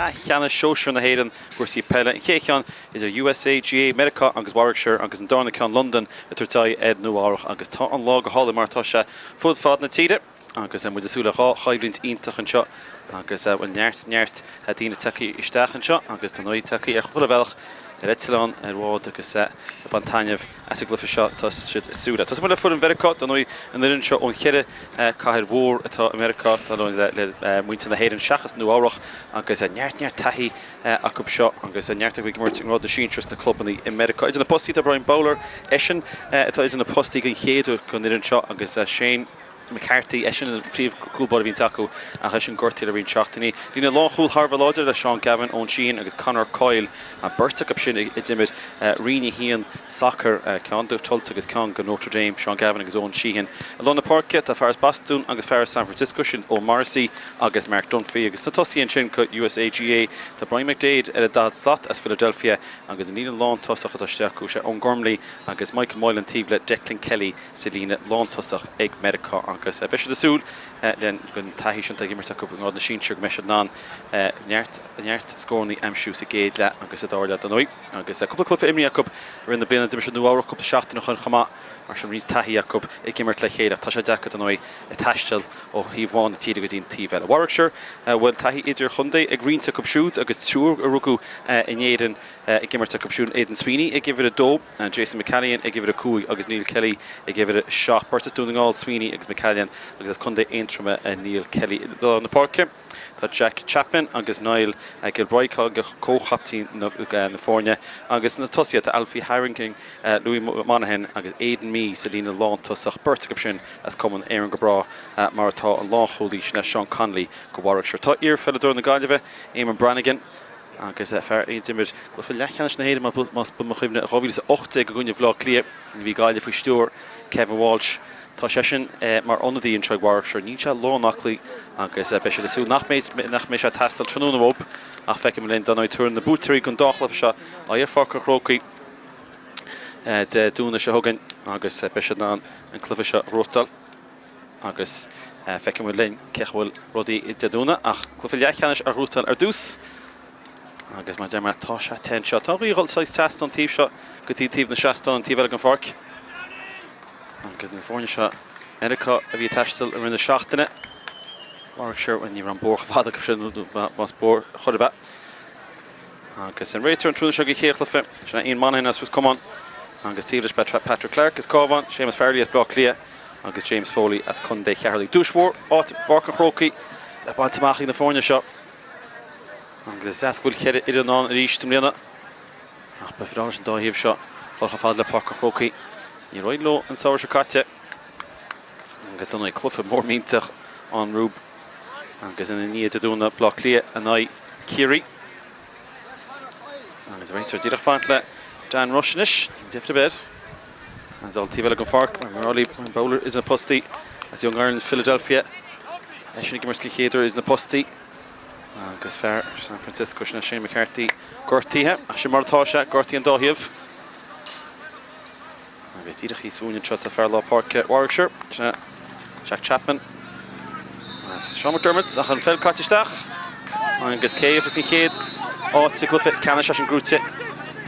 leathcheannais sóisir na hÉireann i gcúrsaí peile. An chéad cheann idir USAGA, Meiriceá agus Warwickshire agus an darna ceann Londain ag tabhairt aghaidh ar Nua Eabhrach agus tá an lá go hálainn mar atá sé fud fad na tíre agus muid ag súil le dhá choimhlint iontach anseo agus bhfuil neart neart daoine tagtha isteach anseo agus dar ndóigh tagtha ar chuile bhealach ar eitleán, ar bhád agus ag baint taitneamh as an gcluiche seo tá siad ag súil. Tosóidh muid le foireann Mheiriceá, dar ndóigh an fhoireann seo ón cheithre cathair mhór atá i Meiriceá, dar ndóigh le muintir na hÉireann seachas Nua Eabhrach agus neart neart taithí acu seo agus neart acu ag imirt i ngrád na sinsear sna clubanna i Meiriceá. Idir na postaí tá Brian Bowler, eisean atá idir na postaí den chéad uair don fhoireann seo agus Shane McCarthy, eisean an príomh-chúl báire a bhíonns acu ach eisean gortaithe le roinnt seachtainí. Líne lánchúil thar a bheith láidir le Seán Gavin, Eoin Sheehan agus Conor Coyle, an beirt acu sin a d'imir Roinn 1 sacair, ceann do Tulsa agus ceann do Notre Dame, Seán Gavin agus Eoin Sheehan. I lár na páirce tá fear as Bostún agus fear as San Francisco, sin Eoin Morrissey agus Mark Dunphy agus sna tosaithe ansin do USAGA tá Brian McDaid ar an 40 slat as Philadelphia agus an líne lántosach atá istigh acu, sé Eoin Gormley agus Michael Moylan taobh le Declan Kelly. sa líne lántosach ag Meiriceá agus beidh siad ag súil leis an taithí sin atá ag imirt acu i ngrád na sinsear go mbeidh siad in ann neart neart scóranna a aimsiú sa gcéad leath agus sa dara leath dar ndóigh. Agus cúpla cluiche imrithe acu i rith na bliana, d'imir siad Nua Eabhrac cúpla seachtain ó shin chomh maith, mar sin roinnt taithí acu ag imirt le chéile ach tá sé deacair dar ndóigh taisteal ó thaobh amháin na tíre go dtí an taobh eile. Warwickshire, bhfuil taithí idirchontae ag roinnt acu siúd agus triúr a rugadh in Éirinn ag imirt acu siúd, Aidan Sweeney ag uimhir 2. Jason McCallion ag uimhir 5 agus Neil Kelly ag uimhir 7. Beirt as Dún na nGall, Sweeney agus McCallion agus as Contae Aontroma Neil Kelly. I lár na páirce tá Jack Chapman agus Niall Gilbride, comhchaptaen na foirne agus na tosaithe tá Alfie Harrington, Louis Monaghan agus Aidan Mee sa líne lántosach. Beirt acu sin as cumann Éireann go Bráth mar atá an lánchúlaí sin é Seán Connolly go Warwickshire. Tá iarpheileadóir na Gaillimhe, Eamonn Brannigan, Agus fear a d'imir cluiche leathcheannais na hÉireann, más buan mo chuimhne, 2018 i gcoinne Bhaile Átha Cliath, nuair a bhí Gaillimh faoi stiúir Kevin Walsh. Tá seisean mar ionadaí anseo ag Warwickshire. Níl sé lán-aclaí agus beidh siad ag súil nach mbeidh nach mbeidh sé ag teastáil tráthnóna uathu ach feicfidh muid linn. Dar ndóigh, tabharfaidh na buaiteoirí den dá chluiche seo aghaidh ar Pháirc an Chrócaigh Dé Domhnaigh seo chugainn agus beidh siad in ann an cluiche seo a ghnóthachtáil. Agus feicfidh muid linn cén chaoi a bhfuil rudaí Dé Domhnaigh ach cluiche leathcheannais a ghnóthachtáil ar dtús. Agus mar a deir mé, tá sé te anseo. Tá an ghaoth ag dul saghas trasna ón taobh seo go dtí taobh na seastán, an taobh eile den pháirc. Agus na foirne seo, Meiriceá a bhí ag taisteal i rith na seachtaine. Warwickshire, bhuel ní raibh an bóthar chomh fada acu sin, más bóthar chor ar bith. Agus an réiteoir an tráthnóna seo don chéad chluiche, sin é Ian Monaghan as Ros Comáin agus taobh leis beidh Patrick Clarke as Cabhán, Séamus Farrelly as Baile Átha Cliath agus James Foley as Contae Cheatharlaigh. Duais mhór áit i bPáirc an Chrócaigh le baint amach ag na foirne seo. Agus is deas go bhfuil cheithre fhoireann ann arís i mbliana. Ach ba bhreá leis an dá thaobh seo dul chomh fada le Páirc an Chrócaigh. Níor éirigh leo an samhradh seo caite. Agus dar ndóigh cluiche mór millteach ann rompu agus ina ndiaidh Dé Domhnaigh Baile Átha Cliath in aghaidh Ciarraí. Agus réiteoir díreach fanacht le Dan Rush anois, níl deifir ar bith air. Agus an taobh eile den pháirc, Marley Bowler idir na postaí as Young Ireland Philadelphia. Eisean ag imirt den chéad uair idir na postaí. Agus fear San Francisco sin é Shane McCarthy gortaithe. Ach sin mar atá sé, gortaithe an dá thaobh. Agus díreach thíos fúinn anseo tá fear lár páirce Warwickshire, sin é Jack Chapman. Agus Seán McDermott ach an pheil caite isteach. Agus cé a gheobhas an chéad áit sa gcluiche ceannais é sin gnóite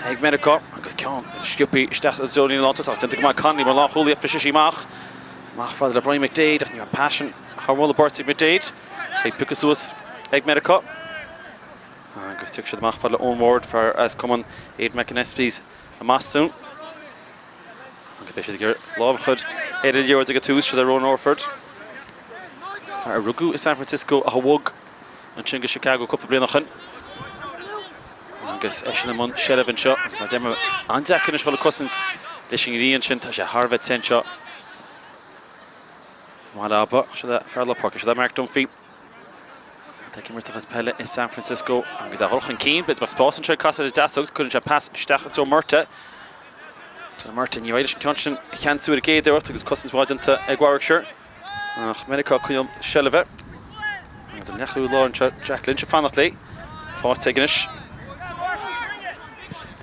ag Meiriceá agus ceann sciobtha isteach i dtreo líne lántosach. Déanta go maith Connolly mar lánchúlaí ach briseadh sí amach. Amach fada le Brian McDaid ach ní raibh an pas sin thar mholadh beirte ag McDaid. É pioctha suas ag Meiriceá. Agus tiocfaidh siad amach fada le Eoin Ward, fear as cumann Aidan McAnespie's. i mBostún agus beidh siad ag iarraidh lámh a chur ar an liathróid ag an tús, siad ar Ronan Orford. Fear a rugadh i San Francisco ach a bhog ansin go Chicago cúpla bliain ó shin. Agus eisean i mbun seilbh anseo. Agus mar a deir mé, an-deacair anois dhul ag cosaint leis an ngrian sin. Tá sé thar a bheith te anseo. Chomh maith le Abba, siad é fear lár páirce, siad é Mark Dunphy. Atá ag imirt a chuid peile i San Francisco agus é ag dul chun cinn. B'fhéidir go mbeadh spás anseo ag casadh ar a deasóg. Cuireann sé pas isteach i dtreo Murtagh. Dylan Murtagh, ní raibh leis an ceann sin a cheansú ar an gcéad iarracht agus cosaint mhaith déanta ag Warwickshire. Ach Meiriceá ag coinneáil seilbhe. Agus an leathchúlaí láir anseo, Jack Lynch ag fanacht léi. Faighte aige anois.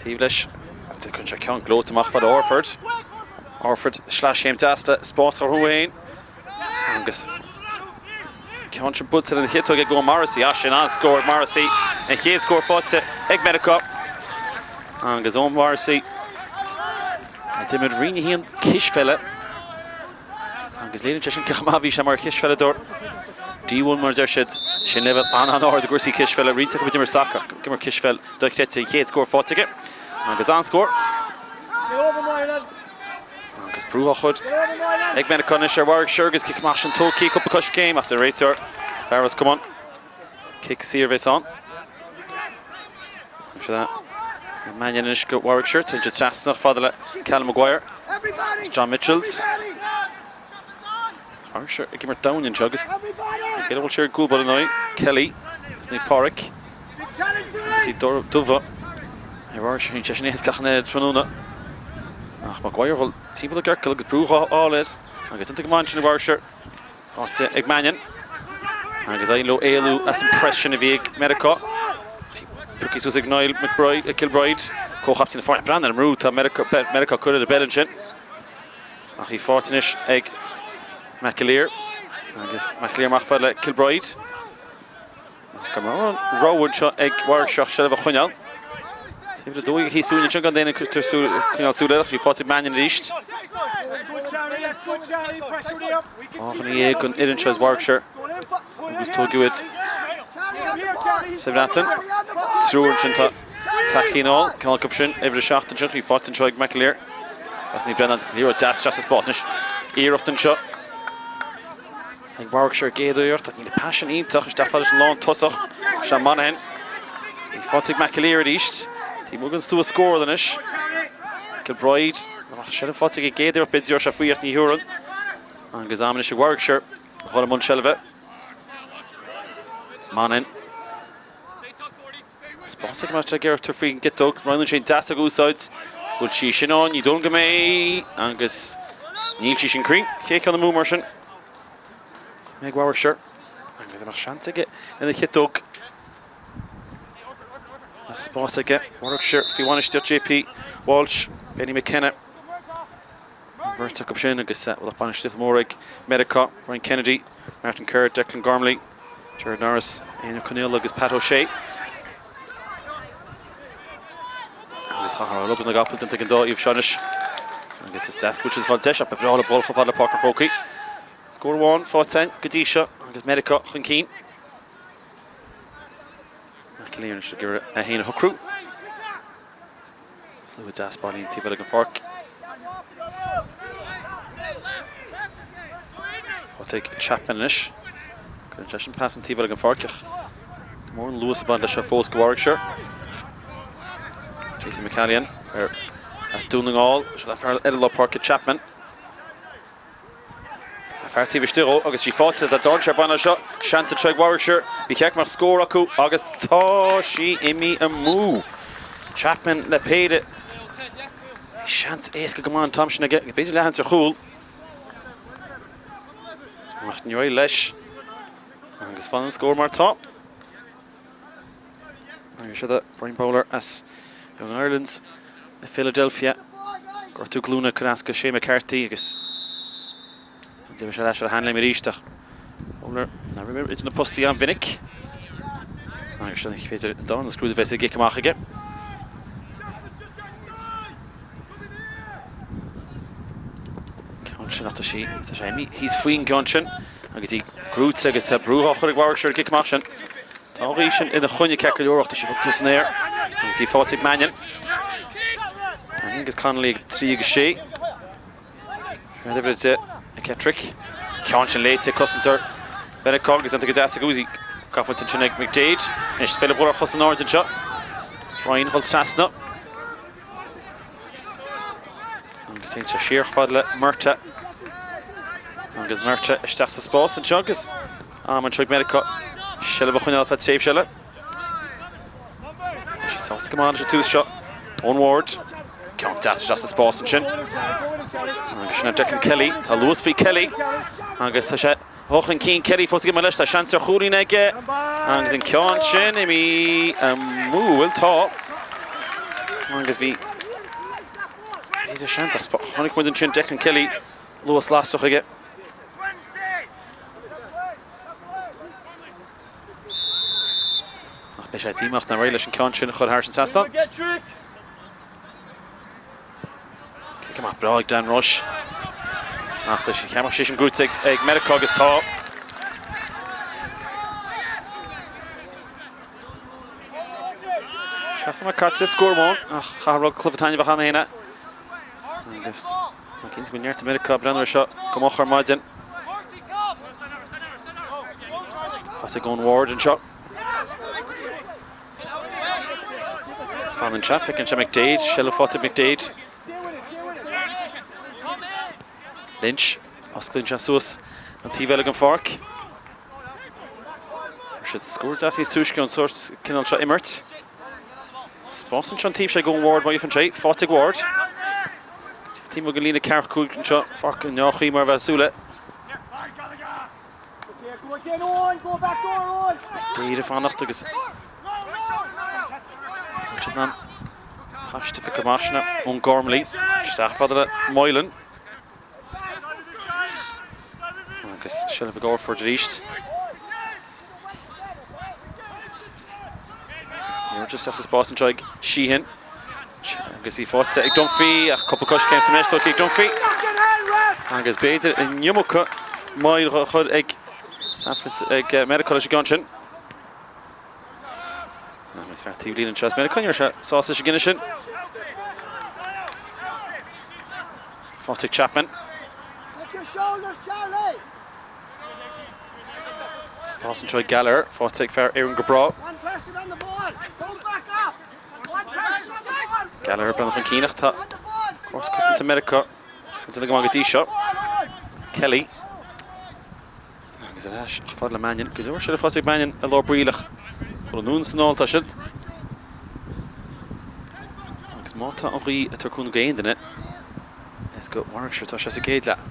Taobh leis. Cuireann sé ceann gleoite amach fada Orford. Orford, sleaschéim deas le spás a chruthú féin. Agus. Ceann sin buailte lena chiotóg ag Eoin Morrissey. Ah, sin an-scór ag Morrissey. An chéad scór faighte ag Meiriceá. Agus Eoin Morrissey a d'imir Roinn 1 cispheile. Agus léiríonn sé sin cé chomh maith a bhí sé mar chispheileadóir. D1 mar a deir siad. Sin leibhéal an-an-ard i gcúrsaí cispheile. Roinnt acu a d'imir sacar, ach d'imir cispheil dochreidte. An chéad scór faighte aige. Agus an-scór. Agus brú á chur ag Meiriceá anois ar Warwickshire agus cic amach sin tógtha, cúpla coiscéim ach deir an réiteoir fear Ros Comáin. Cic saor a bheas ann. Seo Mannion anois go Warwickshire, téann sé trasna fada le Callum Maguire. John Mitchels. Warwickshire ag imirt domhain anseo agus cé bhfuil sé ar gcúl ball in Kelly agus Naomh Pádraig. Bhí dubha ar Warwickshire sé sin éasca an oiread tráthnóna. Ach Maguire dhul timpeall an ciorcal agus brú á fháil air agus iontaigh go maith ansin ag Warwickshire. Faighte ag Mannion agus éiríonn leo éalú as an press sin a bhí ag Meiriceá. Pioctha suas ag Niall McBride, Kilbride, comhchaptaen na foirne. Breathnaigh ar an mbrú, tá Meiriceá curtha ar an bpeil ansin. Ach í faighte anois ag McAleer agus McAleer amach fad le Kilbride. Gan mórán rogha anseo ag Warwickshire ach seilbh a choinneáil. Uimhir a 12 thíos fúinn anseo gan aon coinneáil súil air ach í faighte ag Mannion arís. Dhá dhuine dhéag den fhoireann seo as Warwickshire agus tógadh iad sa Bhreatain. Triúr ansin tá tacaí anall, ceann acu sin, uimhir a 7 anseo, í faighte anseo ag McAleer. Agus ní Brennan, liathróid deas isteach sa spás anois. Iarracht anseo. Ag Warwickshire an gcéad iarracht ach níl an pas sin iontach isteach fad leis an lán tosach. Seán Monaghan. Í faighte ag McAleer arís. Taobh amuigh den stua scórála anois. Kilbride. Ach seilbh faighte ag an gcéad iarracht b'fhéidir sé faoi ach ní thiúrann. Agus am anois ag Warwickshire a dhul i mbun seilbhe. Monaghan. Spás ag Matt ag iarracht tabhairt faoin gciotóg. Roghnaíonn sé an deasóg a úsáid. Bhfuil sí sin ann? Ní dóigh liom go mbeidh. Agus níl sí sin cruinn. Chéad cheann amú mar sin. Ag Warwickshire. Agus an mbeadh seans aige ina chiotóg. Ach spás aige. Warwickshire faoi bhainistíocht JP Walsh, Benny McKenna. An bheirt acu sin agus bhfuil bainistíocht mhór ag Meiriceá, Brian Kennedy, Martin Kerr, Declan Gormley, Gerard Norris, Éanna Conaola agus Pat O'Shea. Agus chaithfear obair na gcapall déanta ag an dá thaobh seo anois. Agus is deas go bhfuil siad ag fáil deis ach ba bhreá leo dul chomh fada le Páirc an Chrócaigh. Scór amháin faighte go dtí seo agus Meiriceá chun cinn. McAleer anois ag iarraidh é féin a shocrú. Slua deas bailithe an taobh eile den pháirc. Faighte ag Chapman anois. Cuireann sé sin pas an taobh eile den pháirc ach go mór an luas ag baint leis seo fós go Warwickshire. Jason McCallion ar as Dún na nGall. Seo le fear eile lár páirce Chapman. Fear taobh istigh dhó agus í faighte tá dainséar ag baint leis seo. Seans anseo ag Warwickshire. Ba cheart go mbeadh scór acu agus tá sí imithe amú. Chapman le péire. Bhí seans éasca go maith an t-am sin aige. B'fhéidir leathsheans ar chúl. Ach níor éirigh leis. Agus fanann an scór mar atá. Agus seo Brian Bowler as Young Ireland i Philadelphia. Gortú glúine curtha as go Shane McCarthy agus d'imigh sé ar ais ar a sheanléim arís ach Bowler nár imir idir na postaí an-mhinic. Agus sin b'fhéidir an darna scrúdú a bheas ag gic amach aige. Ceann sin ach tá sí tá sé imithe thíos faoin gceann sin agus í gnóite agus brú á chur ag Warwickshire ar an gcic amach sin. Tá an ghaoth sin ina choinne ceart go leor ach tá sí suas san aer agus í faighte ag Mannion. Mannion agus Connolly ag 3 agus 6. Siad uimhir 10 McEttrick. Ceann sin léite cosantóir Mheiriceá agus déanta go deas ag Uzi. Gafa ansin ag McDaid. Anois féidir bualadh ar chos in airde anseo. Brian dhul trasna. Agus téann sé siar chomh fada le Murtagh. Agus Murtagh isteach sa spás anseo agus am anseo ag Meiriceá seilbh a choinneáil feadh tréimhse eile. Tá sí sásta go maith leis an tús seo. Eoin Ward. Ceann deas isteach sa spás ansin. Agus sin é Declan Kelly. Tá luas faoi Kelly. Agus tá sé Dhul chun cinn Kelly fós ag imeacht leis, tá seans ar chúilín aige agus an ceann sin imithe amú, bhuel tá. Agus bhí b'fhéidir seans ach chonaic muid ansin Declan Kelly luas lasrach aige. Beidh sé díomách nár éirigh leis an ceann sin a chur thar an trasnán. Cic amach breá ag Dan Roche. Ach tá sé cheapfadh sé sin gnóite ag Meiriceá agus tá. Seachtain maith caite, scór amháin ach chaithfear a rá gur cluiche taitneamhach cheana féin é. Agus tá cinnte go bhfuil neart i Meiriceá ag breathnú air seo go moch ar maidin. Fós ag Eoin Ward anseo. Fanann sé, feiceann sé McDaid, seilbh faighte ag McDaid. Lynch, osclaíonn sé suas an taobh eile den pháirc. Fuair siad scór deas níos túisce ón sórt cineál seo imirt. Spás anseo an taobh seo ag Eoin Ward má gheibheann sé, faighte ag Ward. Taobh amuigh den líne ceathracha 5 anseo, pháirc an dá chaoi mar a bheith ag súil le. McDaid ag fanacht agus siad in ann paiste a phiocadh amach sin ón Gormley. Isteach fada le Moylan. Agus seilbh ag Orford arís. Níor isteach sa spás anseo ag Sheehan. Agus í faighte ag Dunphy ach cúpla coiscéim sa mbreis tógtha ag Dunphy. Agus b'fhéidir an iomarca moill a chur ag ag Meiriceá leis an gceann sin. Agus fear taobh líne anseo as Meiriceá, ní raibh sé sásta leis an gcinneadh sin. Faighte ag Chapman. Spás anseo ag Gallagher, faighte ag fear Éireann go breá. Gallagher ag breathnú chun cinn ach tá córas cosanta Meiriceá ag déanamh go maith go dtí seo. Kelly. Agus ar ais chomh fada le Mannion. Go leor seilbh faighte ag Mannion i lár baill ach dul anonn is anall atá siad. Agus má tá an ghaoth ag tabhairt cúnamh d'aon duine, is go Warwickshire atá sé sa gcéad leath.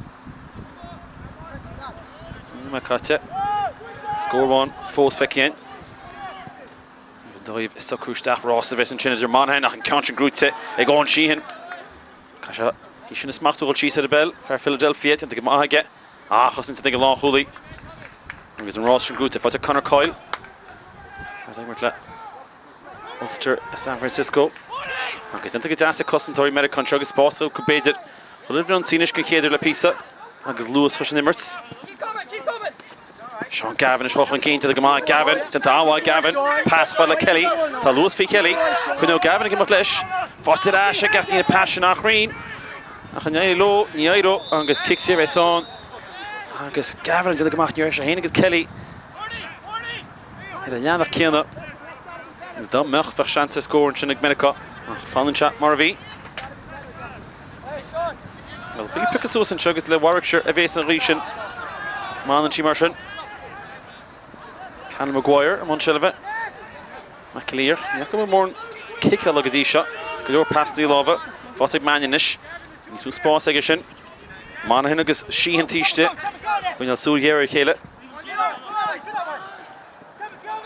Nóiméad caite. Scór amháin fós feicthe againn. Agus dóibh ag socrú isteach rás a bheas ansin idir Monaghan ach an ceann sin gnóite ag Eoin Sheehan. Caithfidh sé í sin a smachtú dhul síos ar an bpeil. Fear Philadelphia déanta go maith aige. Ach cosaint ag an lánchúlaí. Agus an rás sin gnóite faighte ag Conor Coyle. Fear ag imirt le Ulster i San Francisco. Agus déanta go deas ag cosantóirí Meiriceá anseo agus spás acu b'fhéidir. Dhul ar ionsaí anois den chéad uair le píosa agus luas a chur san imirt. Seán Gavin is chun cinn déanta go maith Gavin, déanta an-mhaith Gavin, pas fada le Kelly, tá luas faoi Kelly, coinneoidh Gavin ag imeacht leis, faighte ar ais ag ach níl an pas sin an-chruinn. Ach an éireoidh leo? Ní éireoidh agus cic saor a bheas ann agus Gavin ag déanamh go maith, ní raibh sé féin agus Kelly ar an leathanach céanna agus dá mbeadh, bheadh seans ar scór ansin ag Meiriceá ach fanann sé mar a bhí. An ghaoth pioctha suas anseo agus le Warwickshire a bhéas an ghaoth sin. Má fhanann sí mar sin. Conor Maguire i mbun seilbhe. McAleer, ní fhaca muid mórán ciceála go dtí seo. Go leor pasanna láimhe. Faighte ag Mannion anois. Níos mó spáis aige sin. Monaghan agus Sheehan taobh istigh. Coinneáil súil ghéar ar a chéile.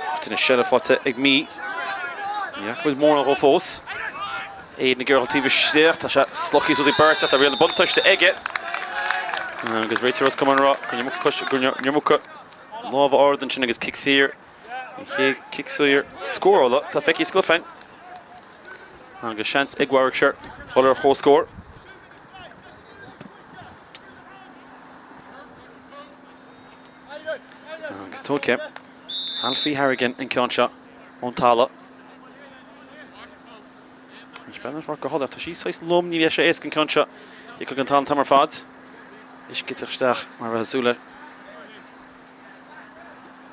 Faighte anois seilbh faighte ag Meath. Ní fhaca muid mórán dhó fós. Aidan ag iarraidh taobh istigh. Tá sé slogtha suas ag beirt ach tá riail na buntáiste aige. Agus réiteoir Ros Comáin ag rá gur iomarca lámha ard ansin agus cic saor. An chéad cic saor scórála atá feicthe sa gcluiche. Agus seans ag Warwickshire dhul ar chomhscór. Agus tógtha Alfie Harrigan an ceann seo ón talamh. Anois breathnaigh ar pháirc go hálainn. Tá sí saghas lom, ní bheidh sé éasca an ceann seo. Thiocfadh an t-am ar fad. Uisce ag teacht isteach mar a bheadh súil air.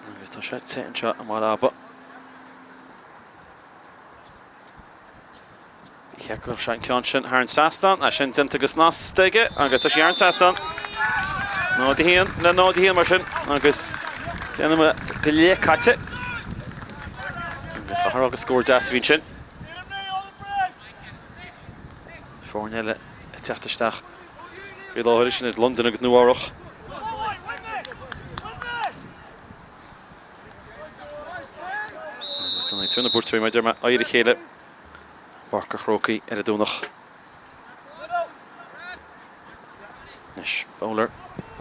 Agus tá sé te anseo i mBaile Aba. Ba cheart go raibh sé an ceann sin thar an trasnán, é sin déanta go snasta aige agus tá sí thar an trasnán. 0-1 le 0-1 mar sin agus déanamh go leith caite. Agus chaithfear agus scór deas a bhí ansin. Foirne eile ag teacht isteach faoi láthair sin iad Londain agus Nua Eabhrach. Agus tá na buaiteoirí mar a deir mé aghaidh ar a chéile. Páirc an Chrócaigh ar an Domhnach. Anois, Bowler,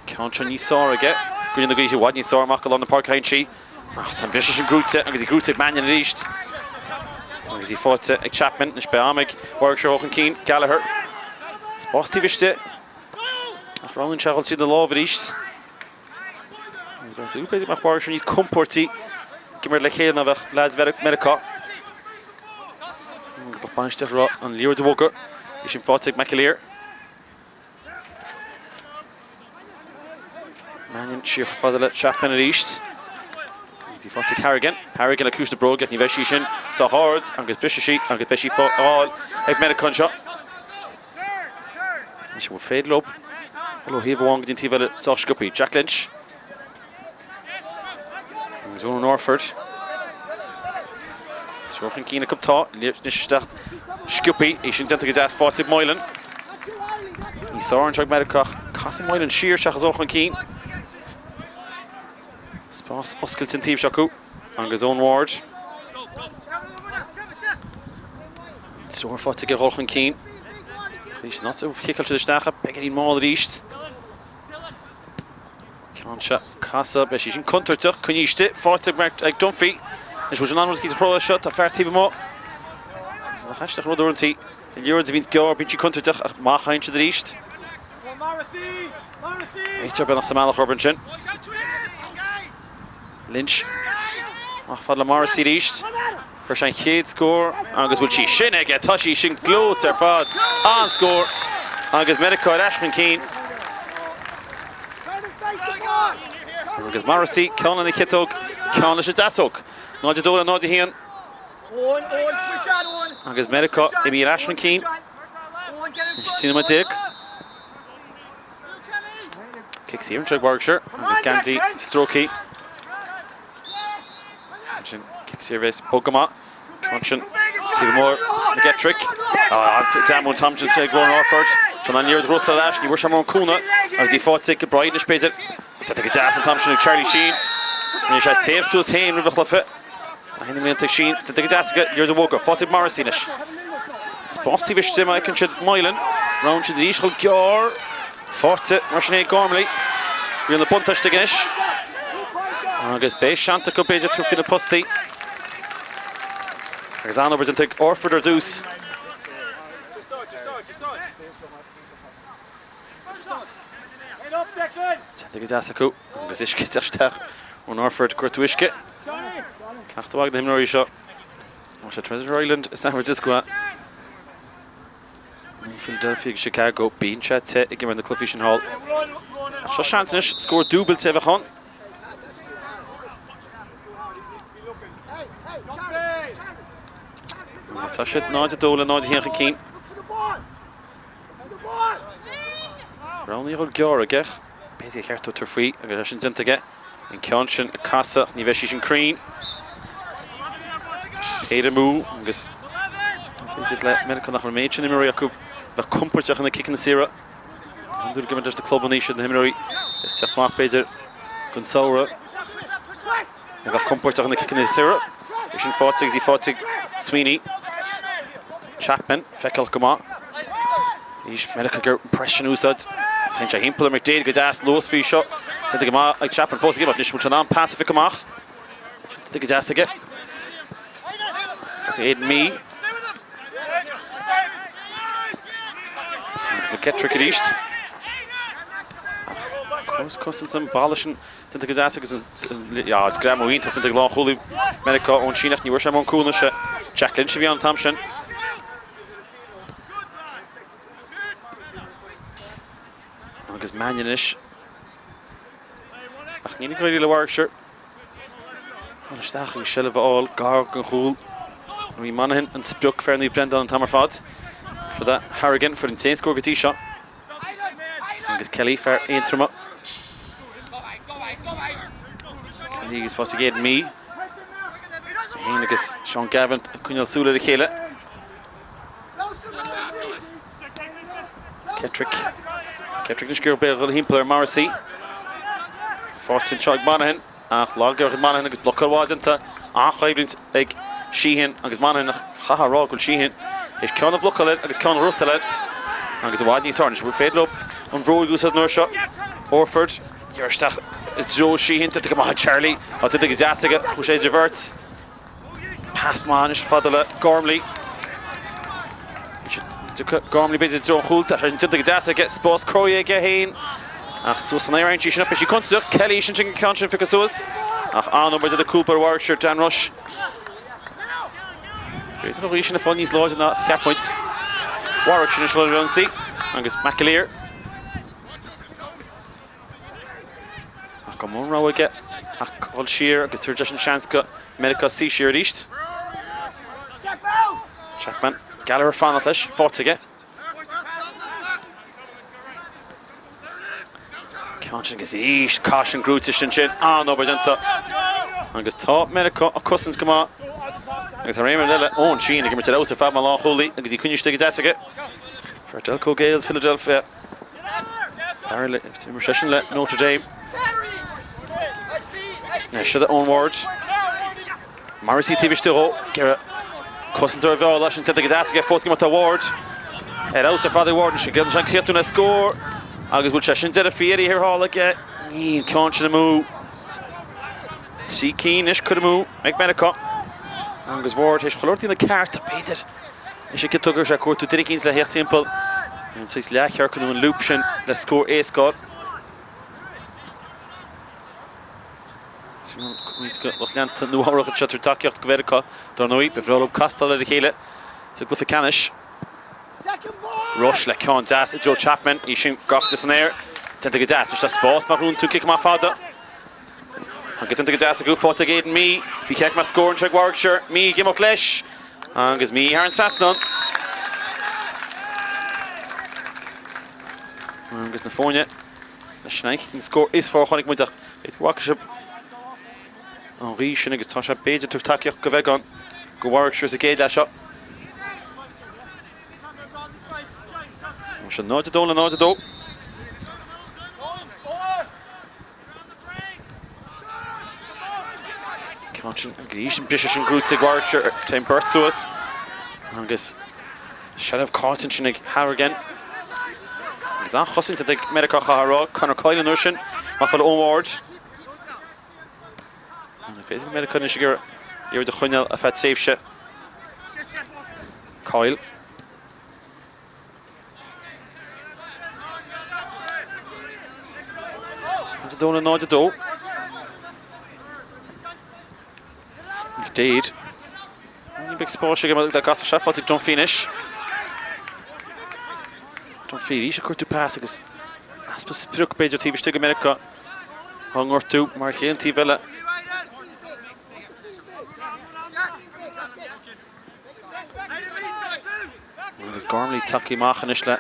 ceann seo níos fearr aige. Gaoth na gaoithe i bhfad níos fearr amach go lár na páirce a théann sí. Ach tá an briseadh sin gnóite agus í gnóite ag Mannion arís. Agus í faighte ag Chapman. Anois beidh am ag Warwickshire dul chun cinn. Gallagher. Spás taobh istigh. Ach roghnaíonn sé a dhul tríd na lámh arís. Agus b'fhéidir go mbeadh Warwickshire níos compóirtí ag imirt le chéile ná bheadh leaids Mheiriceá. Agus lucht bainistíochta ag rá an liathróid a bhogadh. Í sin faighte ag McAleer. Mannion siar chomh fada le Chapman arís. Agus í faighte ag Harrigan. Harrigan le cluais na bróige ach ní bheidh sí sin sách ard agus brisfidh sí agus beidh sí á fáil ag Meiriceá anseo. Anois an bhfuil féidir leo dul ó thaobh amháin go dtí an taobh eile sách sciobtha. Jack Lynch. Agus Ronan Orford. Triúr chun cinn acu tá. Anois isteach sciobtha. É sin déanta go deas faighte ag Moylan. Ní sár anseo ag Meiriceá ach casann Moylan siar seachas dul chun cinn. Spás oscailte an taobh seo acu agus Eoin Ward. Triúr faighte aige dhul chun cinn. Bhí sin áit a chiceáil siad isteach beagáinín mall arís. Ceann seo casadh, beidh sí sin contúirteach, coinnithe istigh, faighte ag Dunphy. Anois bhfuil sé in ann rud eicínt a chruthú as seo, tá fear taobh amuigh. Nach aisteach an rud uaireanta, an liathróid a bhíonns gearr, bíonn sí contúirteach ach má chailleann siad arís. Réiteoir beagnach sa mbealach orthu ansin. Lynch. Amach fad le Morrissey arís. Fuair sé an chéad scór agus bhfuil sí sin aige. Tá sí sin gleoite ar fad. An-scór agus Meiriceá ar ais chun cinn. Agus Morrissey, ceann lena chiotóg, ceann leis an deasóg. 0-2 le 0-1. Agus Meiriceá imithe ar ais chun cinn. 13 nóiméad. Cic saor anseo ag Warwickshire agus geansaí stróicthe. Ansin cic saor a bheas bog go maith. Ansin taobh amuigh McGettrick. Greamú an t-am sin ag Ronan Orford. Tá an liathróid gnóthaithe ar ais, ní bhfuair sé mórán cúnamh agus í faighte ag Bride anois b'fhéidir. Déanta go deas an t-am sin ag Charlie Sheen. Rinne sé téamh suas féin roimh an chluiche. Tá na mblianta ag Sheen. Déanta go deas aige, liathróid a bhogadh. Faighte ag Morrissey anois. Spás taobh istigh má fheiceann siad Moylan. Roghnaíonn siad arís dhul gearr. Faighte mar sin é ag Gormley. Riail na buntáiste aige anois. Agus beidh seans acu b'fhéidir tabhairt faoi na postaí. Agus an-obair déanta ag Orford ar dtús. Déanta go deas acu agus uisce ag teacht isteach ón Orford gortú uisce. Cleachtadh mhaith ag na himreoirí seo. Tá sé Treasure Island i San Francisco. Philadelphia agus Chicago. Bíonn sé te ag imirt na cluichí sin thall. Ach seo seans anois scór dúbailte a bheith ann. Agus tá siad 0-2 le 0-1 chun cinn. Roghnaíodh dul gearr aige. B'fhéidir gur cheart dó tabhairt faoi agus é sin déanta aige. An ceann sin ag casadh ach ní bheidh sí sin cruinn. Péire amú agus b'fhéidir le Meiriceá nach raibh an méid sin imreoirí acu a bheadh compordach ina ciceanna saora. Go hiondúil ag imirt leis na clubanna siad na himreoirí is teacht amach b'fhéidir don samhradh. A bheadh compordach ina ciceanna saora. É sin faighte agus í faighte ag Sweeney. Chapman, feiceálach go maith. Arís Meiriceá ag iarraidh an press sin a úsáid. Téann sé thimpeall ar McDaid go deas, luas faoi seo. Déanta go maith ag Chapman fós ag imeacht. Anois bhfuil sé in am pas a phiocadh amach. Sin déanta go deas aige. Fós ag Aidan Mee. Agus McGettrick arís. Ach córas cosanta an balla sin Déanta go deas agus greamú iontach déanta ag lánchúlaí Meiriceá ón Síneach. Ní bhfuair sé mórán cúnamh sé Jack Lynch a bhí ann an t-am sin. Agus Mannion anois. Ach níl ag éirí le Warwickshire. Dul isteach agus seilbh a fháil gar don chúl. Bhí Monaghan an sprioc fear Naomh Breandán an t-am ar fad. Rud a Harrigan fuair an t-aon scór go dtí seo. Agus Kelly, fear Aontroma. Kelly agus fós ag Aidan Mee. Féin agus Seán Gavin ag coinneáil súil ar a chéile. Kettrick. Kettrick anois ag iarraidh dul thimpeall ar Morrissey. Faighte anseo ag Monaghan. Ach lag ar Monaghan agus blocáil mhaith déanta. An-choimhlint ag Sheehan agus Monaghan ach chaithfeá a rá go bhfuil Sheehan théis ceann a bhlocáil air agus ceann a thriotal air agus i bhfad níos fearr anois. An féidir leo an bhróig a úsáid an uair seo? Orford, iarraidh isteach. i dtreo Sheehan. Déanta go maith ag Charlie. Tá déanta go deas aige. Chuaigh sé idir bheirt. Pas maith anois fada le Gormley. Gormley b'fhéidir i dtreo an chúil. Tá sé déanta go deas aige. Spás cruthaithe aige féin. Ach suas san aer an sí sin. Beidh sí contúirteach. Kelly sin sin an ceann sin phiocadh suas. Ach an-obair déanta ag cúl báire Warwickshire, Dan Rush. B'fhéidir an ghaoth sin ag fáil níos láidre ná a cheap muid. Warwickshire anois ar an ionsaí agus McAleer. Ach gan mórán rogha aige ach dul siar agus tabhairt leis an seans go Meiriceá suí siar arís. Chapman, Gallagher fanacht leis, faighte aige. Ceann sin agus arís caisean gnóite sin sin an-obair déanta. Agus tá Meiriceá ag cosaint go maith. Agus thar aon rud eile, Eoin Sheehan ag imirt ar fheabhas ar fad mar lánchúlaí agus í coinnithe istigh go deas aige. Fear Delco Gales, Philadelphia. Fear le, imir seisean le Notre Dame. Seo Eoin Ward. Morrissey taobh istigh dhó. Ag iarraidh cosantóir a mhealladh leis sin déanta go deas aige fós ag imeacht tá Ward. Ar fheabhas ar fad ag Ward ansin. Déanann sé an críochnú le scór agus bhfuil sé sin deireadh faoi dheireadh thiar thall aige. Níl an ceann sin amú. 3 cinn anois curtha amú ag Meiriceá. Agus Ward théis chuile shórt a dhéanamh ceart b'fhéidir. Is é cinnte go raibh sé ag cuartú duine eicínt le theacht timpeall ar an saghas leathchiorcal nó an loop sin le scór éasca a fháil. Lucht leanta Nua-Eabhrac anseo ag tabhairt tacaíocht go Mheiriceá, dar ndóigh. Ba bhreá leo castáil ar a chéile sa gcluiche ceannais. Rush le ceann deas i dtreo Chapman, í sin gaibhte san aer. Déanta go deas. Anois tá spás má ghnóthaíonn tú cic amach fada. Agus déanta go deas acu, faighte ag Aidan Mee. Bhí check mar scór anseo ag Warwickshire. Mee ag imeacht leis. Agus Mee thar an trasnán. Agus na foirne leis an scór is fearr a chonaic muid ach b'fhéidir go bhfaca sibh an ghaoth sin agus tá sé b'fhéidir ag tabhairt tacaíocht go bheagán go Warwickshire sa gcéad leath seo. Sin 0-2 le 0-2. Ceann sin arís an briseadh sin gnóite ag Warwickshire téann beirt suas agus seilbh caillte ansin ag Harrigan. Agus an-chosaint ag Meiriceá chaithfear a rá, Conor Coyle an uair sin, maith fáil Eoin Ward. B'fhéidir go Meiriceá anois ag iarraidh a choinneáil ar feadh tréimhse. Coyle. 2 le 0 2. McDaid. Ní bheidh spáis aige le gasta sé faighte ag Dunphy anois. Dunphy arís ag cuartú pas agus easpa sprioc b'fhéidir taobh istigh go Meiriceá. Á ngortú mar chéile an taobh eile. Agus Gormley tagtha amach anois le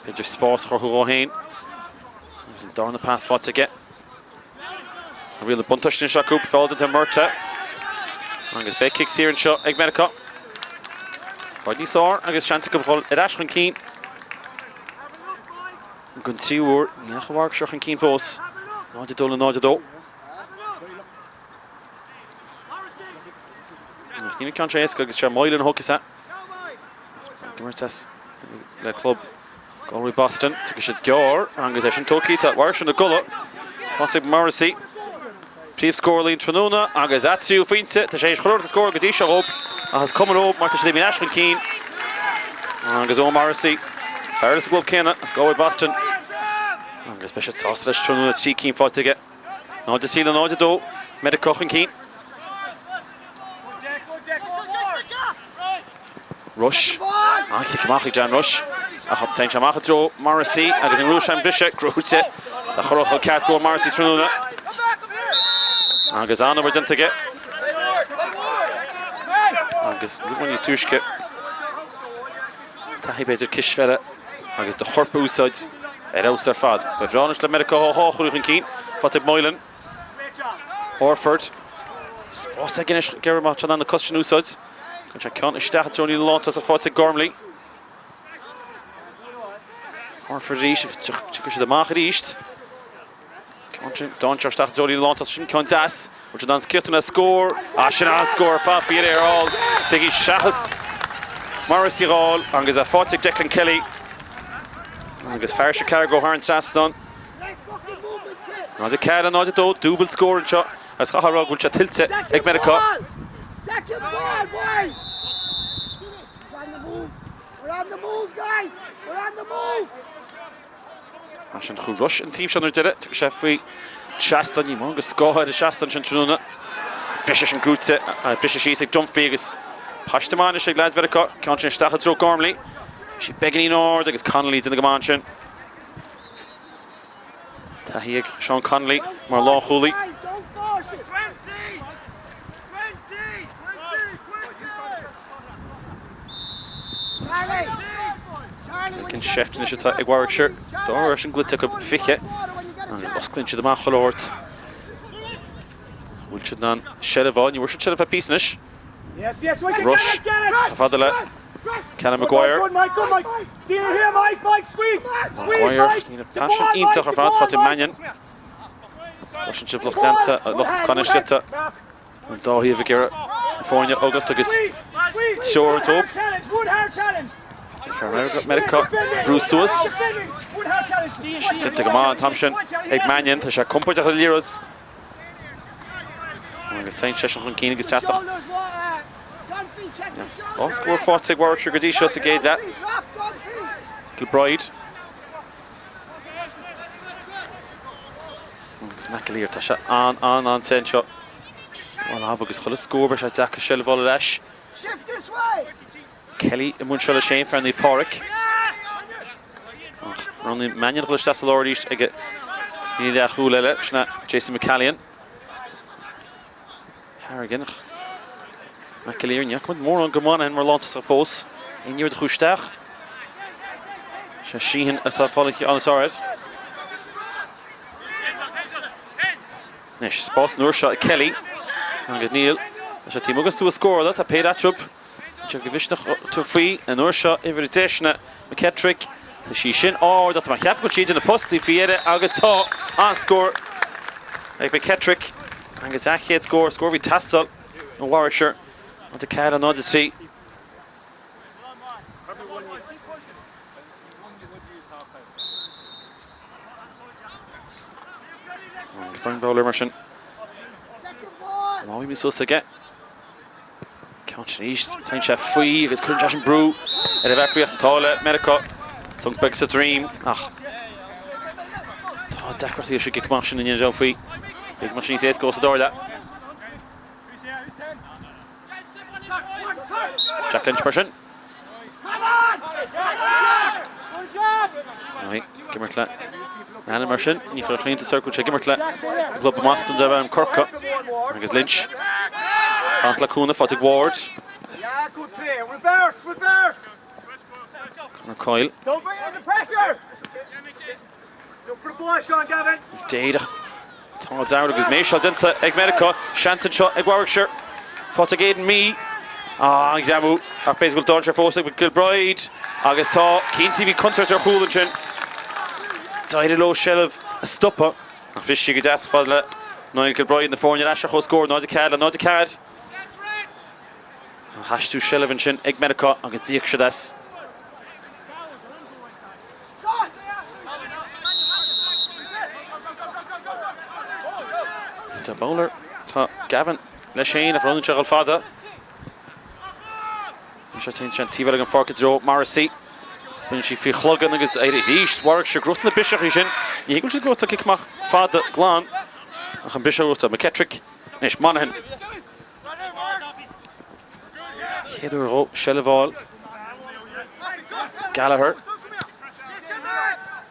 b'fhéidir spás a chruthú dhó féin. Agus an darna pas faighte aige. Riail na buntáiste anseo acu, feall déanta ar Murtagh. Agus beidh cic saor anseo ag Meiriceá. Rud níos fearr agus seans acu dhul ar ais chun cinn. Don tríú huair, ní dheachaigh Warwickshire chun cinn fós. 0-2 le 0-2. Ach níl an ceann seo éasca agus sé Moylan a thógfas é. Ag imirt as le club Galway Boston. Tiocfaidh siad gearr agus é sin tógtha. Tá Warwickshire ina gcodladh. Faighte ag Morrissey. Príomhscórálaí an tráthnóna agus a tríú phointe. Tá sé théis chuile shórt a scóráil go dtí seo dhób ach is cuma leo mar tá siad imithe ar ais chun cinn. Agus Eoin Morrissey, fear eile sa gclub céanna as Galway Boston. Agus beidh siad sásta leis tráthnóna 3 cinn faighte aige. 0-3 le 0-2, Meiriceá chun cinn. Rush. An-chic amach ag Dan Rush. Ach téann sé amach i dtreo Morrissey agus an ngnóthóidh sé an briseadh gnóthaithe le chur ceart go Morrissey tráthnóna. Agus an-obair déanta aige. Agus níos túisce. Taithí b'fhéidir cispheile agus do chorp a úsáid ar fheabhas ar fad. Ba bhreá anois le Meiriceá dhá chúl chun cinn. Faighte ag Moylan. Orford. Spás aige anois ag iarraidh má tá na cos sin a úsáid. Cuireann sé ceann isteach i dtreo an líne lántosach faighte ag Gormley. Orford arís agus tiocfaidh siad amach arís. Ceann sin dainséarach isteach i dtreo líne lántosach sin ceann deas. Bhfuil siad in ann críochnú le scór. Ah, sin an-scór ar fad faoi dheireadh thiar thall. Tuigí seachas Morrissey a fháil agus é faighte ag Declan Kelly. Agus fear Chicago thar an trasnán. 0-4, 0-2, dúbailt scór anseo agus chaithfeá a rá go bhfuil sé tuillte ag Meiriceá. Mar sin chuaigh Rush an taobh seo ar deireadh, tiocfaidh sé faoi trasnán, ní mórán de scáth ar an seastán sin tráthnóna. Briseadh sin gnóite, briseadh síos ag Dunphy agus paiste maith anois ag leaids Mheiriceá, ceann sin isteach i dtreo Gormley. Bhí sé beagáinín ard agus Connolly ag déanamh go maith ansin. Taithí ag Seán Connolly mar lánchúlaí. An seift anois atá ag Warwickshire. Dá raibh an gcluiche acu 20 agus osclaíonn siad amach chuile shórt. Bhfuil siad in ann seilbh a fháil? Ní bhfuair siad seilbh feadh píosa anois. Rush chomh fada le Callum Maguire. Maguire, níl an pas sin iontach ar fad, faighte ag Mannion. Rush ansin lucht leanta, lucht bainistíochta an dá thaobh ag iarraidh na foirne agat agus treoir dóibh. Meiriceá brú suas. Déanta go maith an t-am sin ag Mannion, tá sé compordach ar an liathróid. Agus téann seisean chun cinn agus deasach. Dhá scór faighte ag Warwickshire go dtí seo sa gcéad leath. Kilbride. Agus McAleer, tá sé an an an te anseo. Bhuel ab agus chuile scór beidh sé deacair seilbh a fháil ar ais. Kelly i mbun seo leis féin, fear Naomh Pádraig. Ach roghnaíonn Mannion dul isteach sa lár arís ag an leathchúl eile, sin é Jason McCallion. Harrigan. McAleer, ní fhaca muid mórán go Monaghan mar lántosach fós. Aon iarraidh a chuaigh isteach. Sé Sheehan atá ag fáil an ceann is fearr air. Anois, spás an uair seo ag Kelly. Agus níl. Tá sé taobh amuigh den stua scórála, tá péire eatarthu. Sé go mhisneach tabhairt faoi an uair seo uimhir 10 sin McKetrick. Tá sí sin ard ach tá mé ag ceapadh go bhfuil sí idir na postaí faoi dheireadh agus tá an-scór ag McKetrick agus a chéad scór, scór a bhí ag teastáil ó Warwickshire. 0-4, 0-3. Agus Brian Bowler mar sin. Lámh suas aige. Ceann sin arís, téann sé faoi agus cuireann sé sin brú ar an referee ach an t-ádh le Meiriceá. Sonc beag sa droim ach tá deacrachtaí leis an gcic amach sin i ndeireadh faoi. B'fhéidir go mbeadh sé níos éasca sa dara leath. Jack Lynch mar sin. Ag imirt le Anna mar sin, ní chuirfeadh aon iontas ort go bhfuil sé ag imirt le club i mBoston darb ainm Corcaigh agus Lynch. Fanacht le cúnamh faighte ag Ward. Conor Coyle. D'fhéadfadh. Tá dearmad agus méiseáil déanta ag Meiriceá. Seans anseo ag Warwickshire. Faighte ag Aidan Mee. Ah, an greamú. Ach b'fhéidir go bhfuil dainséar fós ag Gilbride. Agus tá cinnte bhí contúirt ar chúl ansin. D'éirigh leo seilbh a stopadh. Ach bhris sí go deas fad le Niall Gilbride na foirne ar ais ar comhscór 0-4 le 0-4. An haistriú seilbh ansin ag Meiriceá agus d'íoc siad as. Tá Bowler, tá Gavin leis féin ach roghnaíonn sé a dhul fada. Anois téann sé an taobh eile den pháirc i dtreo Morrissey. Baineann sí faoi chloigeann agus éirigh arís. Warwickshire ag gnóthachtáil na briseachaí sin. Ní hé go bhfuil siad ag gnóthachtáil cic amach fada glan ach an briseadh gnóthaithe. McKetrick anois Monaghan. Chéad uair dhó seilbh a fháil. Gallagher.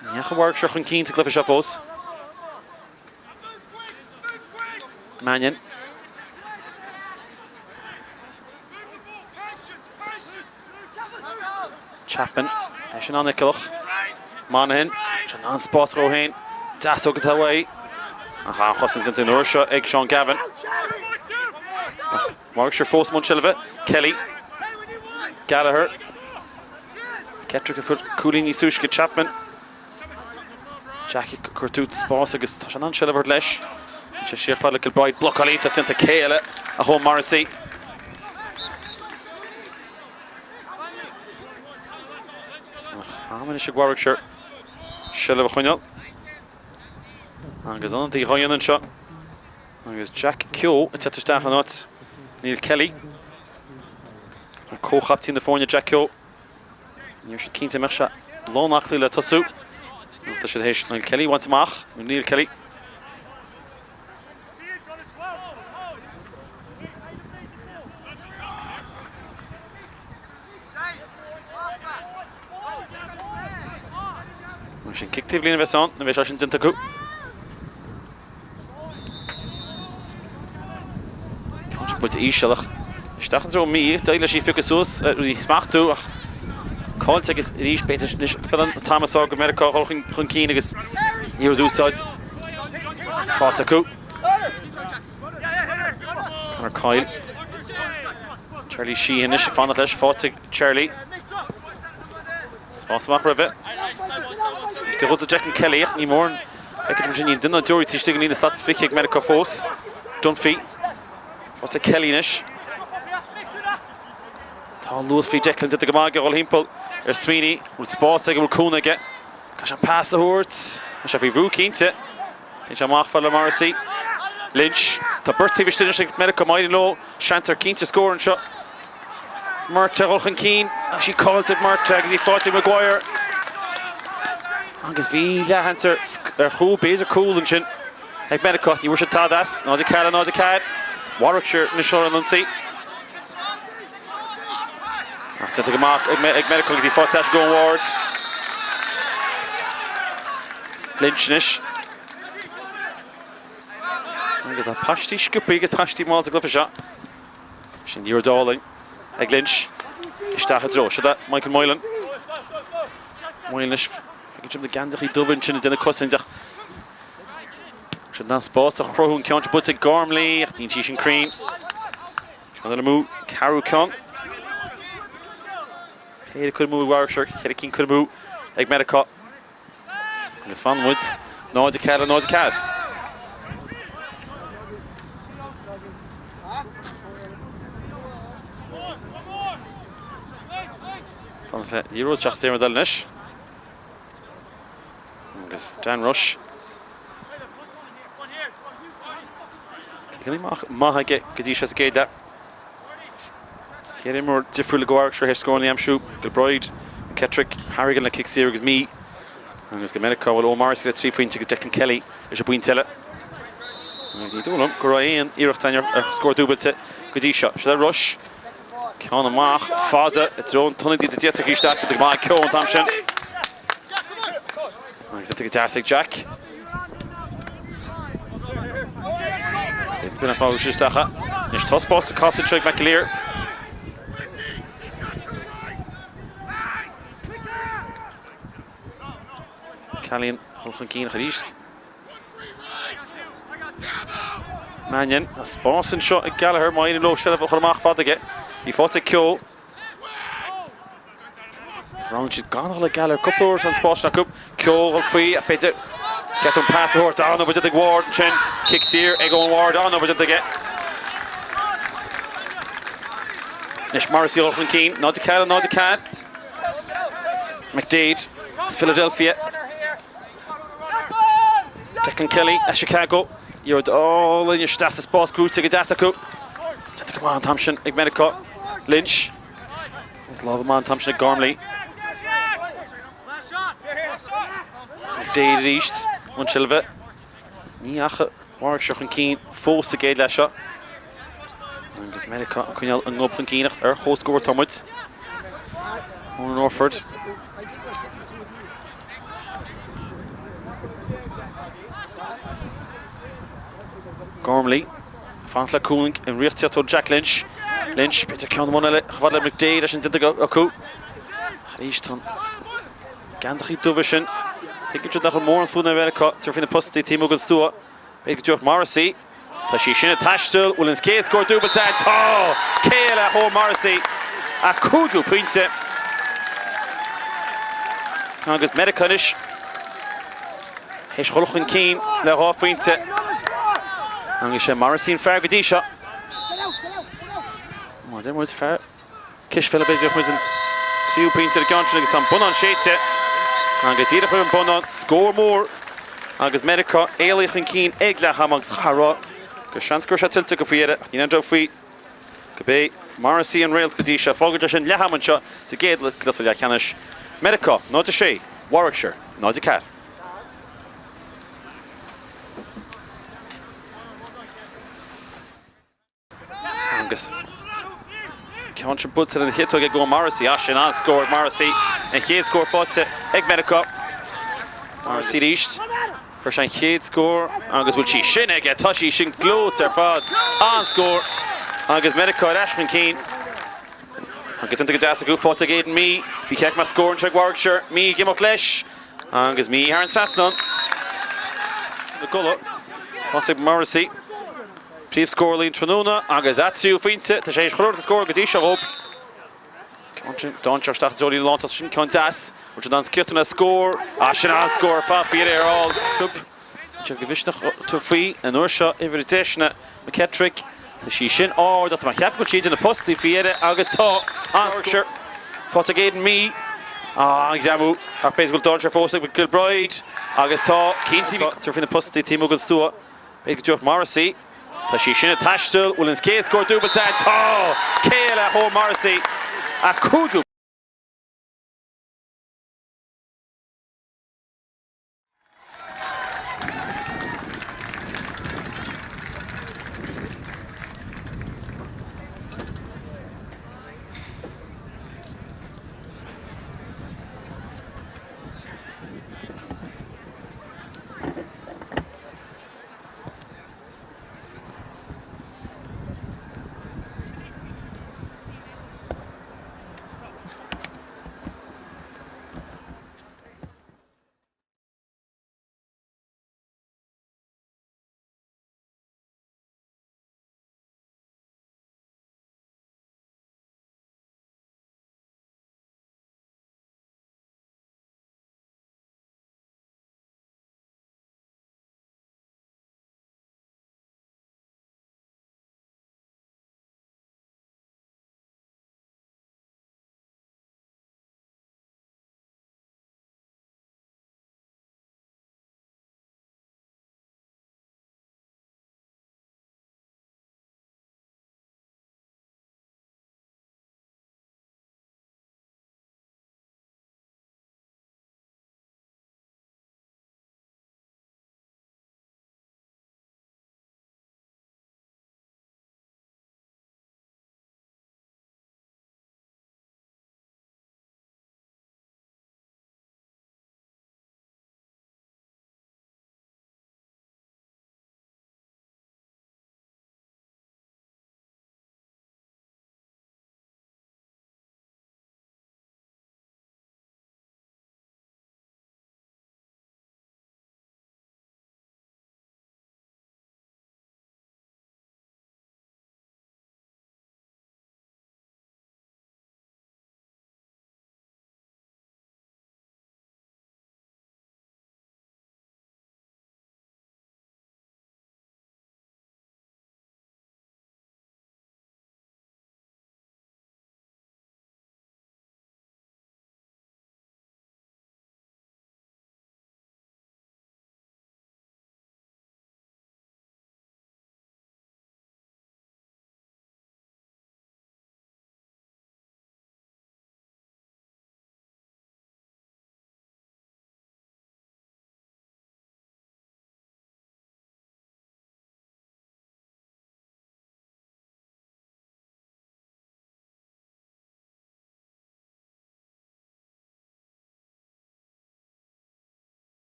Ní dheachaigh Warwickshire chun cinn sa gcluiche seo fós. Mannion. Chapman, eisean an-fheiceálach. Monaghan, sé in ann spás dhó féin. Deasóg atá uaidh. Ach an-chosaint déanta an uair seo ag Seán Gavin. Ach Warwickshire fós i mbun seilbhe. Kelly. Gallagher. McKetrick a fuair cúilín níos túisce. Chapman. Jackie ag cuartú spás agus tá sé in ann seilbh a thabhairt leis. Tá sé siar fad le Kilbride. Blocáil iontach déanta cé eile ach Eoin Morrissey. Ach am anois ag Warwickshire seilbh a choinneáil. Agus ionadaí dhá dhéanamh anseo agus Jack Keogh ag teacht isteach in áit Neil Kelly. Comhchaptaen na foirne Jack Keogh. Ní raibh siad cinnte an mbeadh sé lán aclaí le tosú. Tá siad théis Niall Kelly a bhaint amach, nó Neil Kelly. Mar sin cic taobh líne a bheas ann, nuair a bheidh sé sin déanta acu. Ceann sin buailte íseal ach isteach i dtreo Mee, d'éirigh leis í a phiocadh suas, í a smachtú ach caillte agus arís b'fhéidir anois go mbeidh an t-am is fearr do Mheiriceá a dhul chun cinn agus ní raibh úsáid faighte acu. Conor Coyle. Charlie Sheehan anois ag fanacht leis, faighte ag Charlie. Spás amach roimhe. Istigh do Declan Kelly ach ní mór Feictear dom sin níl duine ná deoraí taobh istigh den líne slat is 20 ag Meiriceá fós. Dunphy. Faighte ag Kelly anois. Tá luas faoi Declan déanta go maith aige a dhul thimpeall ar Sweeney. Bhfuil spás aige, bhfuil cúnamh aige. Caithfidh sé an pas a thabhairt. Tá sé faoi bhrú cinnte. Téann sé amach fad le Morrissey. Lynch. Tá beirt taobh istigh anois ag Meiriceá. Má éiríonn leo, seans ar cinnte scór anseo. Murtagh ag dul chun cinn. Tá sí caillte ag Murtagh agus í faighte ag Maguire. Agus bhí leathsheans ar chúl, b'fhéidir cúl ansin ag Meiriceá. Ní bhfuair siad tada as. 0-4, 0-4. Warwickshire anois ar an ionsaí. Ach déanta go maith ag Meiriceá agus í faighte ag Eoin Ward. Lynch anois. Agus tá paistí sciobtha agus paistí mall sa gcluiche seo. Sin liathróid álainn ag Lynch. Isteach i dtreo. Siod é Michael Moylan. Moylan anois. Feiceann sibh na geansachaí dubha ansin ag déanamh cosaint ach siad in ann spás a chruthú an ceann seo buailte ag Gormley ach níl sí sin cruinn. Ceann eile amú, ceathrú ceann. Péire curtha amú ag Warwickshire, cheithre cinn curtha amú ag Meiriceá. Agus fanann muid 0-4 0-4. Fanacht le liathróid seachas aon rud eile anois. Agus Dan Rush. Ciceanna amach maith aige go dtí seo sa gcéad leath. Chéad imreoir difriúil ag Warwickshire théis scóranna a aimsiú, Gilbride, McKettrick, Harrigan le cic saor agus Mee. Agus do Meiriceá bhuel Eoin Morrissey le 3 phointe agus Declan Kelly leis an bpointe eile. Agus ní dóigh liom go raibh aon iarracht againn ar scór dúbailte go dtí seo. Seo le Rush. Ceann amach fada i dtreo an t-ionadaí a d'fhéadfadh í isteach go maith Keogh an t-am sin. Agus go deas ag Jack. Is b'in an fágadh sin isteach. Anois tá spás sa cás anseo ag McAleer. Callahan chun chun cinn arís. Mannion, tá spás anseo ag Gallagher, má éiríonn leo seilbh a chur amach fada aige. Í faighte ag Keogh. Roghnaigh siad gan a dhul ag Gallagher cúpla uair tá an spás sin acu. Keogh dul faoi, ach b'fhéidir cheart an pas a thabhairt. An-obair déanta ag Ward ansin. Cic saor ag Eoin Ward, an-obair déanta aige. Anois Morrissey a dhul chun cinn. 0-4, 0-4. McDaid as Philadelphia. Declan Kelly as Chicago. Liathróid álainn isteach sa spás gnóite go deas acu. Déanta go maith an t-am sin ag Meiriceá. Lynch. Agus lámh amach an t-am sin ag Gormley. McDaid arís. An tseilbh. Ní dheachaigh Warwickshire chun cinn fós sa gcéad leath seo. Agus Meiriceá ag coinneáil a ngob chun cinn ach ar comhscór atá muid. Ronan Orford. Gormley. Fanacht le cúnamh i riocht ó Jack Lynch. Lynch, b'fhéidir ceann amháin eile chomh fada le McDaid leis an déanta acu. Ach arís tá na geansachaí dubha sin. Tuigeann siad nach bhfuil mórán fonn ar Mheiriceá tabhairt faoi na postaí taobh amuigh den stua. B'fhéidir go dtabharfadh Morrissey. Tá sí sin ag taisteal. Bhfuil an chéad scór dúbailte ann? Tá! Céile Eoin Morrissey, a cúigiú pointe. Agus Meiriceá anois théis dhul chun cinn le 2 phointe. Agus sé Morrissey an fear go dtí seo. Má deir muid fear Cispheile b'fhéidir muid an tríú pointe ar an gceann sin agus tá an bonnán séidte. Agus díreach roimh an bonnán, scór mór. Agus Meiriceá éalaithe chun cinn ag leath ama agus chaithfeá a rá gur seans go raibh sé tuillte acu faoi dheireadh ach níl aon dabht faoi gurb é Morrissey an réalt go dtí seo. Fágfaidh sé sin leath ama anseo sa gcéad cluiche leathcheannais. Meiriceá 0-6, Warwickshire 0-4. Agus ceann sin buailte ar an chiotóg ag Eoin Morrissey. Ah, sin an-scór ag Morrissey. An chéad scór faighte ag Meiriceá. Morrissey arís. Fuair sé an chéad scór agus bhfuil sí sin aige. Tá sí sin gleoite ar fad. An-scór. Agus Meiriceá ar ais chun cinn. Agus déanta go deas acu faighte ag Aidan Mee. Bhí check mar scór anseo ag Warwickshire. Mee ag imeacht leis. Agus Mee thar an trasnán. Na gola. Faighte ag Morrissey. Príomhscórálaí an tráthnóna agus a tríú phointe. Tá sé théis chuile rud a scóráil go dtí seo dhób. Ceann sin dainséarach isteach i dtreo líne lántosaigh sin ceann deas. Bhfuil sé in ann críochnú le scór. Ah sin an-scór ar fad faoi dheireadh ar fháil. Club. Sé go mhisneach tabhairt faoi an uair seo uimhir 10 na McKettrick. Tá sí sin ard ach tá mé ag ceapadh go bhfuil sí idir na postaí faoi dheireadh agus tá an-scór faighte ag Aidan Mee. Ah, an-ghreamú ach b'fhéidir go bhfuil dainséar fós ag Gilbride agus tá cinnte tabhairt faoi na postaí taobh amuigh den stua. B'fhéidir go dtabharfadh Morrissey. Tá sí sin ag taisteal. Bhfuil an chéad scór dúbailte ann? Tá! Céile Eoin Morrissey. A cúigiú.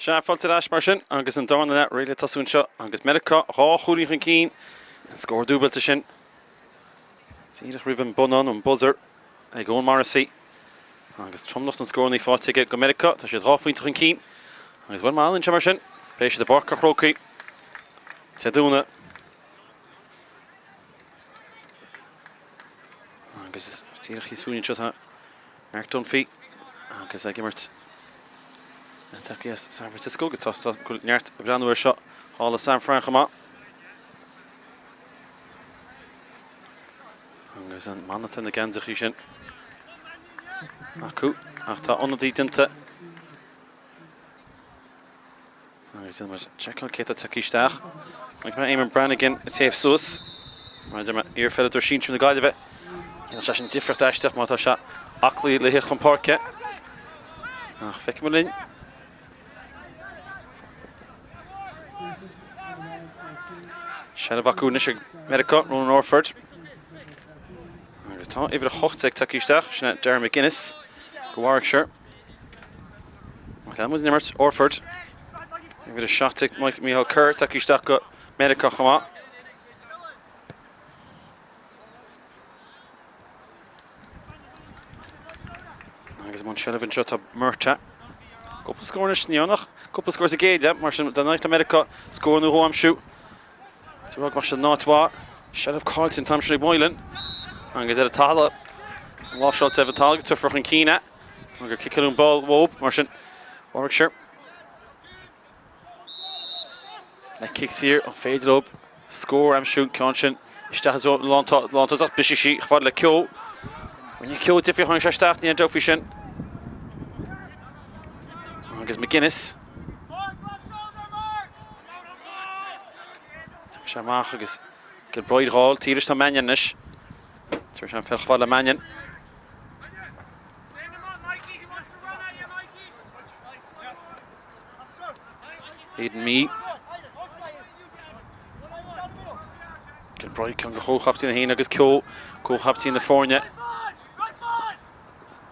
Sea, fáilte ar ais mar sin agus an darna leath réidh le tosú anseo agus Meiriceá 2 chúilín chun cinn, an scór dúbailte sin díreach roimh an bonnán, an buzzer, ag Eoin Morrissey agus tromlach na scóranna faighte aige go Meiriceá. Tá siad 2 phointe chun cinn agus bhuel mar anseo mar sin, beidh siad i bPáirc an Chrócaigh Dé Domhnaigh. Agus díreach thíos fúinn anseo tá Mark Dunphy agus ag imirt na tacaí as San Francisco agus tá go neart ag breathnú air seo thall i San Fran chomh maith. Agus an mana na geansachaí sin acu ach tá ionadaí déanta Agus déanfaidh muid seiceáil cé atá tagtha isteach. Chonaic mé Eamon Brannigan ag téamh suas. Mar a deir mé, iarpheileadóir sinsir na Gaillimhe. Dhéanfadh sé sin difríocht aisteach má tá sé aclaí le theacht chun páirce. Ach feicfidh muid linn. Seilbh acu anois ag Meiriceá, Ronan Orford. Agus tá uimhir 18 tagtha isteach, sin é Darren McGuinness go Warwickshire. Lean muid an imirt, Orford. Uimhir 17 Mike Micheál Kerr tagtha isteach go Meiriceá chomh maith. Agus i mbun seilbhe anseo tá Murtagh. Cúpla scór anois ní ach cúpla scór sa gcéad leath, mar sin dá n-éireodh le Meiriceá scór nó dhó a aimsiú. Tá rud mar sin in áit mhaith. Seilbh caillte an t-am sin ag Moylan. Agus ar an talamh, láimhseáilte ar an talamh agus tabharfar chun cinn é. Agus ciceáil an ball uathu, mar sin Warwickshire. Le cic saor, an féidir leo scór a aimsiú, ceann sin isteach i dtreo lántosach, briseadh sí chomh fada le Keogh. Rinne Keogh difríocht, tháinig sé isteach, ní aon dabht faoi sin. Agus McGuinness. Tá sé amach agus Gilbride dhá taobh leis tá Mannion anois. Tar éis an pheil chomh fada le Mannion. Aidan Mee. Gilbride ceann de chomhchaptaein féin agus Keogh, comhchaptaen na foirne.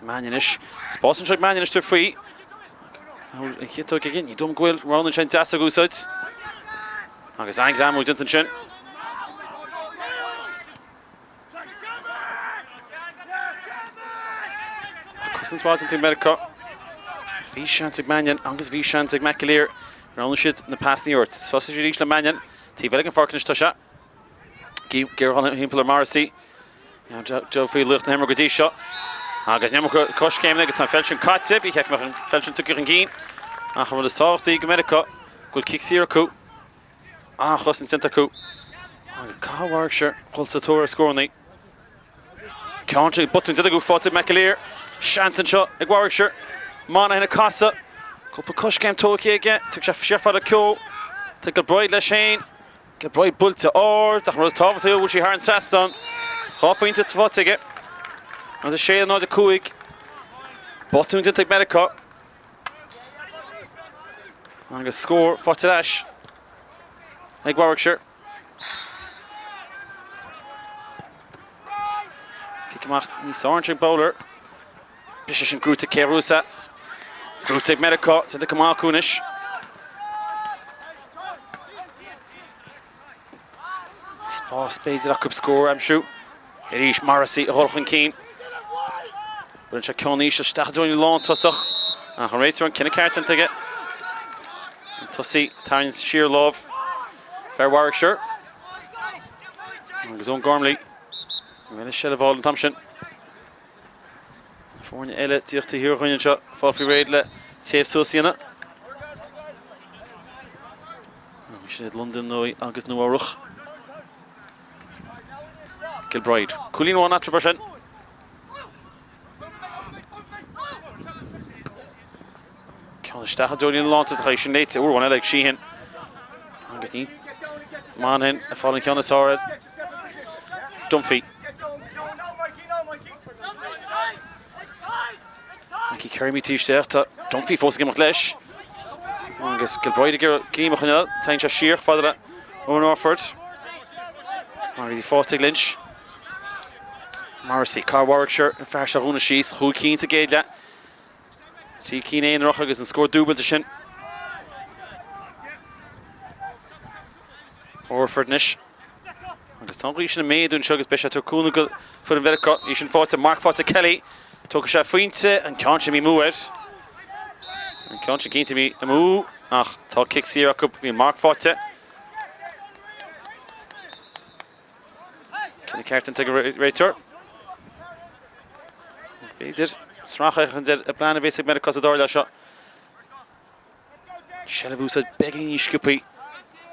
Mannion anois. Spás anseo ag Mannion anois tabhair faoi. An chiotóg aige, ní dóigh liom go bhfuil. Roghnaíonn sé an deasóg a úsáid. Agus an-ghreamú déanta ansin. Cosaint mhaith déanta ag Meiriceá. Bhí seans ag Mannion agus bhí seans ag McAleer. Roghnaigh siad na pasanna a thabhairt. Thosaigh siad arís le Mannion. Taobh eile den pháirc anois tá sé. Géarghán thimpeall ar Morrissey. Joe faoi luach na himeartha go dtí seo. Agus an iomarca coiscéimeanna agus tá an pheil sin caite. Ba cheart go mbeadh an pheil sin tugtha chun cinn. Ach an rud is tábhachtaí go Meiriceá go bhfuil cic saor acu. An-chosaint déanta acu. Agus caithfidh Warwickshire dul sa tóir ar scóranna. Ceann sin botún déanta acu faighte ag McAleer. Seans anseo ag Warwickshire. Monaghan ag casadh. Cúpla coiscéim tógtha aige. Thug sé siar fada Keogh. Tá Gilbride leis féin. Gilbride buailte ard ach an rud is tábhachtaí go bhfuil sí thar an trasnán. 2 phointe faighte aige. Agus 6 0 5. Botún déanta ag Meiriceá. Agus scór faighte ar ais ag Warwickshire. Cic amach níos fearr ansin Bowler. Briseadh sin gnóite cé Rúsa. Gnóite ag Meiriceá, déanta go maith acu anois. Spás b'fhéidir acu scór a aimsiú. Arís Morrissey a dhul chun cinn. Buaileann sé ceann íseal isteach i dtreo an lántosach. Ach an réiteoir an cinneadh ceart déanta aige. An tosaí tarraingt siar lámh fear Warwickshire. Agus Eoin Gormley. Rinne seilbh an t-am sin. Na foirne eile díreach taobh thiar dhúinn anseo, fáil faoi réidh le téamh suas a dhéanamh. Sin iad Londain agus Nua Eabhrach. Gilbride. Cúilín amháin eatarthu mar sin. Ceann isteach i dtreo na lántosach é sin léite uair amháin eile ag Sheehan. Agus ní Monaghan ag fáil an ceann is fearr air. Dunphy. Mikey Carey isteach tá Dunphy fós ag imeacht leis. Agus Gilbride ag iarraidh greim a choinneáil, téann sé siar fada le Owen Orford. Agus í faighte ag Lynch. Morrissey, Carl Warwickshire, an fear seo a dhúnadh síos, chúig cinn sa gcéad leath. 3 cinn aonarach agus an scór dúbailte sin. Orford anois. Agus tá an ghaoth sin ag méadú anseo agus beidh sé ag tabhairt cúnamh go foireann Mheiriceá. Í sin faighte, marc faighte Kelly. Tógfaidh sé phointe, an ceann sin imithe amú air. An ceann sin cinnte imithe amú ach tá cic saor acu, bhí an marc faighte. Cinneadh ceart ag an réiteoir. B'fhéidir sracfhéachaint ar an bplean a bhéas ag Meiriceá sa dara leath seo. Seilbh a úsáid beagáinín níos sciobthaí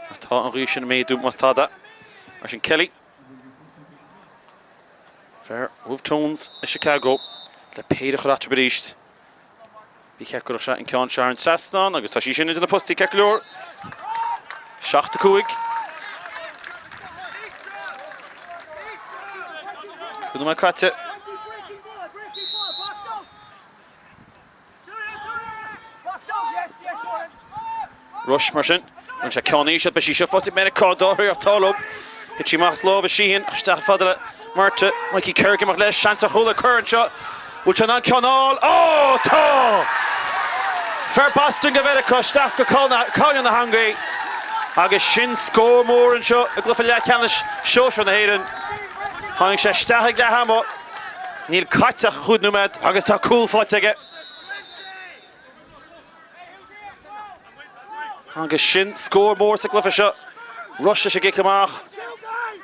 mar tá an ghaoth sin ag méadú más tada. Mar sin Kelly, fear Wolfe Tones i Chicago le péire a chur eatarthu arís. Ba cheart go gcuirfeadh sé an ceann seo thar an trasnán agus tá sí sin idir na postaí ceart go leor. 7 5. Cúig nóiméad caite. Rushe mar sin. Rinne sé ceann íseal, beidh sí seo faighte ag Meiriceá dá tá leo. Thit sí amach as lámha Sheehan ach isteach fada le Murtagh. Mikey Kerr ag imeacht leis, seans ar chúl ag Kerr anseo. Bhfuil sé in ann ceann a fháil? Ó, tá! Fear Boston go Mheiriceá isteach go cairneán na heangaí. Agus sin scór mór anseo i gcluiche leathcheannais sóisear na hÉireann. Tháinig sé isteach ag leath ama. Níl caite ach chúig nóiméad agus tá cúl faighte aige. Agus sin scór mór sa gcluiche seo. Rushe leis an gcic amach.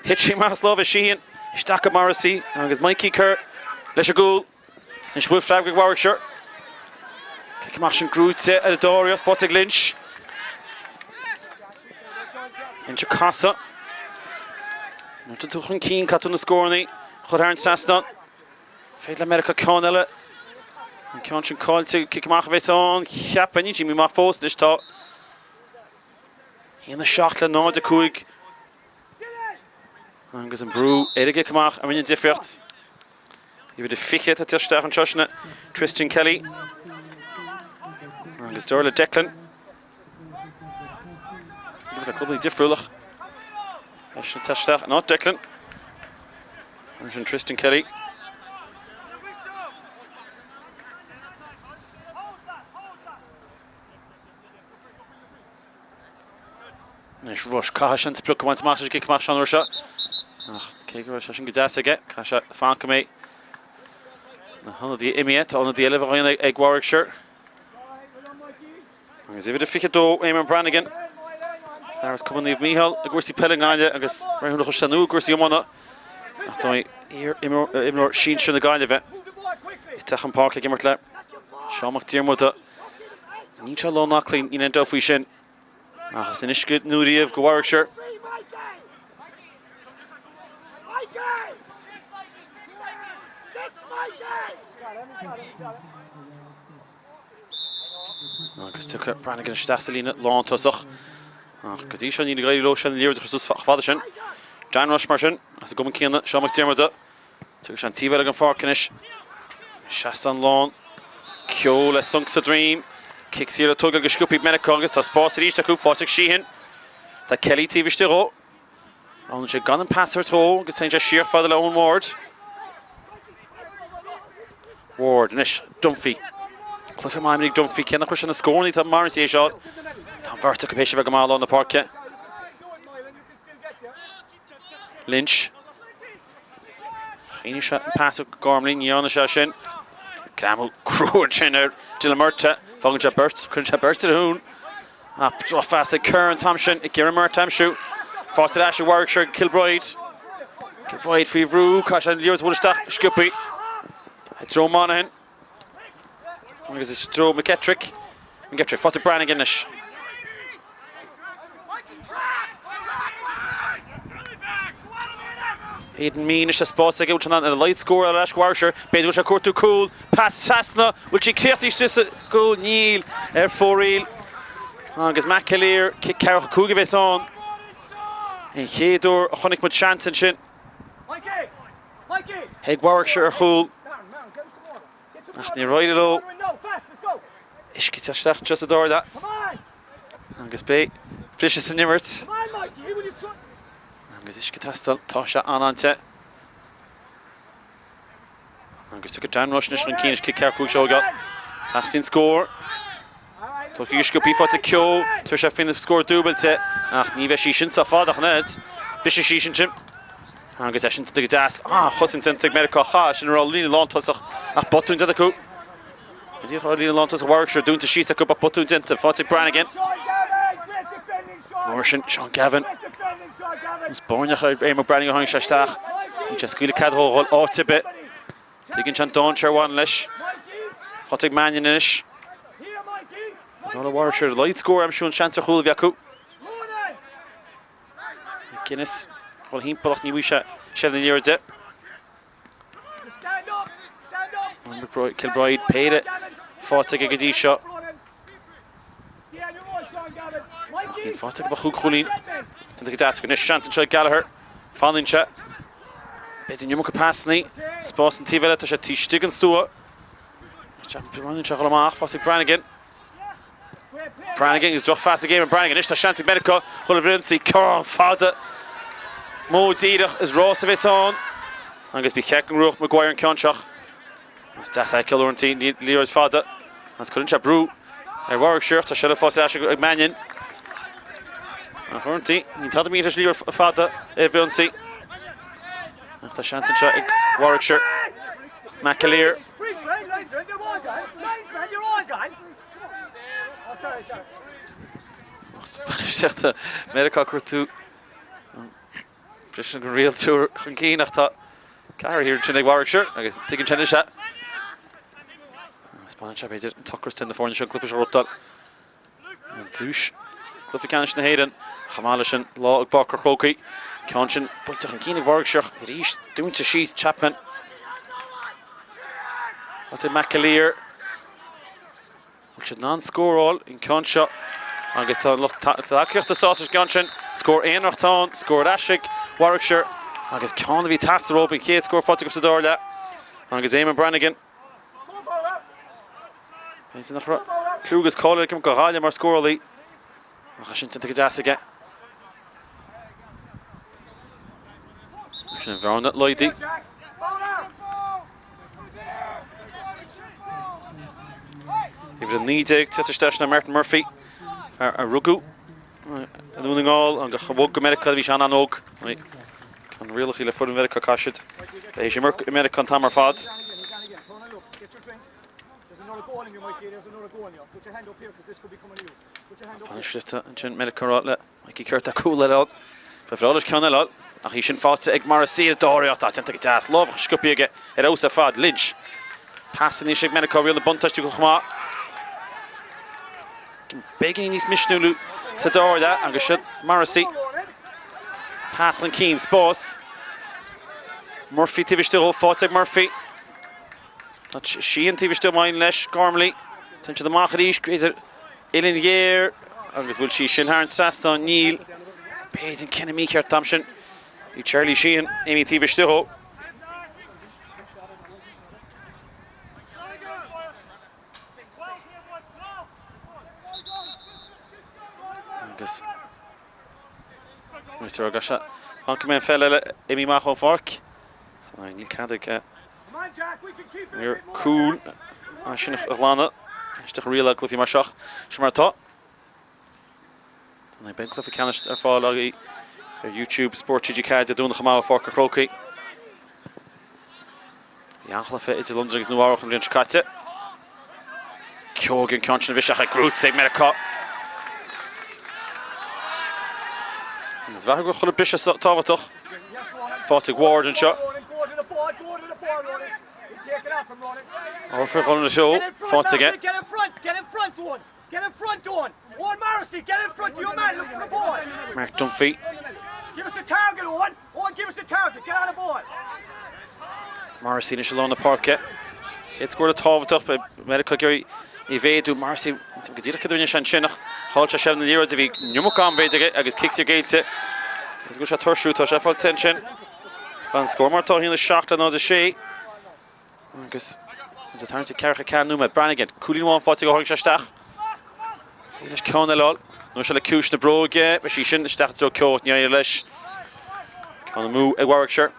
Thit sí amach as lámha Sheehan. Isteach go Morrissey agus Mikey Kerr leis an gcúl. Anois bhfuil freagra ag Warwickshire. Cic amach sin gnóite ar an dtóraíocht, faighte ag Lynch. Lynch ag casadh. Nuair atá tú chun cinn, caithfidh tú na scóranna a chur thar an trasnán. Féidir le Meiriceá ceann eile. An ceann sin caillte, cic amach a bheas ann. Cheapfainn, níl sí imithe amach fós. Anois tá 1 7 le 0 5. Agus an brú ar an gcic amach a rinne an difríocht. Uimhir a 20 atá ag teacht isteach anseo sin Tristan Kelly. Agus Derla Declan. Tá clubanna difriúla ach eisean ag teacht isteach in áit Declan. Agus sin Tristan Kelly. Anois Rushe, caithfidh sé an sprioc a bhaint amach leis an gcic amach seo an uair seo. Ach cé go raibh sé sin go deas aige, caithfidh sé fanacht go mbeidh na hionadaithe imithe. Tá ionadaí eile a bheith ag Warwickshire. Agus uimhir a 22, Eamon Brannigan. Fear as Cumann Naomh Mícheál i gcúrsaí peile i nGaillimh agus rith sé nua i gcúrsaí iomána. Ach tá iar-imreoir sinsir na Gaillimhe ag teacht chun páirce ag imirt le Seán Mac Diarmada. Níl sé lán aclaí, níl aon dabht faoi sin. Ach is anois nó riamh go Warwickshire. Agus tiocfaidh Brannigan isteach sa líne lántosach. Ach go dtí seo níl ag éirí leo sin an liathróid a chur suas chomh fada sin. Dan Rushe mar sin, as an gcumann céanna, Seán Mac Diarmada. Tiocfaidh sé an taobh eile den pháirc anois. Seastán lán. Ceo le sonc sa droim. Cic saor le tógáil go sciobtha ag Meiriceá agus tá spás arís acu, faighte ag Sheehan. Tá Kelly taobh istigh dhó. Roghnaíonn sé gan an pas a thabhairt dhó agus téann sé siar fada le Eoin Ward. Ward anois, Dunphy. Cluiche maith ag Dunphy, cé nach bhfuair sé na scóranna atá Morrissey é seo. Tá an bheirt acu théis a bheith go maith i lár na páirce. Lynch. Choinnigh sé an pas go Gormley, ní dhearna sé sin. Greamú crua ansin ar Dylan Murtagh. Fágann sé beirt, cuireann sé beirt ar a thóin. Ach drochphas ag Kerr an t-am sin ag iarraidh Murtagh a aimsiú. Faighte ar ais ag Warwickshire Kilbride. Kilbride faoi bhrú, caithfidh sé an liathróid a bhualadh isteach sciobtha. I dtreo Monaghan. Agus i dtreo McGettrick. McGettrick faighte Brannigan anois. Aidan Meehan anois tá spás aige, bhfuil sé in ann ar a laghad scór ar ais go Warwickshire. B'fhéidir go bhfuil sé ag cuartú cúl. Pas trasna, bhfuil sí críochnaithe istigh sa gcúl? Níl, ar fóraoil. Agus McAleer, cic ceathracha 5 a bheas ann. An chéad uair a chonaic muid seans ansin ag Warwickshire ar chúl. Ach níor éirigh leo uisce teacht isteach anseo sa dara leath. Agus beidh briseadh san imirt. Agus uisce ag teastáil, tá sé an-an-te. Agus tiocfaidh Dan Rushe anois chun cinn, cic ceathracha 5 seo aige. Teastaíonn scór. Tógtha go sciobtha faighte ag Keogh, tabharfaidh sé faoina scór dúbailte ach ní bheidh sí sin sách fada ach an oiread. Briseadh síos ansin agus é sin déanta go deas. An-chosaint déanta ag Meiriceá chaith sin a raibh líne lántosach ach botún déanta acu. Díreach a raibh líne lántosach Warwickshire dúnta síos acu ach botún déanta. Faighte ag Brannigan. Mar sin Sean Gavin. Is báineach ar Éamonn Brannigan a tháinig sé isteach. Níl sé ag scaoileadh cead dhó a dhul áit ar bith. Tuigeann sé an dainséar a bhaineann leis. Faighte ag Mannion anois. Dul Warwickshire a laghad scór a aimsiú an seans ar chúl a bhí acu. McGuinness dul thimpeall ach ní bhfaighidh sé seilbh na liathróide. Kilbride péire faighte aige go dtí seo. Ach níl faighte acu ach chúig chúilín. Déanta go deas anois seans anseo ag Gallagher. Fanann sé. B'fhéidir an iomarca pasanna. Spás an taobh eile, tá sé taobh istigh den stua. Roinneann sé dhul amach, faighte ag Brannigan. Brannigan agus drochphas ag Eamon Brannigan. Anois tá seans ag Meiriceá dhul i bhfrithionsaí. Ceann fada. Modh díreach is rás a bheas ann. Agus ba cheart go ngnóthódh Maguire an ceann seo. Is deas a fheiceáil uaireanta liathróid fada agus cuireann sé brú ar Warwickshire. Tá seilbh faighte ar ais ag Mannion. Ach uaireanta níl tada mícheart leis an liathróid fada ar bhfrithionsaí. Ach tá seans anseo ag Warwickshire. McAleer. Bainistíochta Meiriceá cuartú Briseann go riail triúr chun cinn ach tá ceathrar thiar ansin ag Warwickshire agus tuigeann sé anois é. Agus baineann sé b'fhéidir an t-ocras de na foirne seo an cluiche seo a ghnóthachtáil. An duais cluiche ceannais na hÉireann chomh maith leis an lá ag Páirc an Chrócaigh. Ceann sin buailte chun cinn ag Warwickshire arís dúnta síos Chapman. Faighte ag McAleer. Bhfuil siad in ann scóráil an ceann seo agus tá an lucht tacaíochta sásta leis an gceann sin. Scór aonarach atá ann, scór ar ais ag Warwickshire agus ceann a bhí ag teastáil uathu, an chéad scór faighte acu sa dara leath agus Eamon Brannigan. B'fhéidir nach raibh clú agus cáil air go Gaillimh mar scórálaí ach é sin déanta go deas aige. Sin an bhearna laghdaithe. Uimhir 19 tite isteach ná Martin Murphy, fear a rugadh i nDún na nGall agus a bhog go Meiriceá bhí sé an-óg. Ceann rialacha le foireann Mheiriceá caithfidh siad bheith i Meiriceá an t-am ar fad. Bainistíochta ansin Meiriceá ag rá le Mikey Kerr tá cúl eile ann. Ba bhreá leis ceann eile a fháil, ach í sin faighte ag Morrissey ar dáiríre. Tá déanta go deas, lámhach sciobtha aige ar fheabhas ar fad. Lynch. Pas anois ag Meiriceá, riail na buntáiste acu chomh maith. Beagáinín níos misniúla sa dara leath agus seo Morrissey. Pas chun cinn, spás. Murphy taobh istigh dhó, faighte ag Murphy. Tá Sheehan taobh istigh maith leis, Gormley. Téann siad amach arís, b'fhéidir uillinn ghéar agus bhfuil sí sin thar an trasnán? Níl. B'fhéidir an cinneadh mícheart an t-am sin. Bhí Charlie Sheehan imithe taobh istigh dhó. Agus Ritear agus se. Fan go mbeidh an pheil eile imithe amach ón pháirc. Níl cead ag maor cúil é sin a ghlanadh. Aisteach an riail i gcluichí mar seo. Sin mar atá. Beidh an cluiche ceannais ar fáil agaibh ar YouTube Spórt TG4 Dé Domhnaigh chomh maith ó Pháirc an Chrócaigh. Bhí an-chluiche idir Londain agus Nua Eabhrac an bhliain seo caite. Keogh an ceann sin a bhí sé gnóthaithe ag Meiriceá. Agus bheadh gur chuile briseadh tábhachtach faighte ag Ward anseo. Orfar chun na seó faighte aige. Mark Dunphy. Morrissey anois i lár na páirce. Chéad scór tábhachtach, beidh Meiriceá ag iarraidh í mhéadú. Morrissey, go díreach cad a rinne sé ansin ach chaill sé seilbh na liathróide. Bhí an iomarca am b'fhéidir aige agus cic saor géillte. Agus go bhfuil sé tuirsiúil, tá sé faighte ansin. Tá an scór mar atá, 1-7 le 0-6. Agus muid ag tarraingt ceathracha ceathair nóiméad. Brannigan, cúilín amháin faighte aige ó tháinig sé isteach. Féidir leis ceann eile a fháil. Nó seo le ciumhais na bróige. Beidh sí sin isteach i dtreo Keogh. Ní éireoidh leis. Ceann amú ag Warwickshire.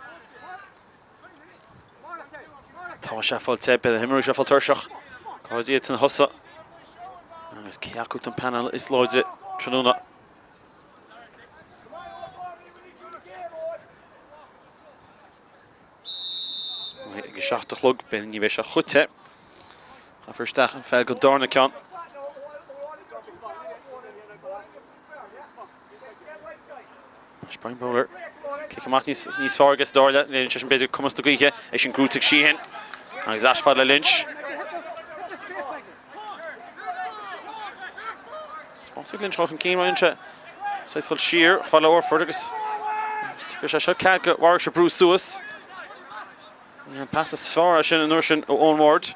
Tá sé faighte. Beidh na himreoirí seo fáil tuirseach. Cá iad san thosaigh. Agus cé acu an painéal is láidre tráthnóna? Ag a 7 a chlog, b'fhéidir ní bheidh sé chomh te. Caithfear isteach an pheil don darna ceann. Anois Brian Bowler. Cic amach níos, níos fearr aige sa dara leath. Léiríonn sé sin b'fhéidir cumas na gaoithe. É sin gnóite ag Sheehan. Agus ar ais fad le Lynch. Spás ag Lynch chun cinn roinnt sé. Saghas dul siar fad le Orford agus tugann sé seo cead do Warwickshire brú suas. An pas is fearr é sin an uair sin ó Eoin Ward.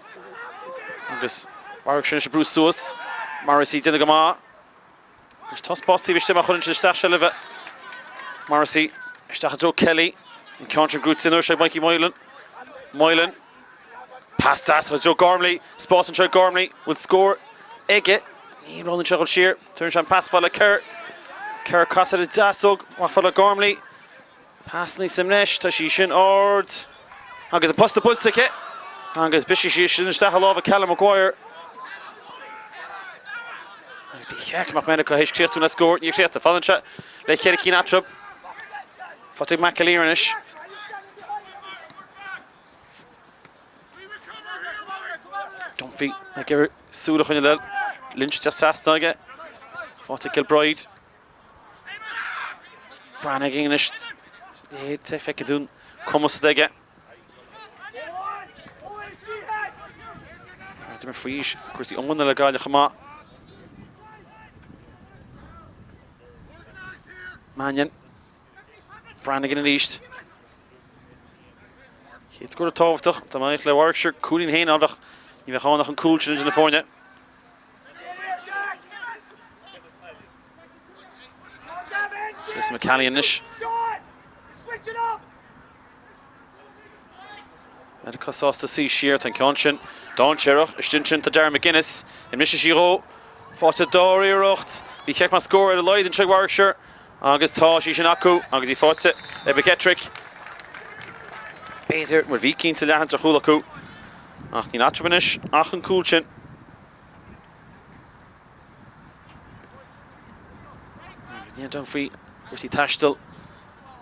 Agus Warwickshire anois ag brú suas. Morrissey déanamh go maith. Agus tá spás taobh istigh má chuireann siad isteach seilbh Morrissey isteach i dtreo Kelly. An ceann sin gnóite an uair seo ag Mikey Moylan. Moylan. Pas deas i dtreo Gormley. Spás anseo ag Gormley. Bhfuil scór aige? Ní roghnaíonn sé dul siar. Tugann sé an pas fad le Kerr. Kerr casadh ar an deasóg. Amach fad le Gormley. Pas níos sa mbreis, tá sí sin ard agus an posta buailte aici agus briseann sí sin isteach i lámha Callum Maguire. Agus ba cheart go mbeadh Meiriceá théis críochnú le scór, níor chríochnaigh. Fanann sé le cheithre cinn eatarthu. Faighte ag McAleer anois. Dunphy ag iarraidh súil a choinneáil le Lynch ag teacht trasna aige. Faighte ag Kilbride. Brannigan anois feicthe dúinn cumas atá aige. D'imir faoi cúrsaí iomána le Gaillimh chomh maith. Mannion. Brannigan arís. Chéad scór tábhachtach. Dá mbeadh le Warwickshire cúilín féin ann bheadh ní bheadh ann ach an cúl sin idir na foirne. Jason McCallion anois. Meiriceá sásta suí siar, tá an ceann sin dainséarach. Istigh ansin tá Darren McGuinness. An mbrisfidh sí dhó? Faighte dara iarracht. Ba cheart go mbeadh scór ar a laghad anseo ag Warwickshire agus tá sí sin acu agus í faighte ag McGettrick. B'fhéidir, mar bhí cinnte leath idir chúl acu ach níl eatarthu anois ach an cúl sin. Agus níl ann faoi cúrsaí taistil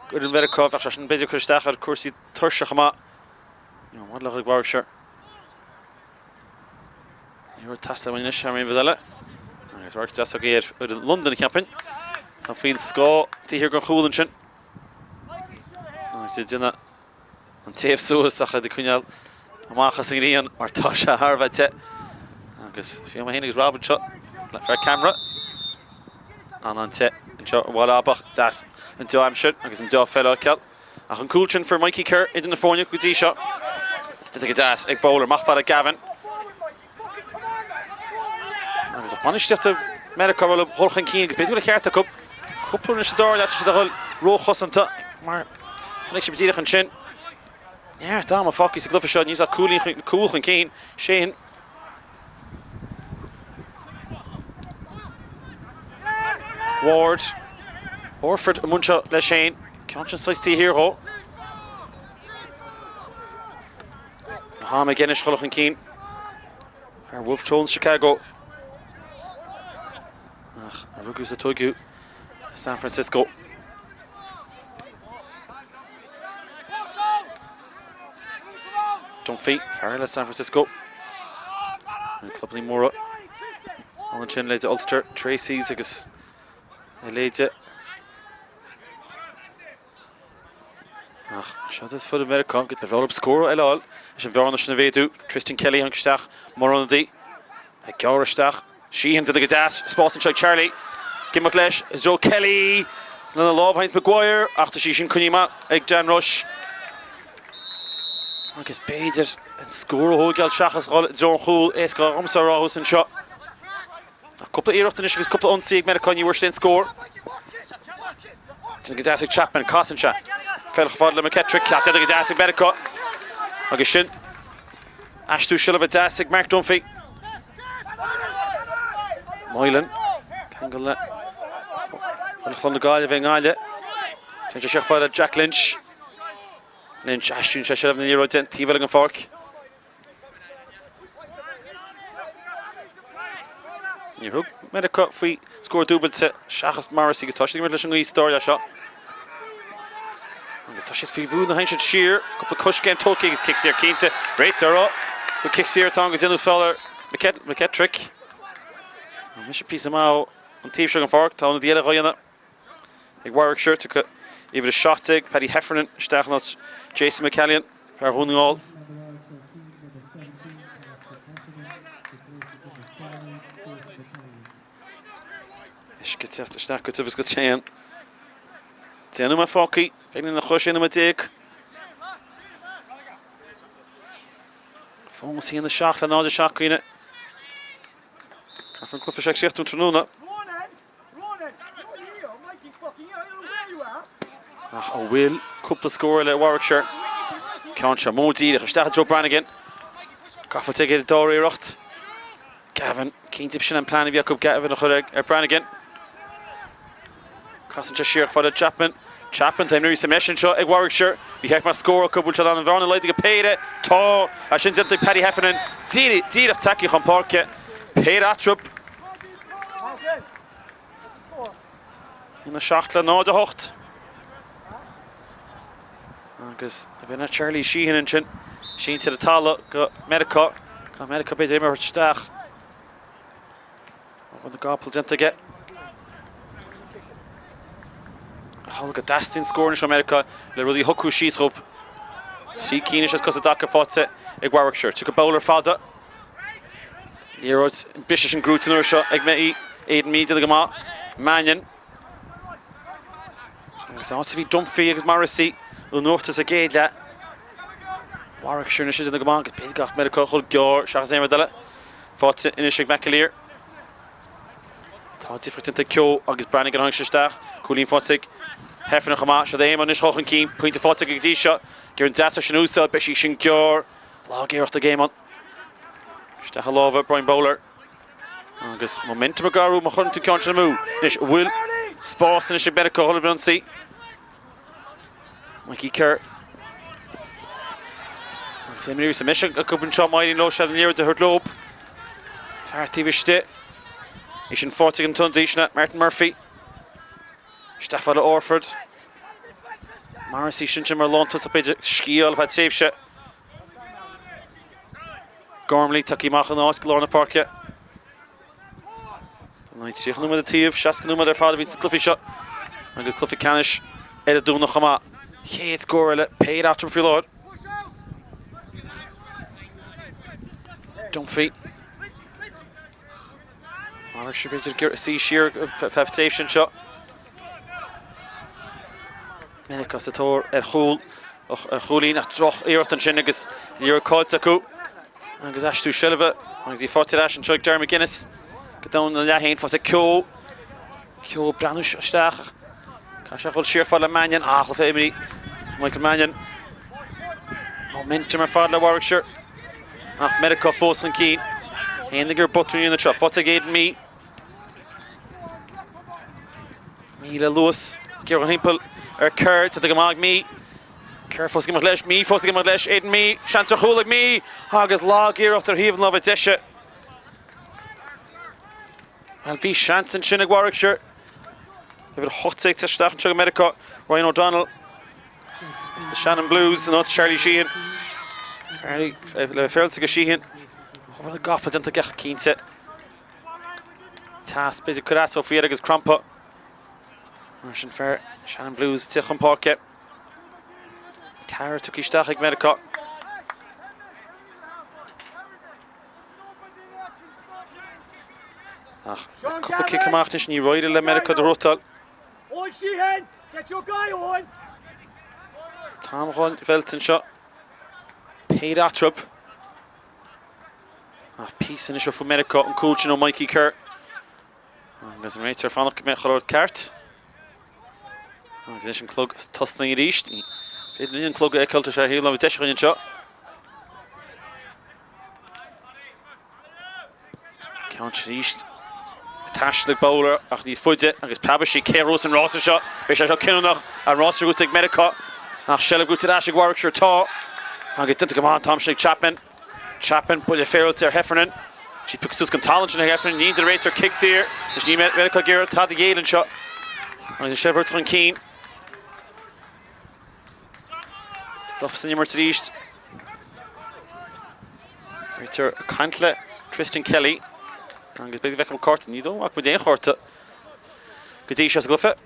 go dtí Meiriceá, bheadh sé sin b'fhéidir cur isteach ar cúrsaí tuirse chomh maith. Ní raibh le ag Warwickshire. Ní raibh teastáil uainn anois thar aon rud eile. Agus radharc deas agaibh ar fhoireann Londain, cheapfainn. Tá faoin scáth taobh thiar den chúl ansin. Agus iad ag déanamh an téamh suas ach iad ag coinneáil amach as an ngrian mar tá sé thar a bheith te. Agus fiú mé féin agus Rob anseo le fear ceamara an-an-te anseo i bhFaile Abach. Deas an dea-aimsir agus an dea-pheil a fheiceáil. Ach an cúl sin fuair Mikey Kerr idir na foirne go dtí seo. Déanta go deas ag Bowler, amach fad le Gavin. Agus bainistíocht Meiriceá ag dul chun cinn agus b'fhéidir go bhfuil an ceart acu. Cúpla uair anois sa dara leath tá siad a dhul róchosanta mar chonaic sibh díreach ansin. Neart ama fágtha sa gcluiche seo, níl ach cúilín cúl chun cinn. Shane. Ward. Orford i mbun seo le Shane. Ceann sin saghas taobh thiar dhó. Tá am aige anois dul chun cinn ar Wolfe Tones Chicago. Ach a rugadh is a tógadh i San Francisco. Dunphy, fear eile San Francisco. Na clubanna móra ansin leithéide Ulster, Tracey's agus a leithéide. Ach seo iad foireann Mheiriceá, ba bhreá leo scór eile a fháil leis an bhearna sin a mhéadú. Tristan Kelly tháinig isteach mar ionadaí. Ag gearradh isteach. Sheehan déanta go deas. Spás anseo ag Charlie. Ag imeacht leis. Joe Kelly lena lámh Heinz Maguire ach tá sí sin coinnithe amach ag Dan Rush. Agus b'fhéidir an scór a thógáil seachas dhul i dtreo an chúil. Éasca dhomsa a rá thuas anseo. Ach cúpla iarracht anois agus cúpla ionsaí ag Meiriceá, ní bhfuair siad aon scór. Déanta go deas ag Chapman, casann sé. Peil chomh fada le McEttrick, ach déanta go deas ag Meiriceá. Agus sin aistriú seilbhe deas ag Mark Dunphy. Moylan, ceangal le Chlann na Gaillimhe i nGaillimh. Téann sé isteach fada le Jack Lynch. Lynch aistríonn sé seilbh na liathróide an taobh eile den pháirc. Níor thug Meiriceá faoi scór dúbailte seachas Morrissey agus tá siad ag imirt leis an ngaoth sa dara leath seo. Agus tá siad faoi bhrú nuair a théann siad siar, cúpla coiscéim tógtha agus cic saor cinnte. Réiteoir á rá gur cic saor atá ann go déanadh feall ar McEttrick. Mise píosa maith ón taobh seo den pháirc, tá ionadaí eile dhá dhéanamh ag Warwickshire, tugtha uimhir 17, Paddy Heffernan isteach in áit Jason McCallion, fear Dhún na nGall. Uisce ag teacht isteach go tiubh is go tréan. 10 nóiméad fágtha, beagnach ina chois 11 nóiméad. Fós 1 7 le 0 7 Caoine. Caithfear an cluiche seo a chríochnú tráthnóna. Ach an bhfuil cúpla scór eile ag Warwickshire? Ceann seo mór díreach isteach i dtreo Brannigan. Gafa aige ar an dara iarracht. Gavin, cinnte b'shin an plean a bhí acu Gavin a chur ar Brannigan. Casann sé siar fad le Chapman. Chapman, tá imreoirí sa mbreis anseo ag Warwickshire. Ba cheart go mbeadh scór acu, bhfuil siad in ann an bhearna a laghdú go péire. Tá! É sin déanta ag Paddy Heffernan. Díreach tagtha chun páirce. Péire eatarthu. 1-7 le 0-8. Agus b'in é Charlie Sheehan ansin. Sínte ar an talamh go Meiriceá. Caithfidh Meiriceá b'fhéidir imirt isteach. Obair na gcapall déanta aige. Amhail go dteastaíonn scór anois ó Meiriceá le rudaí a shocrú síos dhóibh. Trí cinn anois as cosa i dtaca faighte ag Warwickshire. Tiocfaidh Bowler fada. Liathróid briseadh sin gnóite an uair seo ag Aidan Mee déanta go maith. Mannion. Agus áit a bhí Dunphy agus Morrissey in uachtar sa gcéad leath. Warwickshire anois ag déanamh go maith agus b'fhéidir go mbeadh Meiriceá a dhul gearr seachas aon rud eile. Faighte anois ag McAleer. Tá difríocht déanta ag Keogh agus Brannigan a tháinig sé isteach. Cúilín faighte ag Heffernan chomh maith. Siod Éamonn anois dul chun cinn. Pointe faighte aige go dtí seo. Ag iarraidh an deasóg sin a úsáid. Beidh sí sin gearr. Lag-iarracht ag Éamonn. Isteach i lámha Brian Bowler. Agus momentum ag athrú má chuireann tú ceann sin amú. Anois, an bhfuil spás anois ag Meiriceá a dhul ar an ionsaí? Mikey Kerr. Agus imreoirí sa mbreis acu anseo má éiríonn leo siad an liathróid a thabhairt leo. Fear taobh istigh. É sin faighte ag an t-ionadaí sin Martin Murphy. Isteach fad le Orford. Morrissey sin sin mar lántosach b'fhéidir sciáil feadh tréimhse. Gormley tagtha amach in áit go lár na páirce. 30 nóiméad an taobh, 60 nóiméad ar fad a bhí sna cluichí seo agus cluiche ceannais ar an Domhnach chomh maith. Chéad scór eile, péire eatarthu faoi láthair. Dunphy. Warwickshire b'fhéidir ag suí siar feadh tréimhse anseo. Meiriceá sa tóir ar chúl, ar chúilín ach droch iarracht ansin agus liathróid caillte acu. Agus aistriú seilbhe agus í faighte ar ais anseo ag Darragh McGuinness go domhan ina leath féin faighte ag Keogh. Keogh ag breathnú isteach ach caithfidh sé a dhul siar fad le Mannion. Ah, chluiche imní Michael Mannion. Momentum ar fad le Warwickshire. Ach Meiriceá fós chun cinn. Aon ag ar botún a dhéanamh anseo. Faighte ag Aidan Mee. Mee le luas. Gearr thimpeall ar Kerr. Tá go maith ag Mee. Kerr fós ag imeacht leis. Mee fós ag imeacht leis. Aidan Mee. Seans ar chúl ag Mee. Agus lag-iarracht ar thaobh na láimhe deise. Bhuel, bhí seans ansin ag Warwickshire. Uimhir 18 isteach anseo go Meiriceá. Ryan O'Donnell. Is the Shannon Blues in áit Charlie Sheehan. Le féilte go Sheehan. Obair na gcapall déanta aige cinnte. Teas b'fhéidir cur as ó faoi agus crampa. Mar sin fear Shannon Blues ag teacht chun páirce. Ceathrar tugtha isteach ag Meiriceá. Ach cúpla cic amach anois ní raibh le Meiriceá do thriotáil. Tom bheilt anseo. Péire eatarthu. Ach píosa anois ó faoi Meiriceá an cúl sin ó Mikey Kerr. Agus an réiteoir fanacht go mbeadh an rud ceart. Agus anois an clog tosnaithe arís. Ní féidir linn an clog a fheiceáil, tá sé ar thaobh láimhe deise againn anseo. Ceann sin arís ag taisteal ag Bowler ach níos faide agus preabfaidh sí cé a ghnóthós an rása seo. Beidh sé seo cinniúnach an rása gnóthaithe ag Meiriceá ach seilbh gnóthaithe ar ais ag Warwickshire tá agus déanta go maith an t-am sin ag Chapman. Chapman buille féaráilte ar Heffernan. Sí pioctha suas den talamh ansin ag Heffernan, ní den réiteoir cic saor. Anois níl Meiriceá ag iarraidh tada a ghéilleadh anseo. Agus an seilbh a thabhairt chun cinn. Stop san imirt arís. Réiteoir ag caint le Tristan Kelly. Agus b'fhéidir go bhfeicfidh muid cárta, ní dóigh go bhfaca muid aon chárta go dtí seo sa gcluiche.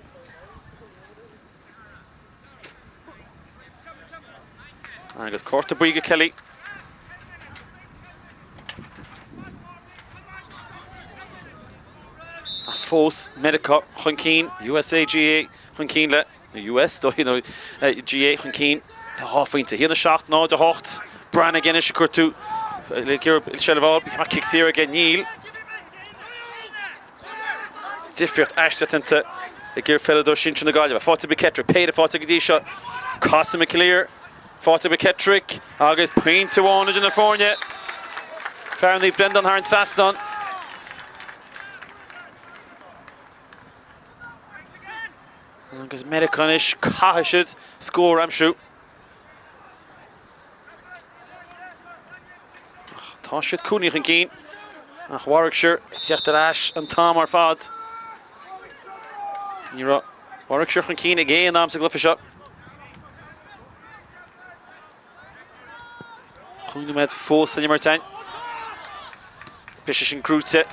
Agus cárta buí go Kelly. Ach fós Meiriceá chun cinn, USA GAA chun cinn le US dóigh nó GAA chun cinn le 2 phointe. 1 7 0 8 Brannigan anois ag cuartú le seilbh a fháil. Cic saor aige níl. Difríocht aisteach déanta ag iar-pheileadóir sinsir na Gaillimhe. Faighte McKettrick, péire faighte go dtí seo. Casadh McAleer, faighte McKettrick agus pointe amháin idir na foirne. Fear Naomh Breandán thar an trasnán. Agus Meiriceá anois, caithfidh siad scór a aimsiú. Ach tá siad cúilín chun cinn. Ach Warwickshire ag teacht ar ais an t-am ar fad. Ní raibh Warwickshire chun cinn ag aon am sa gcluiche seo. 5 nóiméad fós san imirt againn. Beidh sé sin gnóite.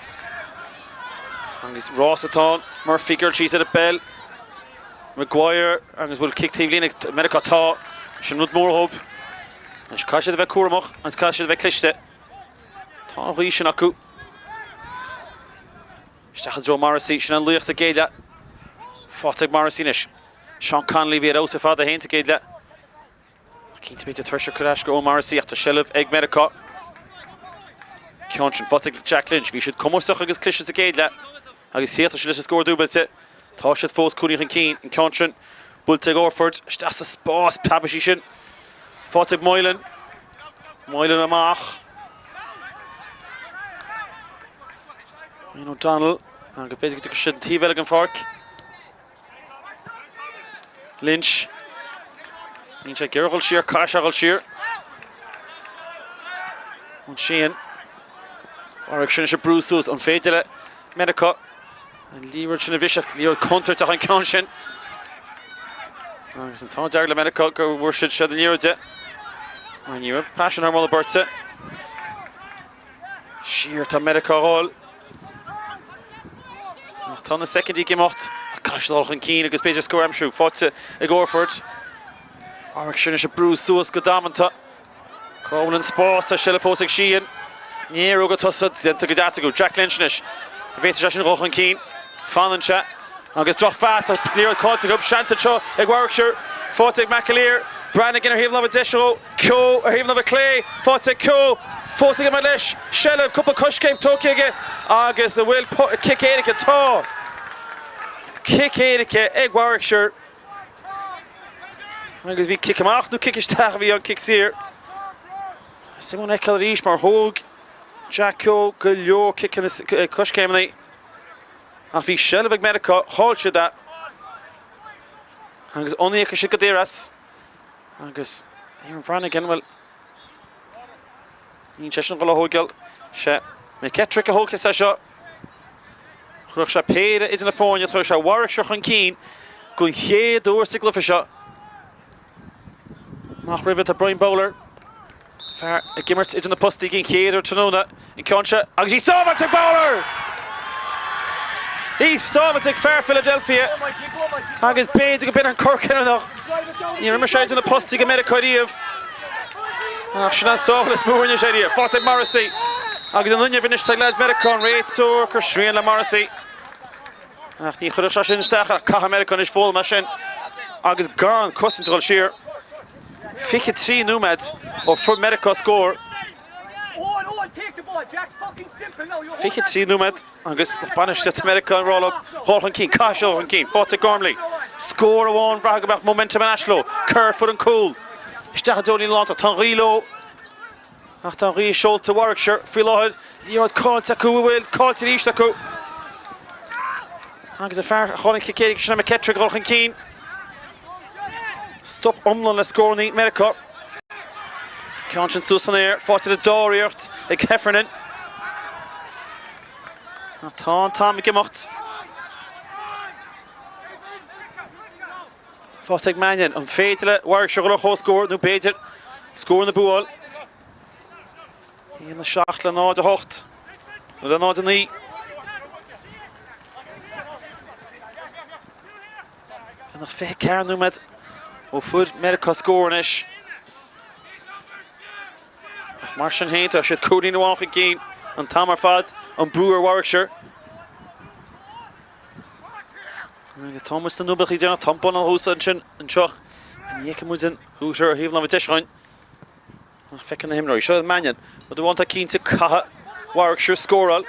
Agus rás atá ann. Murphy ag dul síos ar an bpeil. Maguire agus bhfuil cic taobh líne ag Meiriceá? Tá. Sin rud mór dhóibh. Anois caithfidh siad a bheith cúramach agus caithfidh siad a bheith cliste. Tá an ghaoth sin acu. Isteach i dtreo Morrissey. Sin an laoch sa gcéad leath. Faighte ag Morrissey anois. Seán Connolly bhí ar fheabhas ar fad é féin sa gcéad leath. Cinnte b'fhéidir tuirseach cur ais go Eoin Morrissey ach tá seilbh ag Meiriceá. Ceann sin faighte ag Jack Lynch. Bhí siad cumasach agus cliste sa gcéad leath agus chríochnaigh siad leis an scór dúbailte. Tá siad fós cúilín chun cinn. An ceann sin buailte ag Orford. Isteach sa spás preabfaidh sí sin. Faighte ag Moylan. Moylan amach. Ian O'Donnell agus b'fhéidir go dtiocfaidh siad an taobh eile den pháirc. Lynch. Níl sé ag iarraidh dul siar, caithfidh sé dul siar. Ansin. Warwickshire anois ag brú suas. An féidir le Meiriceá an liathróid sin a bhriseadh? Liathróid contúirteach an ceann sin. Agus an t-ádh dearg le Meiriceá go bhfuair siad seilbh na liathróide. Mar ní raibh paisean thar moladh beirte. Siar tá Meiriceá a dhul. Ach tá na soicindí ag imeacht. Ach caithfidh siad dul chun cinn agus b'fhéidir scór a aimsiú. Faighte ag Orford. Warwickshire anois ag brú suas go damanta. Cá bhfuil an spás? Tá seilbh fós ag Sheehan. Néaróg ag tosú. Déanta go deas acu. Jack Lynch anois. An bhféadfadh sé sin dul chun cinn? Fanann sé. Agus drochphas ach liathróid caillte acu. Seans anseo ag Warwickshire. Faighte ag McAleer. Brannigan ar thaobh na láimhe deise dhó. Keogh ar thaobh na láimhe clé. Faighte ag Keogh. Fós ag imeacht leis. Seilbh, cúpla coiscéim tógtha aige agus an bhfuil cic éirice? Tá! Cic éirice ag Warwickshire. Agus bhí cic amach nó cic isteach a bhí an cic saor. Suimiúil a fheiceáil arís mar thóg Jack Keogh go leor ciceanna coiscéimeanna. Ach bhí seilbh ag Meiriceá, chaill siad é. Agus ionaíodh siad go daor as. Agus Eamon Brannigan, bhuel, níl sé sin ag dul a thógáil. Sé McEttrick a thógfas é seo. Chuirfeadh sé péire idir na foirne, chuirfeadh sé Warwickshire chun cinn don chéad uair sa gcluiche seo. Amach roimhe tá Brian Bowler. Fear ag imirt idir na postaí den chéad uair tráthnóna. An ceann seo agus í sábháilte ag Bowler! Í sábháilte ag fear Philadelphia agus b'fhéidir go b'in an cor cinniúnach. Níor imir sé idir na postaí do Meiriceá riamh. Ach sin an sábháil is mó a rinne sé riamh. Faighte ag Morrissey agus an fhuinneamh anois ag leaids Meiriceá an réiteoir ag cur srian le Morrissey. Ach ní chuirfeadh sé sin isteach ach caithfidh Meiriceá anois foghlaim as sin agus gan cosaint a dhul siar. 23 nóiméad ó fuair Meiriceá scór. 23 nóiméad agus bainistíocht Meiriceá ag rá leo dhul chun cinn. Caithfidh siad dhul chun cinn. Faighte ag Gormley. Scór amháin bhraithfeá go mbeadh momentum ar ais leo. Cur ar fud an cúl. Isteach i dtreo líne lántach. Tá an ghaoth leo. Ach tá an ghaoth i seolta Warwickshire faoi láthair. Liathróid caillte acu, an bhfuil? Caillte arís acu. Agus an fear a chaill an cic éirice sin McEttrick ag dul chun cinn. Stop iomlán le scóranna Meiriceá. Ceann sin suas san aer, faighte le dáiríreacht ag Heffernan. Ach tá an t-am ag imeacht. Faighte ag Mannion. An féidir le Warwickshire dhul ar comhscór nó b'fhéidir scór na bua a fháil? 1, 7 le 0, 8 nó le 0, 9. Beagnach 24 nóiméad ó fuair Meiriceá scór anois. Ach mar sin féin, tá siad cúilín amháin chun cinn an t-am ar fad, an brú ar Warwickshire. Agus tá muid sna nóiméadaí deireanacha, tá an bonnán thuas ansin anseo. An bhfeicfidh muid an hooter ar thaobh láimhe deise againn? Ach feiceann na himreoirí. Seo Mannion. Rud amháin atá cinnte, caithfidh Warwickshire scóráil.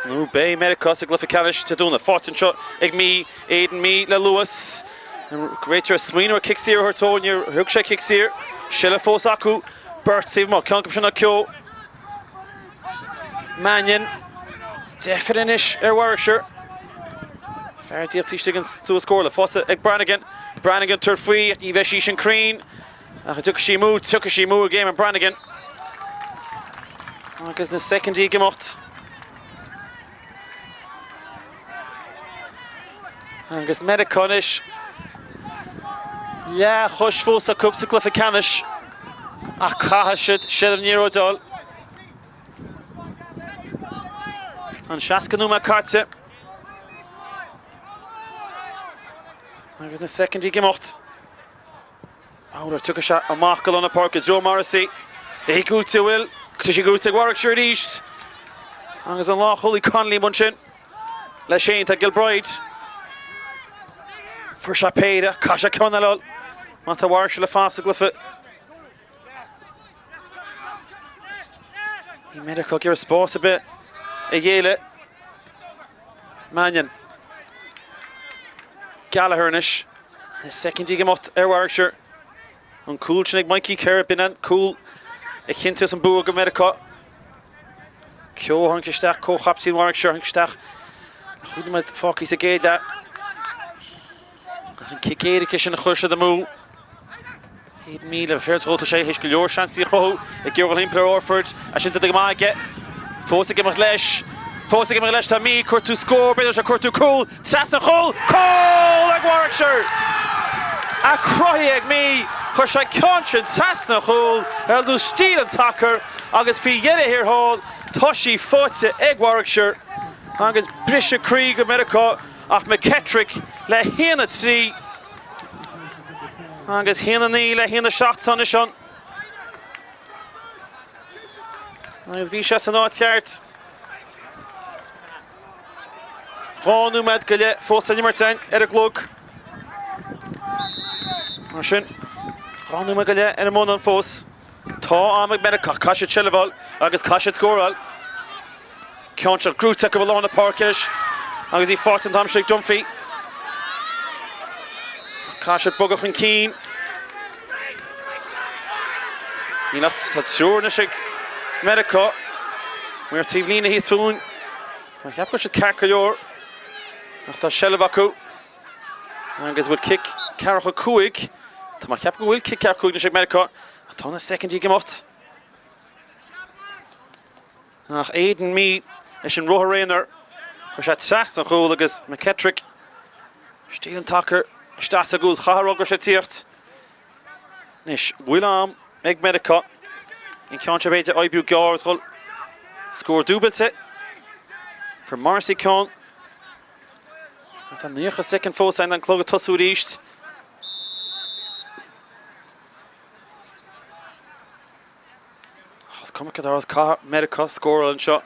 Nó beidh Meiriceá sa gcluiche ceannais Dé Domhnaigh. Faighte anseo ag Mee, Aidan Mee le luas. An réiteoir ag smaoineamh ar cic saor a thabhairt dó, níor thug sé cic saor. Seilbh fós acu. Beirt taobh amuigh. Ceann acu sin ná Keogh. Mannion. Deifir anois ar Warwickshire. Fear díobh taobh istigh den stua scórála. Faighte ag Brannigan. Brannigan tabhairt faoi ach ní bheidh sí sin cruinn. Ach tiocfaidh sí amú, tiocfaidh sí amú ag Eamon Brannigan. Agus na soicindí ag imeacht. Agus Meiriceá anois leathchos fós acu sa gcluiche ceannais ach caithfidh siad seilbh na liathróide a fháil. Tá an 60 nóiméad caite. Agus na soicindí ag imeacht. Fowler, tiocfaidh sé amach go lár na páirce i dtreo Morrissey. É gnóite, bhfuil? Tá sí gnóite ag Warwickshire arís. Agus an lánchúlaí Connolly amuigh ansin. Leis féin tá Gilbride. Fuair sé péire, caithfidh sé ceann eile a fháil. Má tá Warwickshire le fanacht sa gcluiche. Níl Meiriceá ag iarraidh spás ar bith a ghéilleadh. Mannion. Gallagher anois. Na soicindí ag imeacht ar Warwickshire. An cúl sin ag Mikey Kerr, b'in an cúl a chinnteos an bua go Meiriceá. Keogh tháinig isteach, comhchaptaen Warwickshire tháinig isteach. Chúig nóiméad fágtha sa gcéad leath. Ach an cic éirice sin a chuir siad amú. 1,000 fear tá sé théis go leor seansaí a chruthú ag iarraidh dul thimpeall ar Orford. É sin déanta go maith aige. Fós ag imeacht leis. Fós ag imeacht leis tá Mee cuartú scór, b'fhéidir sé cuartú cúl. Trasna an chúil. Cúl ag Warwickshire! É cruthaithe ag Mee. Chuir sé an ceann sin trasna an chúil ar nós stíl an tsacair agus faoi dheireadh thiar thall tá sí faighte ag Warwickshire agus briseadh croí go Meiriceá ach McKettrick le 1-3. Agus 1-9 le 1-7 anois ann. Agus bhí sé san áit cheart. 2 nóiméad go leith fós san imirt againn ar an gclog. Mar sin, 2 nóiméad go leith ar an mbonnán fós. Tá am ag Meiriceá, caithfidh siad seilbh a fháil agus caithfidh siad scóráil. Ceann seo gnóite acu i lár na páirce anois agus í faighte an t-am seo ag Dunphy. Caithfidh siad bogadh chun cinn. Níl ach tá triúr anois ag Meiriceá. Maor taobh líne thíos fúinn. Tá cheap go bhfuil siad ceart go leor ach tá seilbh acu. Agus bhfuil cic 45. Tá mé ag ceapadh go bhfuil cic 45 anois ag Meiriceá ach tá na soicindí ag imeacht. Ach Aidan Mee leis an ruathar aonair, chuir sé trasna an chúil agus McKettrick stíl an tsacair isteach sa gcúl. Chaithfear a rá go raibh sé ag tíocht. Anois, bhfuil am ag Meiriceá an ceann seo b'fhéidir a oibriú gearr agus dhul scór dúbailte. Fuair Morrissey ceann. Ach tá 90 soicind fós againn an clog ag tosú arís. Is cuma cad a tharlós, caithfidh Meiriceá scóráil anseo.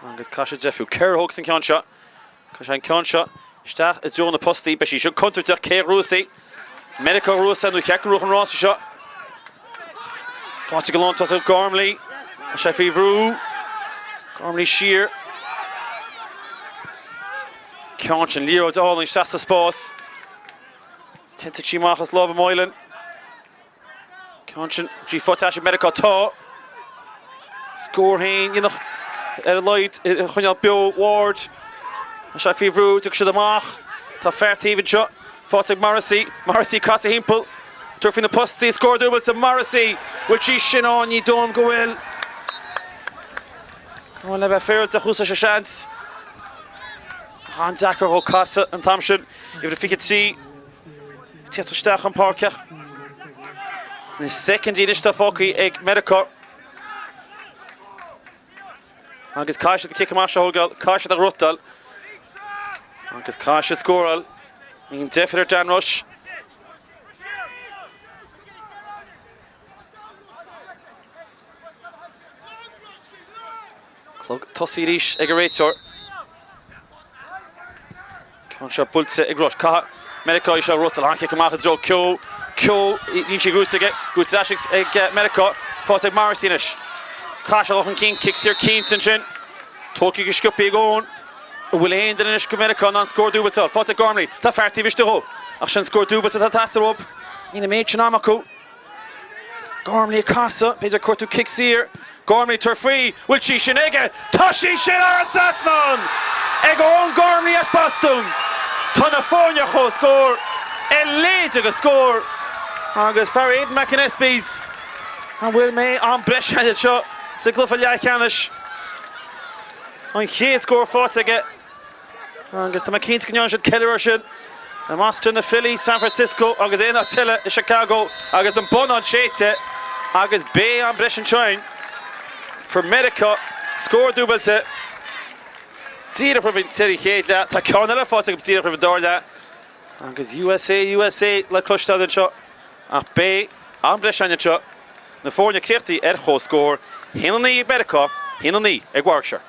Agus caithfidh siad deifriú. Kerr a thógfas an ceann seo. Cuirfidh sé an ceann seo isteach i dtreo na postaí. Beidh sí seo contúirteach. Cé a ghnóthós í? Meiriceá a ghnóthós é nó cheart go mbuafadh an rása seo. Faighte go lántosach ag Gormley. Tá sé faoi bhrú. Gormley siar. Ceann sin liathróid álainn isteach sa spás. Tiontaíonn sí amach as lámha Moylan. Ceann sin sí faighte ag Meiriceá. Tá scór féin dhéanach ar a laghad a choinneáil beo Ward. Tá sé faoi bhrú, tiocfaidh siad amach. Tá fear taobh anseo faighte ag Morrissey. Morrissey casadh thimpeall. Tabhairt faoi na postaí, scór dúbailte Morrissey. Bhfuil sí sin ann? Ní dóigh liom go bhfuil. Bhuel, le bheith féaráilte, thuas leis an seans. An-deacair dhó casadh an t-am sin. Uimhir a 23 ag tíocht isteach an páirc ach na soicindí anois atá fágtha ag Meiriceá. Agus caithfidh siad an cic amach seo a thógáil, caithfidh siad a ghnóthachtáil agus caithfidh siad scóráil. An deifir ar Dan Rush. Clog tosaigh arís ag an réiteoir. Ceann seo buailte ag Rush. Caithfidh Meiriceá í seo a ghnóthachtáil. An-chic amach i dtreo Keogh. Keogh, níl sí gnóthaithe aige. Gnóthaithe ar ais ag Meiriceá. Faighte ag Morrissey anois. Caithfidh sé dul chun cinn. Cic saor cinnte ansin. Tógtha go sciobtha ag Eoin. An bhfuil aon duine anois go Meiriceá in ann scór dúbailte a fháil? Faighte ag Gormley. Tá fear taobh istigh dhó. Ach sin scór dúbailte atá ag teastáil uathu. Níl an méid sin ama acu. Gormley ag casadh, b'fhéidir ag cuartú cic saor. Gormley tabhairt faoi, bhfuil sí sin aige? Tá sí sin thar an trasnán! Ag Eoin Gormley as Bostún. Tá na foirne ar comhscór, a leithéid de scór! Agus fear Aidan McAnespie's, an bhfuil mé am breise anseo sa gcluiche leathcheannais? An chéad scór faighte aige. Agus tá mé cinnte go ndearna siad ceiliúradh air sin i mBoston, i Philly, San Francisco agus aon áit eile i Chicago agus an bonnán séidte agus beidh am breise anseo againn. Fuair Meiriceá scór dúbailte díreach roimh an deireadh chéad leath. Tá ceann eile faighte acu díreach roimh an dara leath agus USA, USA le cloisteáil anseo ach beidh am breise againn anseo. Na foirne críochnaithe ar comhscór, 1-9 ag Meiriceá, 1-9 ag Warwickshire.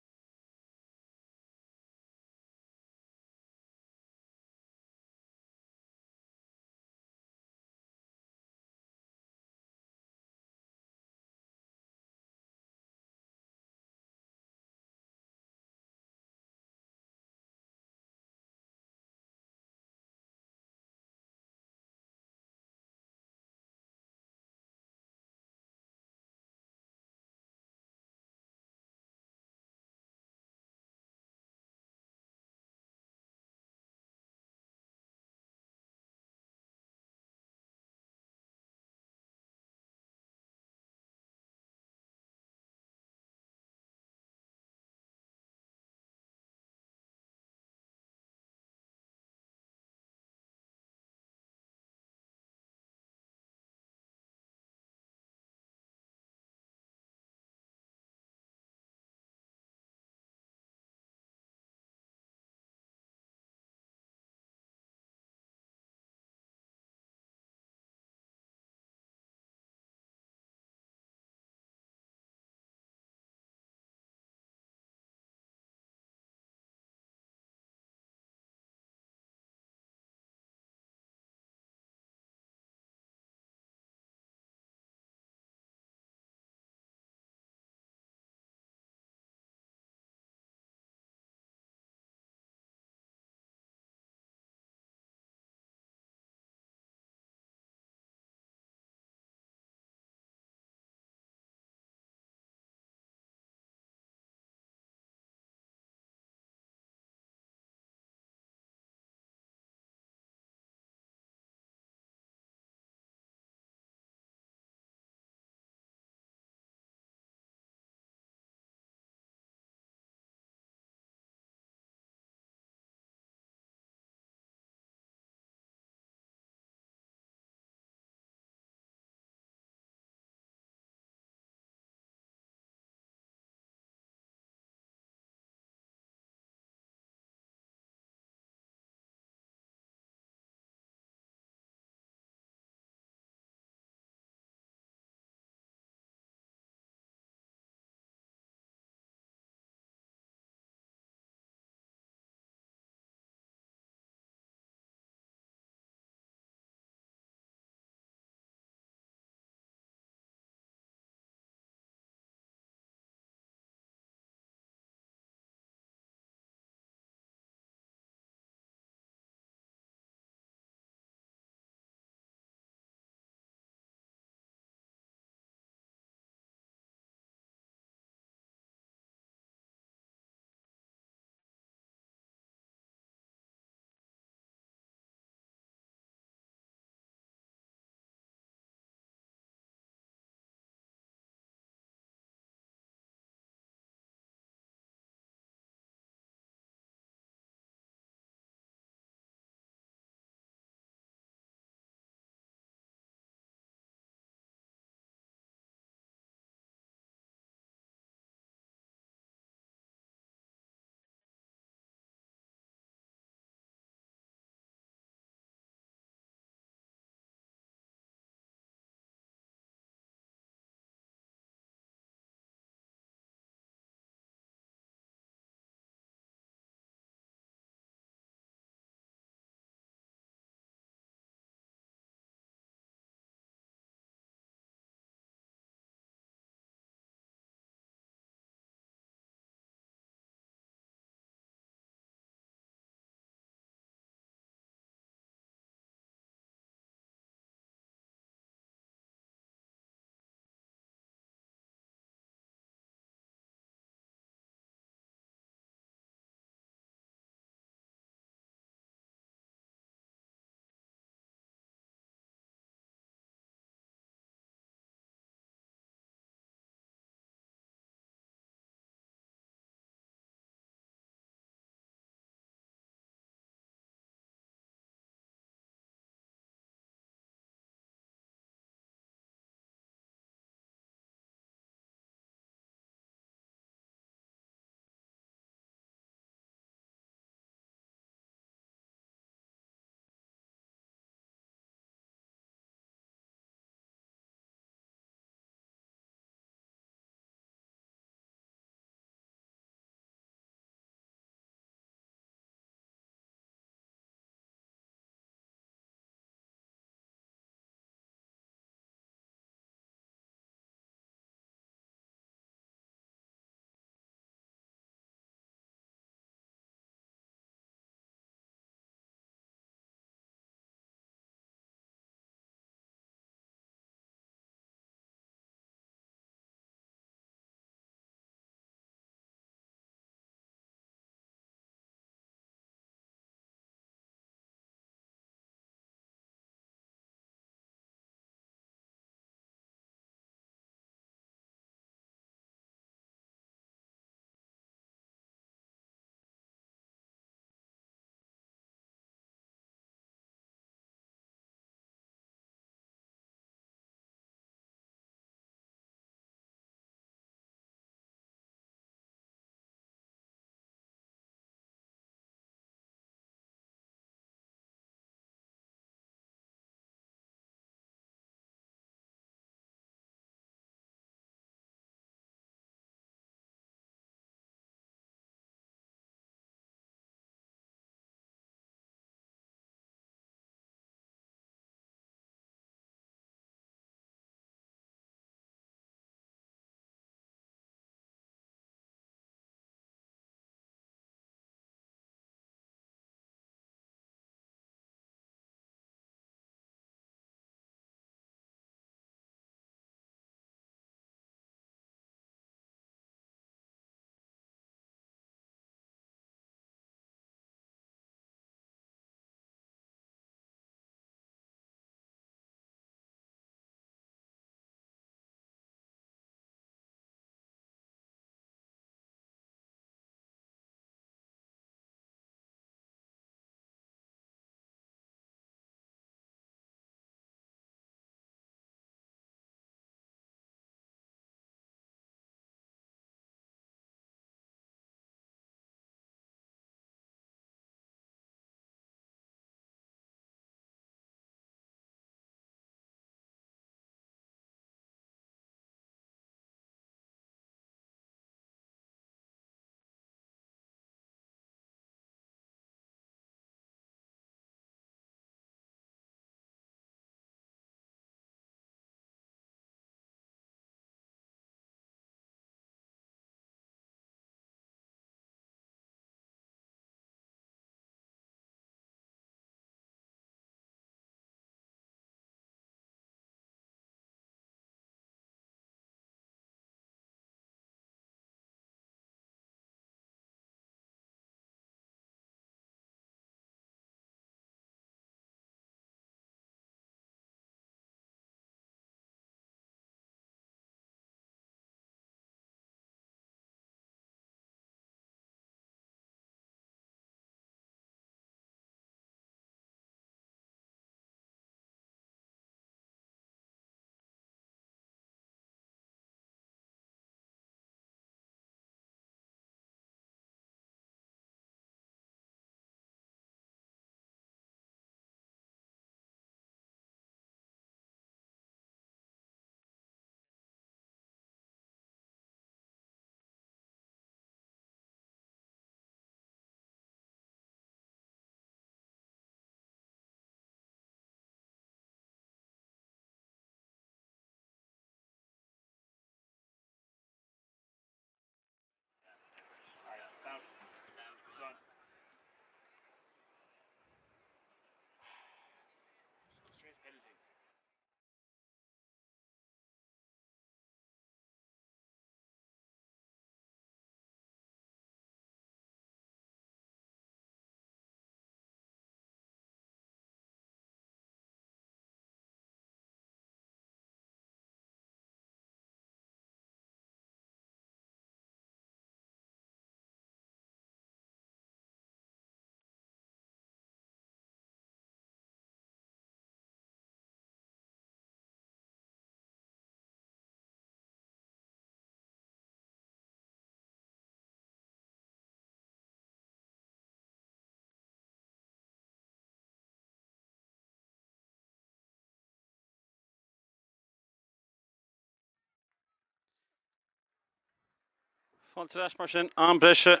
Fáilte ar ais mar sin, am breise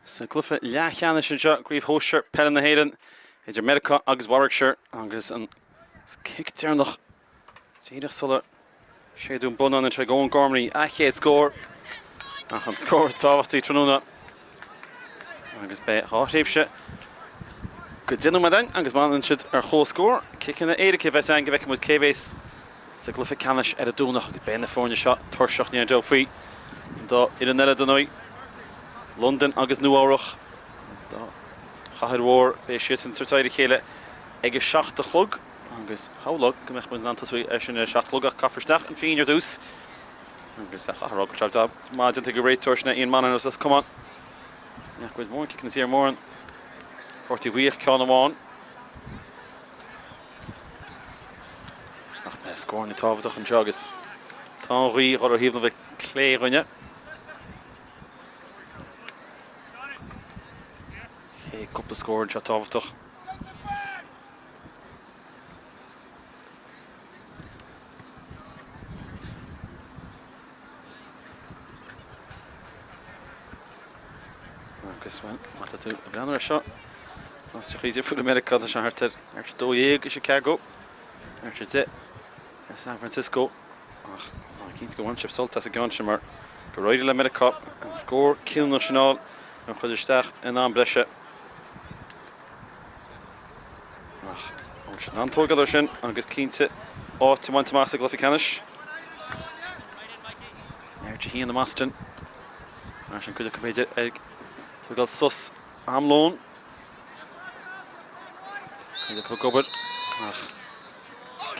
sa gcluiche leathcheannais anseo i gCraobh Shóisir Peile na hÉireann idir Meiriceá agus Warwickshire agus an cic deireanach díreach sular séideadh an bonnán anseo ag Eoghan Gormley, a chéad scór ach an scór is tábhachtaí tráthnóna agus beidh 2 thréimhse go 10 nóiméad ann agus má fhanann siad ar chomhscór, ciceanna éirice a bheas ann go bhfeicfidh muid cé bhéas sa gcluiche ceannais ar an Domhnach agus beidh na foirne seo tuirseach, níl aon dabht faoi. An dá fhoireann eile, dar ndóigh, Londain agus Nua-Eabhrac, an dá chathair mhór, beidh siadsan ag tabhairt aghaidh ar a chéile ag a 7 a chlog agus shamhlóinn go mbeadh muid in ann tosú air sin ar a 7 a chlog ach caithfear isteach an phingin ar dtús agus caithfear a rá go raibh jab maith déanta ag an réiteoir sin Ian Monaghan as Ros Comáin. Ní fhaca muid mórán ciceanna saor mórán cártaí buí ach ceann amháin. Ach beidh scóranna tábhachtach anseo agus tá an ghaoth ag dul ar thaobh na bheith clé dhúinne. Cé cúpla scór anseo tábhachtach. Agus, bhuel, má tá tú ag breathnú air seo, áiteachaí difriúla i Meiriceá, tá sé thart ar 12 i Chicago, thart ar 10 i San Francisco, ach tá cinnte go bhain sibh sult as an gceann sin mar gur éirigh le Meiriceá an scór cinniúnach sin a fháil nuair a chuaigh isteach in am breise. Ach an bhfuil siad in ann tógáil air sin agus cinnte áit a bhaint amach sa gcluiche ceannais? Neart a haon i mBoston. Mar sin cuid acu b'fhéidir ag tógáil sos am lóin. Cuid acu ag obair ach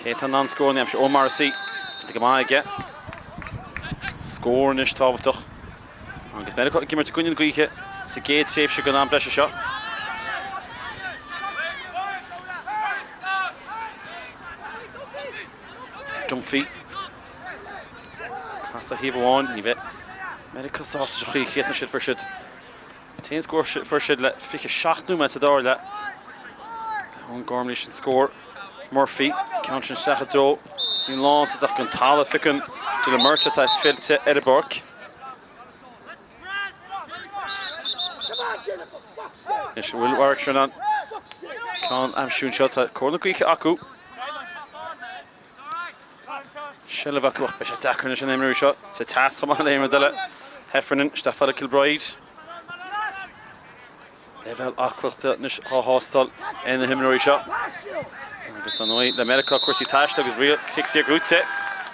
cé atá in ann scór a aimsiú? Ó Morrissey, déanta go maith aige. Scór anois tábhachtach. Agus Meiriceá ag imirt i gcoinne na gaoithe sa gcéad tréimhse den am breise seo. Dunphy. Casadh thaobh amháin, ní bheidh Meiriceá sásta sa chaoi a chríochnaigh siad, fuair siad an t-aon scór fuair siad le 27 nóiméad sa dara leath. Eoghan Gormley leis an scór. Murphy, ceann sin isteach i dtreo an lántosaí ach an talamh a phiocann Dylan Murtagh atá fillte ar an bpáirc. Anois an bhfuil Warwickshire in ann ceann a aimsiú anseo, tá cóir na gaoithe acu. Seilbh acu ach beidh sé deacair anois an imreoirí seo sa teas chomh maith le haon rud eile. Heffernan isteach fada Kilbride. Leibhéal aclachta anois á thástáil ar na himreoirí seo. Agus dar ndóigh le Meiriceá cúrsaí taistil agus riail cic saor gnóthaithe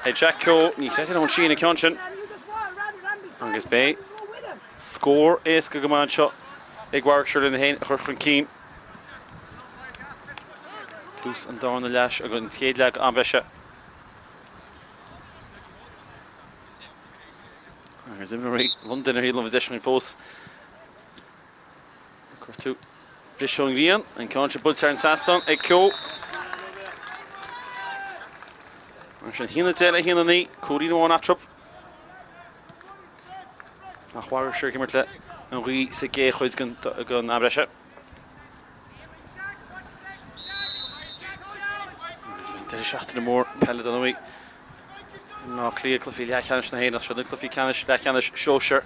ag Jack Keogh. Ní chreideann Eoin Sheehan an ceann sin. Agus beidh scór éasca go maith anseo ag Warwickshire lena féin a chur chun cinn. Tús an darna leath agus an chéad leath am breise. Agus imreoirí Londain ar thaobh láimhe deis againn fós. Cuartú briseadh ón ngrian, an ceann sin buailte thar an trasnán ag Keogh. Mar sin 1-10 le 1-9, cúilín amháin eatarthu. Ach Warwickshire ag imirt le an ghaoth sa gcéad chuid den am breise. Deireadh seachtaine mór peile dar ndóigh. I mBleá Cliath, cluichí leathcheannais na hÉireann, seo na cluichí ceannais, leathcheannais sóisir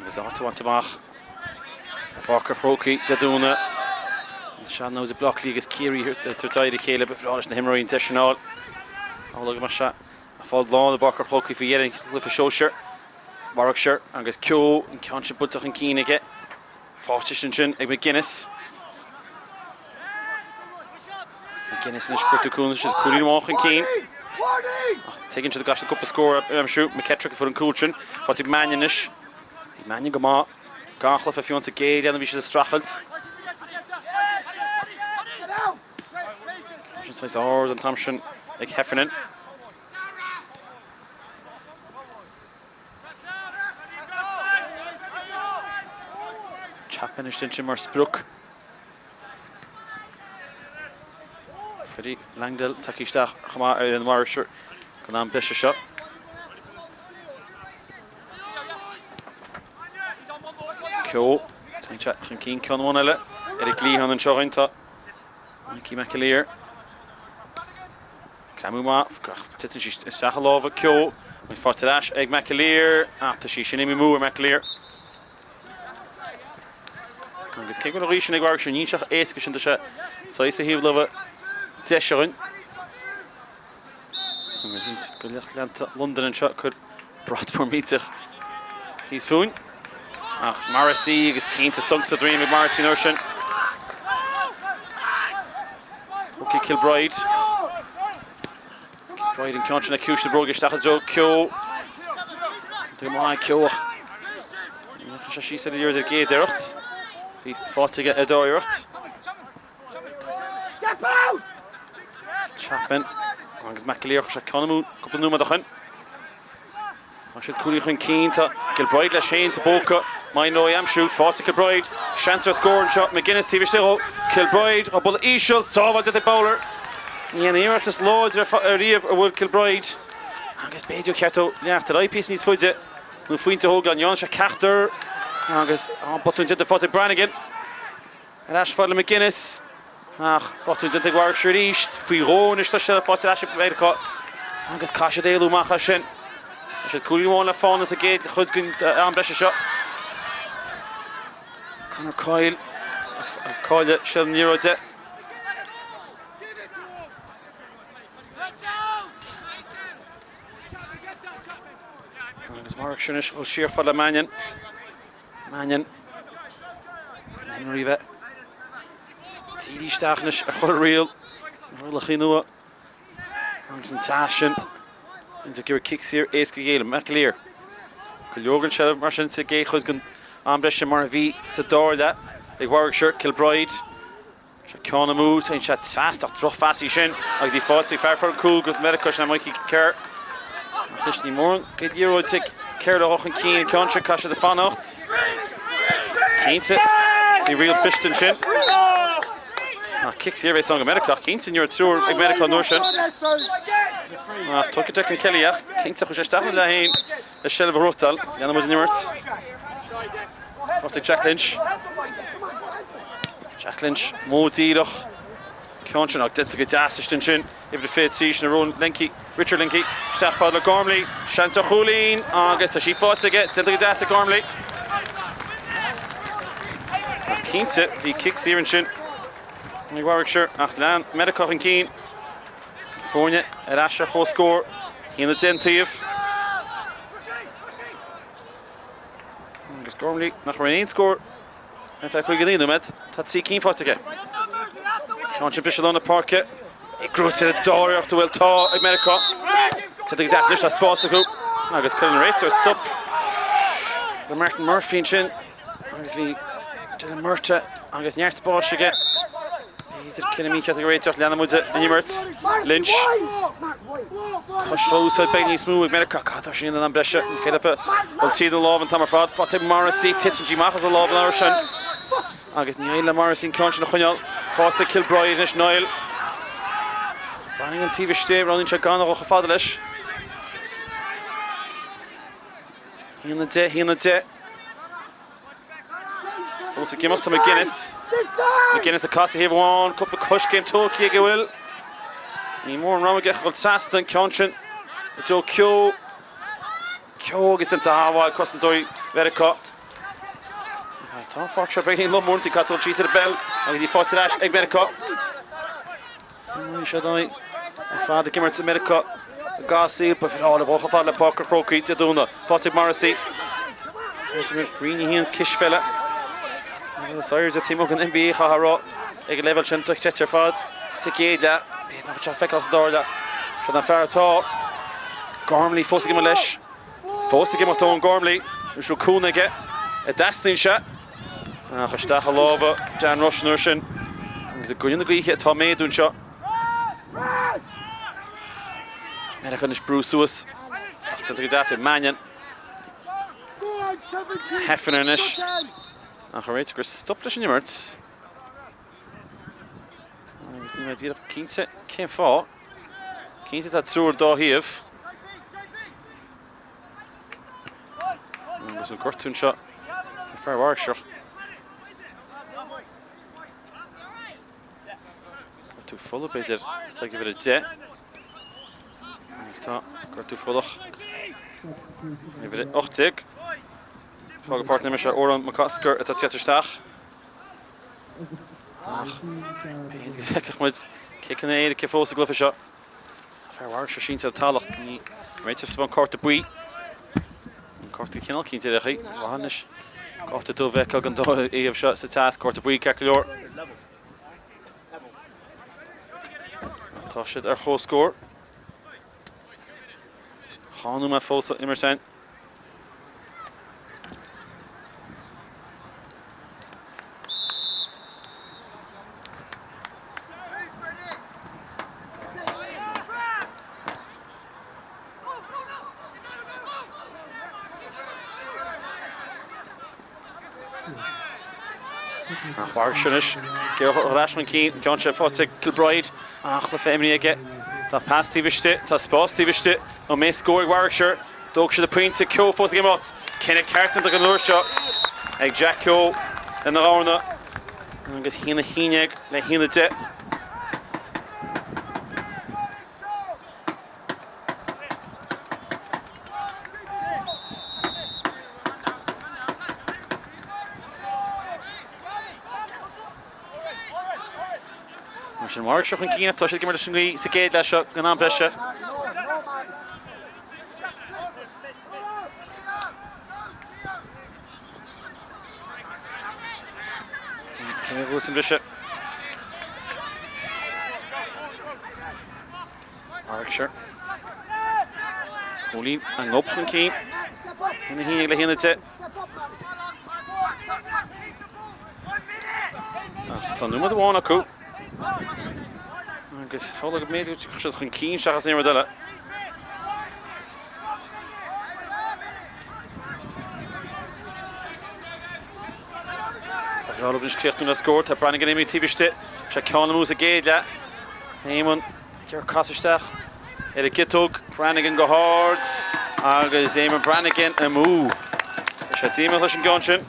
agus áit a bhaint amach i bPáirc an Chrócaigh Dé Domhnaigh. An sean-nós ag Bleá Cliath agus Ciarraí ag tabhairt aghaidh ar a chéile, ba bhreá leis na himreoirí an deis sin a fháil. Amhlaidh go mbeadh sé ag fáil lán i bPáirc an Chrócaigh faoi dheireadh an chluiche sóisir. Warwickshire agus Keogh, an ceann sin buailte chun cinn aige. Faighte ansin ag McGuinness. McGuinness anois cuartú cúnamh siad cúilín amháin chun cinn. Ach tuigeann siad go gcaithfidh siad cúpla scór a aimsiú. McKettrick a fuair an cúl sin. Faighte ag Mannion anois. Bhí Mannion go maith. Gan chluiche fiú sa gcéad leath bhí siad ag streachailt. Sin saghas ard an t-am sin ag Heffernan. Chapman istigh ansin mar sprioc. Freddie Langdale tagtha isteach chomh maith ar an Warwickshire don am breise seo. Keogh, téann sé chun cinn ceann amháin eile ar an gcliathán anseo againn tá Mikey McAleer. Greamú maith, titeann sí isteach i lámha Keogh, agus faighte ar ais ag McAleer, ach tá sí sin imithe amú ar McAleer. Agus cé go bhfuil an ghaoth sin ag Warwickshire, níl sé chomh éasca sin, tá sé saghas ar thaobh láimhe deise againn. Agus roinnt de lucht leanta Londain anseo ag cur brat mór millteach thíos fúinn. Ach Morrissey agus cinnte sonc sa droim ag Morrissey an uair sin. Tógtha Kilbride. Kilbride an ceann sin le ciumhais na bróige isteach i dtreo Keogh. Go maith Keogh ach níor chuir sé síos ar an liathróid ar an gcéad iarracht. Bhí faighte aige ar an dara iarracht. Chapman agus McAleer chuir sé ceann amú cúpla nóiméad ó shin. Tá siad cúilín chun cinn, tá Kilbride leis féin sa bpóca, Mainló á aimsiú, faighte Kilbride, seans ar scór anseo, McGuinness taobh istigh dhó, Kilbride á bualadh íseal, sábháil déanta ag Bowler. Ní haon iarracht is láidre ariamh a bhuail Kilbride agus b'fhéidir gur cheart dó leanacht ar aghaidh píosa níos faide nó pointe a thógáil. Ní dhearna sé ceachtar agus botún déanta fós ag Brannigan. Ar ais fad le McGuinness ach botún déanta ag Warwickshire arís. Faoi dhó anois tá seilbh faighte ar ais ag Meiriceá agus caithfidh siad éalú amach as sin. Tá siad cúilín amháin le fána sa gcéad chuid den am breise seo. Conor Coyle ag cailleadh seilbh na liathróide. Agus Warwickshire anois dul siar fad le Mannion. Mannion. Na himreoirí bheith dírithe isteach anois ar chur riail. Rialacha nua. Agus an teas sin. Ag iarraidh cic saor éasca a ghéilleadh. McAleer. Go leor den seilbh mar sin sa gcéad chuid den am breise mar a bhí sa dara leath ag Warwickshire. Kilbride. Seo ceann amú, téann sé trasna ach drochphas í sin agus í faighte ag fear for an cúl go Meiriceá sin é Mikey Kerr. Ach anois ní mórán den liathróid ag Kerr le dhul chun cinn an ceann seo caithfidh siad fanacht. Cinnte, bhí riail briste ansin. Ach cic saor a bheas ann go Meiriceá ach cinnte ní raibh triúr ag Meiriceá an uair sin. Ach tógtha Declan Kelly ach cinnte chuaigh sé isteach ina leath féin le seilbh a ghnóthachtáil. Leanann muid an imirt. Faighte ag Jack Lynch. Jack Lynch, modh díreach. Ceann sin ach déanta go deas istigh ansin. Uimhir a 23 sin Rowan Lenkey, Richard Lenkey. Isteach fad le Gormley. Seans ar chúilín agus tá sí faighte aige. Déanta go deas ag Gormley. Ach cinnte bhí cic saor ansin ag Warwickshire ach lean Meiriceá chun cinn. Foirne ar ais ar comhscór. 1-10 an taobh. Agus Gormley nach raibh aon scór ar feadh 59 nóiméad. Tá 3 cinn faighte aige. Ceann sin briseadh lár na páirce. É gnóite ar an dara iarracht an bhfuil tá ag Meiriceá. Tá go deas anois tá spás acu agus cuireann an réiteoir stop le Martin Murphy ansin. Agus bhí Dylan Murtagh agus neart spáis aige. B'fhéidir cinneadh mícheart ag an réiteoir. Leanann muid an imirt. Lynch. Cois a úsáid beidh níos mó ag Meiriceá. Cad tá sin in am breise? Ní féidir leo dul tríd an lámh an t-am ar fad. Faighte ag Morrissey. Titeann sí amach as a lámh an uair sin. Agus ní éiríonn le Morrissey an ceann sin a choinneáil. Faighte ag Kilbride anois Niall. Brannigan taobh istigh. Roghnaíonn sé gan a dhul chomh fada leis. 1, 10, 1, 10. Fós ag imeacht tá McGuinness. McGuinness ag casadh thaobh amháin, cúpla coiscéim tógtha aige bhfuil. Ní mór an rogha aige a dhul trasna an ceann sin i dtreo Keogh. Keogh agus déanta shábháil cosantóirí Mheiriceá. Tá an pháirc seo beagáinín lom uaireanta, caithfidh dul síos ar an bpeil agus í faighte ar ais ag Meiriceá. Imreoidh siad ar fad ag imirt i Meiriceá i gcás ba bhreá leo dul chomh fada le Páirc an Chrócaigh Dé Domhnaigh. Faighte ag Morrissey. Roinn 1 cispheile. Is airde taobh amuigh den NBA chaithfeá a rá ag an leibhéal sin dochreidte ar fad sa gcéad leath. B'fhéidir nach bhfuil sé feiceálach sa dara leath. Seo an fear atá Gormley fós ag imeacht leis. Fós ag imeacht Eoghan Gormley. An bhfuil cúnamh aige. An dteastaíonn sé. Ach isteach i lámha Dan Rushe an uair sin. Agus i gcoinne na gaoithe atá ag méadú anseo. Meiriceá anois brú suas. Ach déanta go deas ag Mannion. Heffernan anois. Ach an réiteoir ag cur stop leis an imirt. Agus níl mé díreach cinnte cén fáth. Cinnte tá triúr dá thaobh. Agus an gortú anseo ag fear Warwickshire. Gortú fola b'fhéidir atá ag uimhir 10. Gortú folach. Uimhir 18. Fágadh páirc na himeartha Odhrán McCosker atá ag teacht isteach. Ach b'fhéidir go bhfeicfeadh muid ciceanna éirice fós sa gcluiche seo. Tá fear Warwickshire sínte ar an talamh. Ní réiteach an cárta buí. An cárta cineál cinnte ar chaoi. Mhaith anois. Cárta dubh a bheith ag an dá thaobh seo sa teas. Cárta buí ceart go leor. Tá siad ar comhscór. Dhá nóiméad fós á imirt againn. Ach Warwickshire anois, géartha ar ais chun cinn, an ceann seo faighte ag Kilbride, ach le feidhmeanna aige. Tá pas taobh istigh, tá spás taobh istigh, an mbeidh scór ag Warwickshire? D'fhág siad a pointe, Keogh fós ag imeacht. Cinneadh ceart iontach an uair seo ag Jack Keogh lena dhorna agus 1-11 le 1-10. Mar sin Warwickshire chun cinn ach tá siad ag imirt leis an ngaoth sa gcéad leath seo den am breise. Cé a bhuas an briseadh? Warwickshire. Cúilín a ngob chun cinn. 1-11 le 1-10. Ach tá nóiméad amháin acu. Agus shamhlóinn go mb'fhéidir go dtiocfadh siad chun cinn seachas aon rud eile. Ba bhreá leo anois críochnú le scór. Tá Brannigan imithe taobh istigh. Sé ceann amú sa gcéad leath. Éamonn ag iarraidh casadh isteach ar an gciotóg. Brannigan go hard agus Éamonn Brannigan amú. Tá sé díomách leis an gceann sin.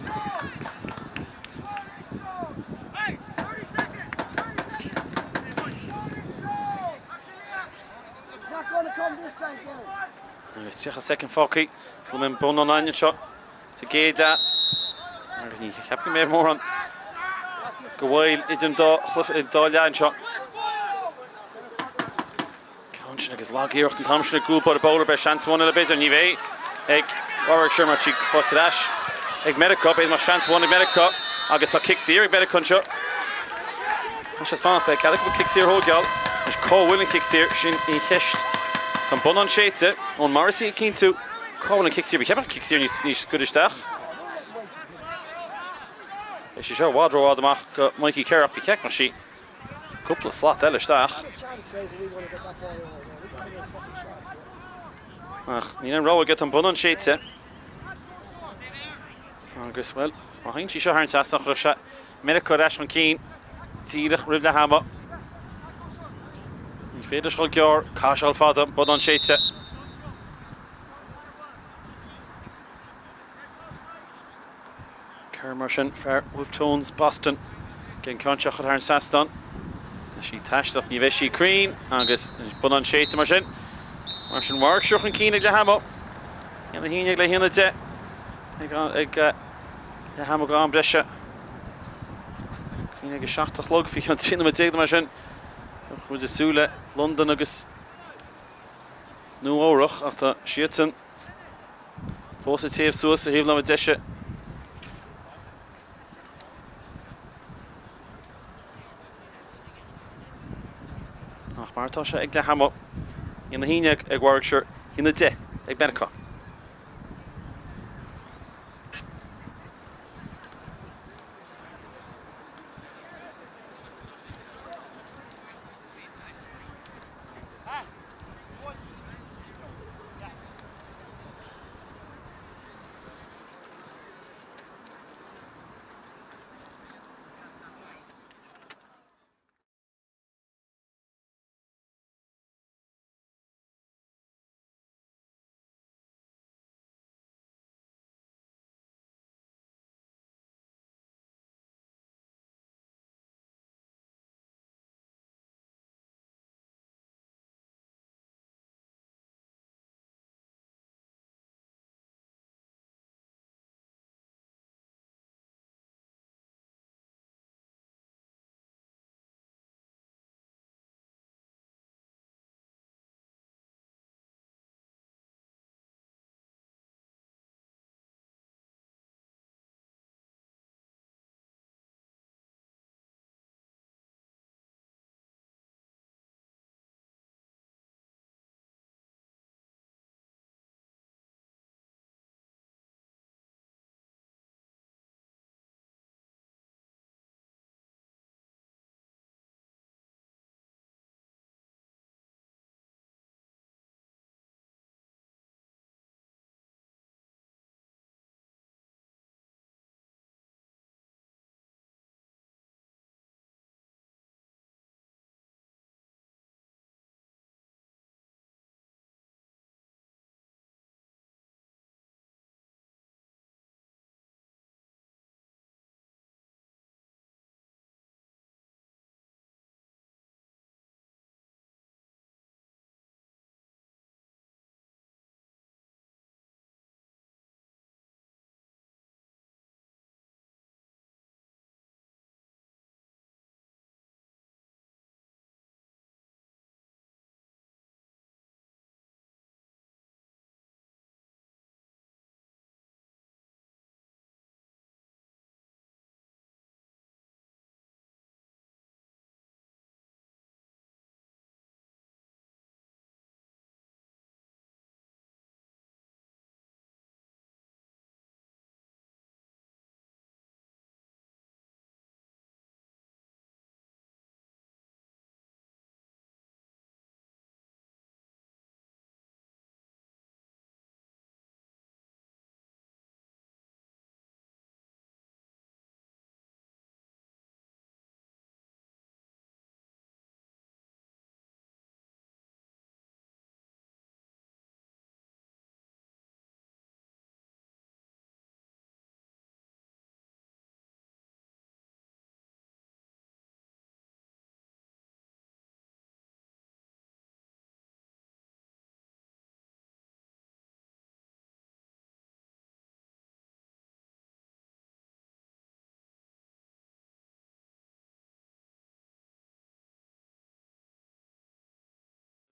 Agus 30 soicind fágtha sula mbeidh an bonnán againn anseo sa gcéad leath. Agus ní cheapaim go mbeidh mórán gabháil idir an dá chluiche, an dá leath anseo. Ceann sin agus lag-iarracht an t-am sin ag gcúl báire Bowler, beidh seans amháin eile b'fhéidir, ní bheidh ag Warwickshire mar tá sí faighte ar ais ag Meiriceá, b'fhéidir mbeadh seans amháin ag Meiriceá agus tá cic saor ag Meiriceá anseo. Tá siad fanacht, beidh cead acu an cic saor a thógáil. Anois cá bhfuil an cic saor, sin an cheist. Tá an bonnán séidte, Eoin Morrissey ag cinntiú cá bhfuil an cic saor, ba cheart cic saor níos níos gaire isteach. Beidh sí seo i bhfad ró-fhada amach go Mikey Kerr ach ba cheart go mbeadh sí cúpla slat eile isteach. Ach níl aon rogha aige, tá an bonnán séidte. Agus, bhuel, má théann sí seo thar an trasnán, chuirfeadh sé Meiriceá ar ais chun cinn díreach roimh leath ama. Ní féidir leis dul gearr, caithfidh sé dul fada, an bonnán séidte. Kerr mar sin, fear Wolfe Tones, Boston. An ceann seo curtha thar an trasnán. Tá sí taisteach, ní bheidh sí cruinn agus bonnán séidte mar sin. Mar sin Warwickshire chun cinn ag leath ama. 1-11 le 1-10 ag ag leath ama go am breise. Cinn ag 7 a chlog faoi cheann 13 nóiméad mar sin. Muid ag súil le Londain agus Nua Eabhrach ach tá siadsan Fós ag téamh suas ar thaobh na láimhe deise. Ach mar atá sé ag leath ama, 1-11 ag Warwickshire, 1-10 ag Meiriceá.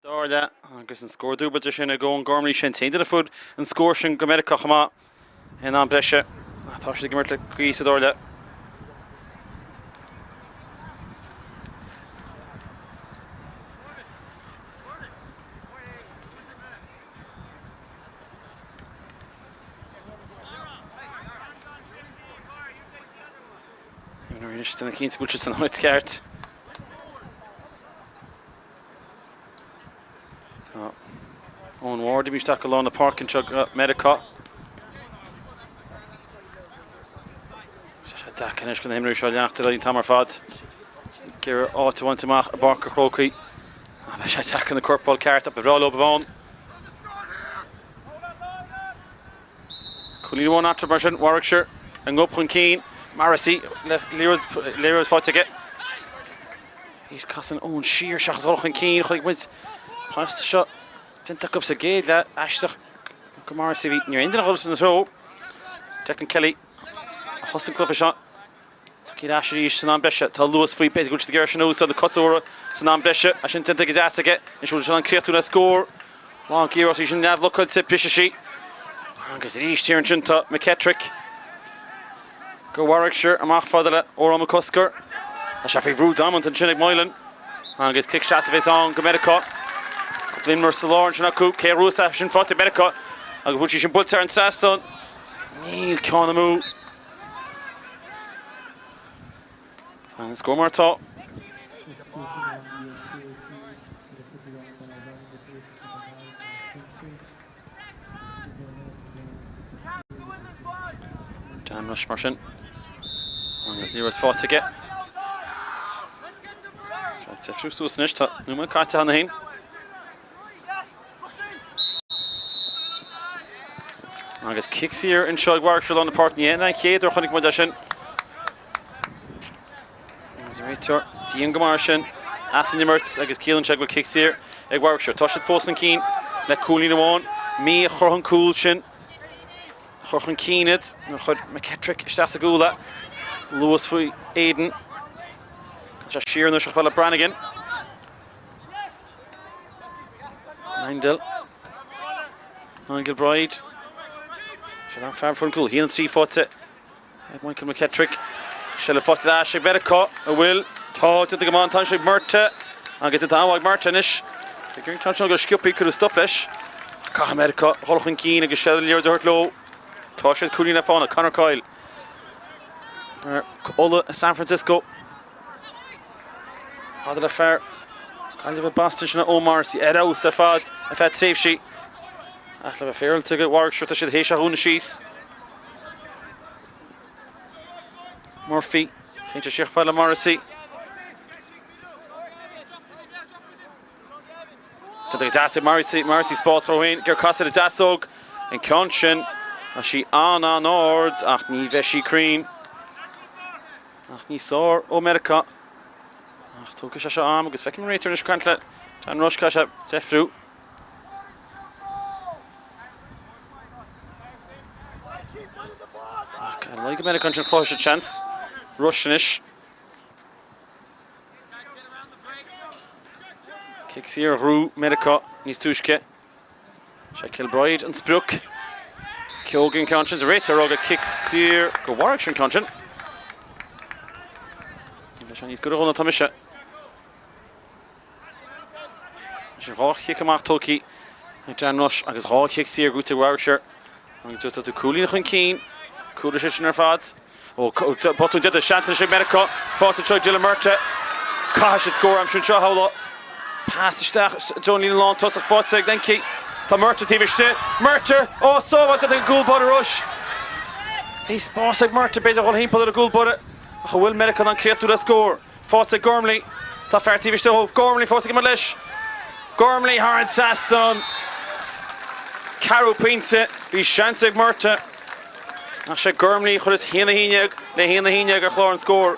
Dara leath agus an scór dúbailte sin ag Eoghan Gormley sin an t-aon duine a fuair an scór sin go Meiriceá chomh maith in am breise. Tá siad ag imirt le gaoth sa dara leath. Anois déanamh cinnte go bhfuil siad san áit cheart. Tá Eoin Ward imithe isteach go lár na páirce anseo go Meiriceá. Tá sé deacair anois do na himreoirí seo leanacht ar aghaidh an t-am ar fad. Ag iarraidh áit a bhaint amach i bPáirc an Chrócaigh. Beidh sé deacair na coirp a fháil ceart ach ba bhreá leo a bheith ann. Cúilín amháin eatarthu mar sin, Warwickshire a ngob chun cinn, Morrissey le liathróid faighte aige. Arís casann Eoin siar seachas dul chun cinn, chonaic muid pas seo déanta acu sa gcéad leath, aisteach go Morrissey bhí, ní raibh aon duine ag dul ina threo. Declan Kelly a thosaigh an cluiche seo. Tagtha ar ais arís san am breise. Tá luas faoi, b'fhéidir go bhfuil siad ag iarraidh sin a úsáid, na cosa úra san am breise. É sin déanta go deas aige. Anois bhfuil sé in ann críochnú le scór. Lán-iarracht í sin neamhbhlocáilte, briseann sí. Agus arís thiar ansin tá McKettrick go Warwickshire amach fada le Odhrán Mac Cosgair. Tá sé faoi bhrú damanta ansin ag Moylan. Agus cic seasaimh a bheas ann go Meiriceá. Cúpla imreoir sa lár ansin acu. Cé a bhuafas sin faighte ag Meiriceá. Agus bhfuil sí sin buailte ar an trasnán? Níl ceann amú. Fan an scór mar atá. Dan Rush mar sin. Agus liathróid faighte aige. Seo suas anois, tá nóiméad caite cheana féin. Agus cic saor anseo ag Warwickshire lár na páirce. Ní hé an chéad uair a chonaic muid é sin. Agus an réiteoir dian go maith sin as an imirt agus ciallaíonn sé go bhfuil cic saor ag Warwickshire. Tá siad fós chun cinn le cúilín amháin. Mee a chruthaigh an cúl sin. A chur chun cinn iad nuair a chuir McKettrick isteach sa gcúl é. Luas faoi Aidan. Tá sé siar anois chomh fada le Brannigan. Langdale. Niall Gilbride. Sin an fear fuair an cúl. 1-3 faighte ag Michael McKettrick. Seilbh faighte ar ais ag Meiriceá a bhfuil tá déanta go maith an t-am sin ag Murtagh agus tá an-mhaith ag Murtagh anois. Ag an ceann seo go sciobtha cuireadh stop leis. Caithfidh Meiriceá dhul chun cinn agus seilbh na liathróide a thabhairt leo. Tá siad cúilín le fána. Conor Coyle. Uladh i San Francisco. Fada le fear Gaillimhe Boston sin Eoin Morrissey ar fheabhas ar fad ar feadh tréimhsí. Ach le bheith féaráilte go Warwickshire tá siad théis a dhúnadh síos. Murphy, téann sé siar fada le Morrissey. Déanta go deas ag Morrissey, Morrissey spás dhó féin, gur casadh ar an deasóg an ceann sin. Tá sí an-an-ard ach ní bheidh sí cruinn. Ach ní sár ó Meiriceá. Ach tógfaidh sé seo am agus feicim an réiteoir anois ag caint le Dan Rush, caithfidh sé deifriú. Ach ar aghaidh go Meiriceá ansin chruthaigh siad seans. Rush anois. Cic saor a ghnóthaigh Meiriceá níos túisce. Sé Kilbride an sprioc. Keoghan an ceann sin, réiteoir ag rá gur cic saor go Warwickshire an ceann sin. Níl sé níos gaire dhó ná tá mise. Sin dhá chic amach tógtha ag Dan Rush agus dhá chic saor gnóthaithe ag Warwickshire. Agus tá tú cúilín chun cinn. Cúla sé sin ar fad. Ó, botún déanta, seans anois ag Meiriceá. Faighte anseo ag Dylan Murtagh. Caithfidh siad scór aimsiú anseo, shamhlófá. Pas isteach i dtreo an líne lántosach faighte ag Lenkey. Tá Murtagh taobh istigh. Murtagh! Ó, sábháilte ag an gcúl báire Rush. Bhí spás ag Murtagh, b'fhéidir dhul thimpeall ar an gcúl báire. Ach an bhfuil Meiriceá in ann críochnú le scór? Faighte ag Gormley. Tá fear taobh istigh dhó. Gormley fós ag imirt leis. Gormley thar an trasnán. Ceathrú pointe. Bhí seans ag Murtagh. Ach sé Gormley a chuireas 1-11 le 1-11 ar chlár an scóir.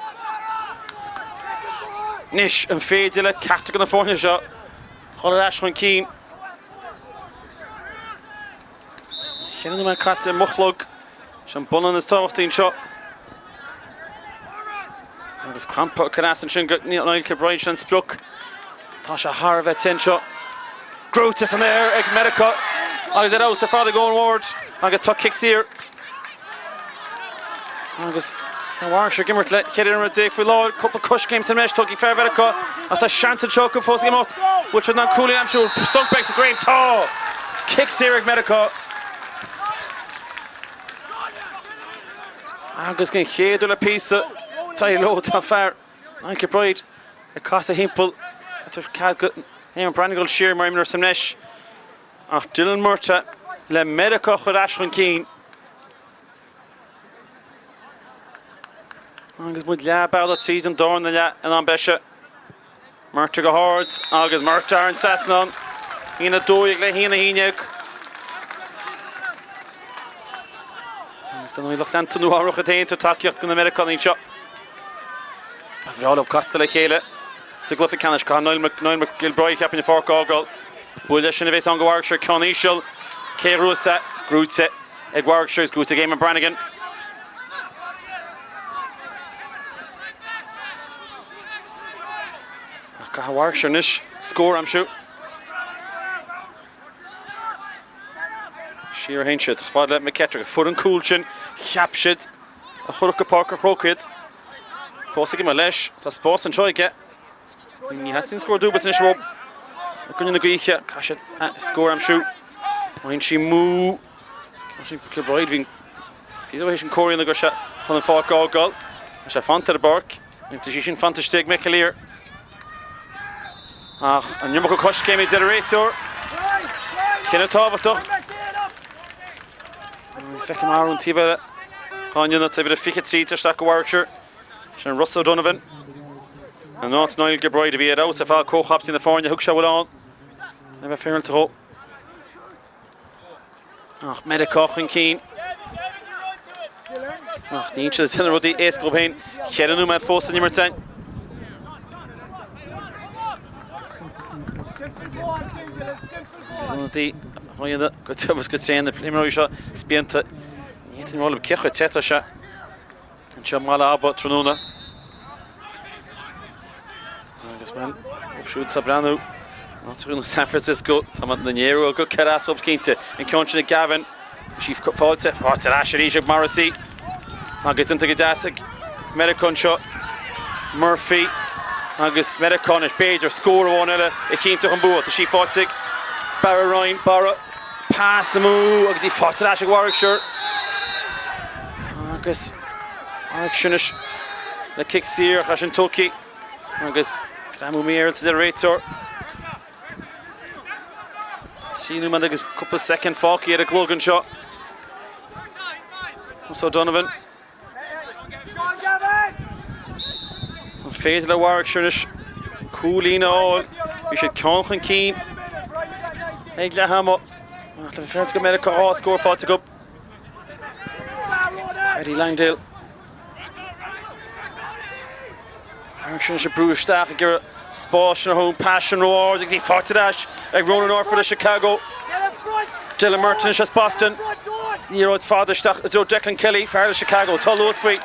Anois, an féidir le ceachtar de na foirne seo dhul ar ais chun cinn? Cheithre nóiméad caite i mo chlog. Is an bonnán is tábhachtaí anseo. Agus crampa ag cur as ansin go Niall Kilbride sin an sprioc. Tá sé thar a bheith te anseo. Gnóite san aer ag Meiriceá agus ar fheabhas ar fad ag Eoin Ward agus tá cic saor agus tá Warwickshire ag imirt le 14 imreoir faoi láthair. Cúpla coiscéim sa mbreis tugtha ag fear Mheiriceá ach tá seans anseo acu fós ag imeacht. Bhfuil siad in ann cúilín a aimsiú? Sonc beag sa droim. Tá! Cic saor ag Meiriceá. Agus den chéad uair le píosa, d'éirigh leo, tá fear Niall Kilbride ag casadh thimpeall, ag tabhairt cead do Eamon Brannigan dul siar mar imreoir sa mbreis. Ach Dylan Murtagh le Meiriceá a chur ar ais chun cinn. Agus muid leath bealaigh tríd an darna leath in am breise. Murtagh go hard agus Murtagh thar an trasnán. 1-12 le 1-11. Agus dar ndóigh lucht leanta Nua Eabhrac iad féin ag tabhairt tacaíocht do na Meiriceánaigh anseo. Ba bhreá leo castáil le chéile sa gcluiche ceannais. Caithfidh Niall Gilbride cheapfainn an pháirc a fhágáil. Buille sin a bhéas ann do Warwickshire. Ceann íseal. Cé a ghnóthós é? Gnóite ag Warwickshire agus gnóite ag Eamon Brannigan. Ach caithfidh Warwickshire anois scór a aimsiú. Siar a théann siad, chomh fada le McKettrick. Fuair an cúl sin, cheap siad a chuirfeadh go Páirc an Chrócaigh iad. Fós ag imeacht leis, tá spás anseo aige. Ní theastaíonn scór dúbailte anois uathu. I gcoinne na gaoithe, caithfidh siad scór a aimsiú. Bhain sí mú. Kilbride, bhí Píosa théis an comhair a dhéanamh go raibh sé chun an pháirc a fhágáil. Tá sé fanta ar an bpáirc. Tá sí sin fanta istigh ag McAleer. Ach an iomarca coiscéime a deir an réiteoir. Cinneadh tábhachtach. Agus feicim athrú an taobh eile. Dhá ndéanamh taobh le 23 tar isteach go Warwickshire. Sin Ross O'Donovan. In áit Niall Gilbride a bhí ar fheabhas ar fad comhchaptaen na foirne thug sé a bhfuil ann. Le bheith féaráilte dhó. Ach Meiriceá chun cinn. Ach níl siad ag déanamh rudaí éasca dóibh féin. Cheithre nóiméad fós san imirt againn. Agus ionadaí á dhéanamh go tiubh is go tréan na imreoirí seo spíonta. Ní fhéadfainn rá libh cé chomh te atá sé. Anseo i mBaile Aba tráthnóna. Agus bhuel, dóibh siúd atá ag breathnú ó San Francisco, tá na néaróga ag cur as dóibh cinnte. An ceann sin ag Gavin, sí faighte, faighte ar ais arís ag Morrissey. Agus déanta go deas ag Meiriceá anseo. Murphy agus Meiriceá anois, b'fhéidir scór amháin eile a chinnteodh an bua. Tá sí faighte ag Barra Ryan, Barra. Pas amú agus í faighte ar ais ag Warwickshire. Agus Warwickshire anois le cic saor ach sin tugtha agus greamú mífhéaráilte a deir an réiteoir. 3 nóiméad agus cúpla soicind fágtha ar an gclog anseo. Ross O'Donovan. An féidir le Warwickshire anois cúilín a fháil? Bhí siad ceann chun cinn ag leath ama. Ach le bheith féaráilte go Meiriceá 2 scór faighte acu. Freddie Langdale. Warwickshire anois ag brú isteach ag iarraidh spás sin a thabhairt, pas sin ró-ard agus í faighte ar ais ag Ronan Orford le Chicago. Dylan Murton anois as Boston. Liathróid fada isteach i dtreo Declan Kelly, fear le Chicago. Tá luas faoi.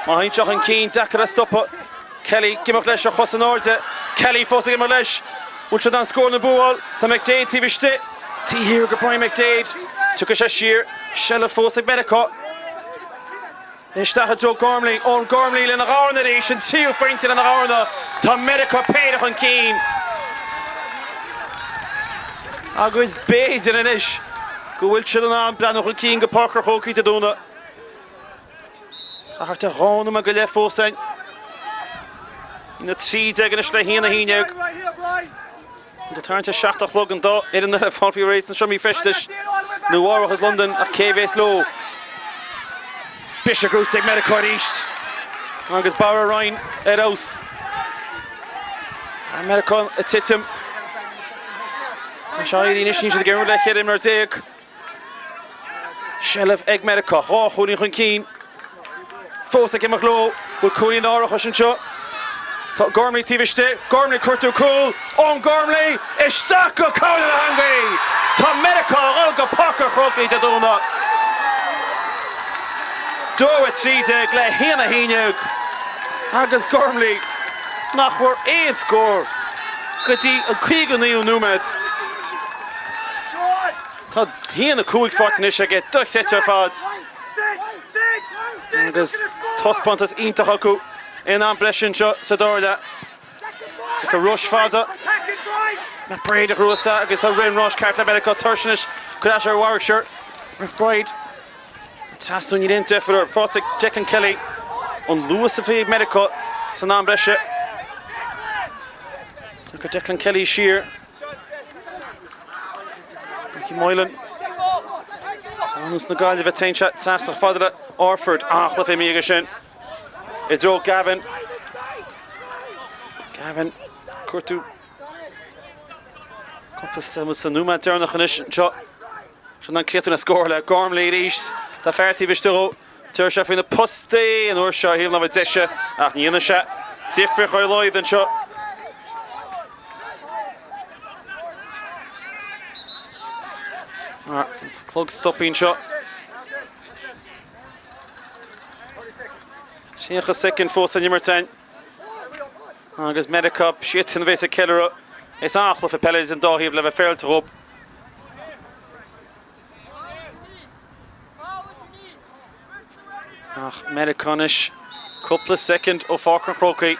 Má théann sé chun cinn, deacair a stopadh. Kelly ag imeacht leis ar chos in airde. Kelly fós ag imeacht leis. Bhfuil sé in ann scór na bua a fháil? Tá McDaid taobh istigh. Taobh thiar go Brian McDaid. Tiocfaidh sé siar. Seilbh fós ag Meiriceá. Isteach i dtreo Gormley, Eoghan Gormley lena dharna arís, an tríú phointe lena dharna. Tá Meiriceá péire chun cinn. Agus b'fhéidir anois go bhfuil siad in ann breathnú chun cinn go Páirc an Chrócaigh Dé Domhnaigh. Tá thart ar dhá nóiméad go leith fós ann. 1-13 anois le 1-11. Ag tarraingt ar 7 a chlog an dá fhoireann eile fáil faoi réidh sna seomraí feistis Nua Eabhrac agus Londain ach cé bhéas leo? Briseadh gnóite ag Meiriceá arís agus Barra Ryan ar fheabhas. Tá Meiriceá ag titim. Tá sé éirí anois, níl siad ag imirt le 14 imreoir. Seilbh ag Meiriceá, 2 chúilín chun cinn. Fós ag imeacht leo. Bhfuil cúilín árachais anseo? Tá Gormley taobh istigh. Gormley cuartú cúl. Eoghan Gormley isteach go cabhail na heangaí! Tá Meiriceá ag dul go Páirc an Chrócaigh Dé Domhnaigh. 2 13 le 1 11 agus Gormley nach bhfuair aon scór go dtí an 59ú nóiméad. Tá 1-5 faighte anois aige, dochreidte ar fad. Agus taispeántas iontach acu in am breise anseo sa dara leath. Tiocfaidh Rush fada. McBride a chruasa agus tá rith an ráis ceart le Meiriceá tuirse anois cuir ais ar Warwickshire. McBride ag trasnú níl aon deifir air. Faighte ag Declan Kelly an luas a bhí ag Meiriceá san am breise. Tiocfaidh Declan Kelly siar. Mickey Moylan. Nós na Gaillimhe téann sé trasna fada le Orford. An-chluiche imithe aige sin. I dtreo Gavin. Gavin cuartú cúpla sa nóiméad deireanach anois anseo. Sin an críochnú le scór le Gormley arís. Tá fear taobh istigh dhó. Tabharfaidh sé faoi na postaí an uair seo ar thaobh na láimhe deise ach ní dhéanfaidh sé difríocht ar a laghad anseo. An clog stoptha anseo. 30 soicind fós san imirt againn. Agus Meiriceá siadsan a bheas ag ceiliúradh. Is an-chluiche peile idir an dá thaobh le bheith féaráilte dhóibh. Ach Meiriceá anois cúpla soicind ó Pháirc an Chrócaigh.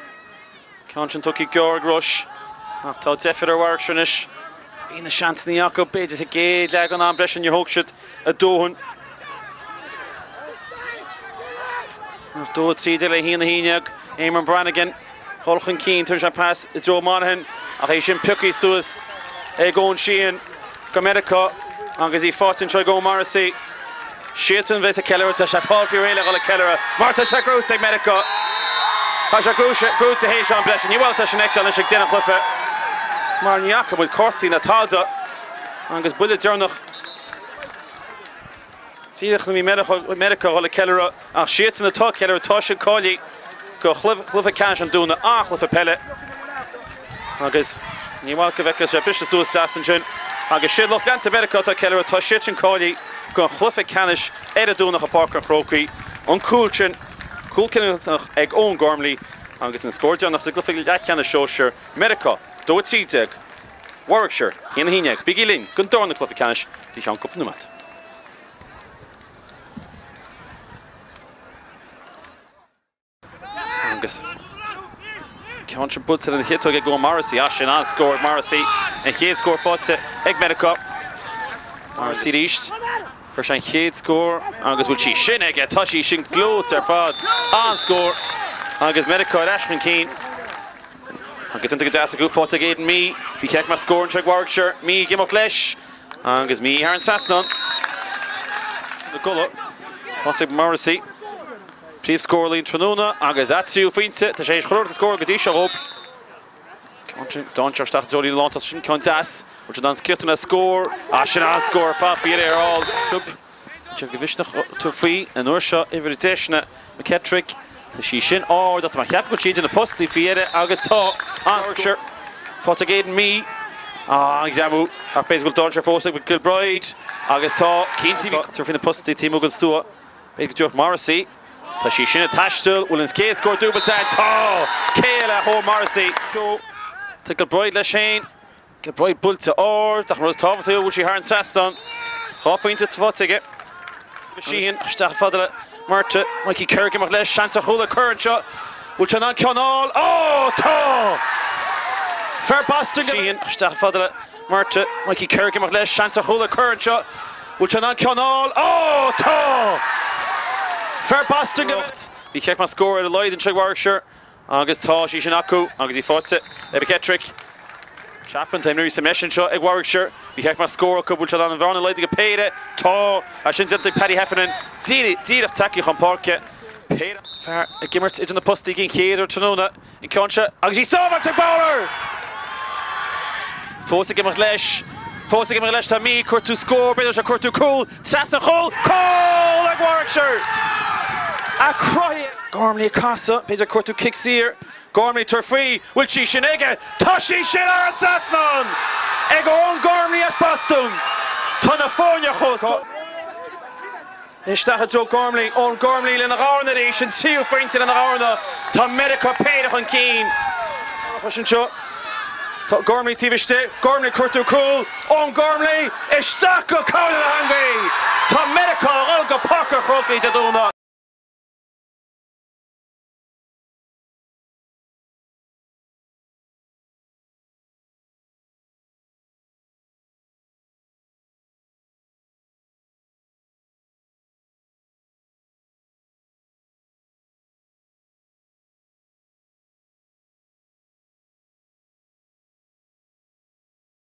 Ceann sin tugtha gearr ag Rush. Ach tá deifir ar Warwickshire anois. Bhí na seansanna acu, b'fhéidir sa gcéad leath den am breise níor thóg siad a dóthain. Ach 2 13 le 1 11. Eamon Brannigan dul chun cinn, tugann sé pas i dtreo Monaghan ach é sin pioctha suas ag Eoin Sheehan go Meiriceá agus í faighte anseo ag Eoin Morrissey. Siadsan a bheas ag ceiliúradh, tá sé fáil faoi réir le dhul ag ceiliúradh mar tá sé gnóite ag Meiriceá. Tá sé gnóite théis am breise. Ní bhfuil tá sin feiceáil anois ag deireadh an chluiche mar ní fhaca muid cártaí ná tada agus buille deireanach Díreach nuair a bhí Meiriceá ag dul ag ceiliúradh ach siadsan atá ag ceiliúradh, tá siad cáilithe go chluiche ceannais an Domhnaigh, an-chluiche peile agus ní maith go bhfeicfeadh sé briseadh suas deas ansin agus siad lucht leanta Mheiriceá atá ag ceiliúradh, tá siad sin cáilithe go chluiche ceannais ar an Domhnach i bPáirc an Chrócaigh. An cúl sin, cúl cinniúnach ag Eoin Gormley agus an scór deireanach sa gcluiche leathcheannais sóisir, Meiriceá 2 13, Warwickshire 1 11. Bígí linn don darna cluiche ceannais faoi cheann cúpla nóiméad. Agus ceann sin buailte lena chiotóg ag Eoin Morrissey. Ah, sin an-scór ag Morrissey. An chéad scór faighte ag Meiriceá. Morrissey arís. Fuair sé an chéad scór agus bhfuil sí sin aige. Tá sí sin gleoite ar fad. An-scór. Agus Meiriceá ar ais chun cinn. Agus déanta go deas acu faighte ag Aidan Mee. Bhí check mar scór anseo ag Warwickshire. Mee ag imeacht leis. Agus Mee thar an trasnán. Na gCuladh. Faighte ag Morrissey. Príomhscórálaí an tráthnóna agus a tríú phointe. Tá sé théis chuile rud a scóráil go dtí seo dhób. Ceann sin dainséarach isteach i dtreo líne lántosaigh sin ceann deas. Bhfuil sé in ann críochnú le scór. Ah sin an-scór ar fad faoi dheireadh ar fháil. Sé go mhisneach tabhairt faoi an uair seo uimhir 10 na McKettrick. Tá sí sin ard ach tá mé ag ceapadh go bhfuil sí idir na postaí faoi dheireadh agus tá an-scór faighte ag Aidan Mee. An-ghreamú ach b'fhéidir go bhfuil dainséar fós ag Gilbride agus tá cinnte bhí tabhairt faoi na postaí taobh amuigh den stua. B'fhéidir go dtabharfadh Morrissey. Tá sí sin ag taisteal. Bhfuil an chéad scór dúbailte ann? Tá! Céile Eoin Morrissey. Tá Gilbride leis féin. Gilbride buailte ard ach an rud is tábhachtaí go bhfuil sí thar an trasnán. 2 phointe faighte aige. Sheehan isteach fada le Murtagh. Mikey Kerr ag imeacht leis. Seans ar chúl ag Kerr anseo. Bhfuil sé in ann ceann a fháil? Ó! Tá! Fear Boston. Sheehan isteach fada le Murtagh. Mikey Kerr ag imeacht leis. Seans ar chúl ag Kerr anseo. Bhfuil sé in ann ceann a fháil? Ó! Tá! Fear Boston. Bhí check mar scór ar a laghad anseo ag Warwickshire. Agus tá sí sin acu agus í faighte ag McKettrick. Chapman, tá imreoirí sa mbreis anseo ag Warwickshire. Bhí check mar scór acu, bhfuil siad in ann an bhearna a laghdú go péire. Tá! É sin déanta ag Paddy Heffernan. Díreach tagtha chun páirce. Péire. Fear ag imirt idir na postaí den chéad uair tráthnóna. An ceann seo agus í sábháilte ag Bowler! Fós ag imeacht leis. Fós ag imeacht leis. Tá Mee ag cuartú scór. B'fhéidir sé cuartú cúl. Trasna an chúil. Cúl ag Warwickshire! A cruthaithe. Gormley ag casadh. B'fhéidir cuartú cic saor. Gormley tabhair faoi. Bhfuil sí sin aige? Tá sí sin thar an trasnán! Ag Eoin Gormley as Bostún. Tá na foirne chomh. Isteach i dtreo Gormley. Eoin Gormley lena dharna arís, an tríú phointe lena dharna. Tá Meiriceá péire chun cinn. Árachais anseo. Tá Gormley taobh istigh, Gormley cuartú cúl, Eoghan Gormley isteach go cabhail na heangaí! Tá Meiriceá ag dul go Páirc an Chrócaigh Dé Domhnaigh.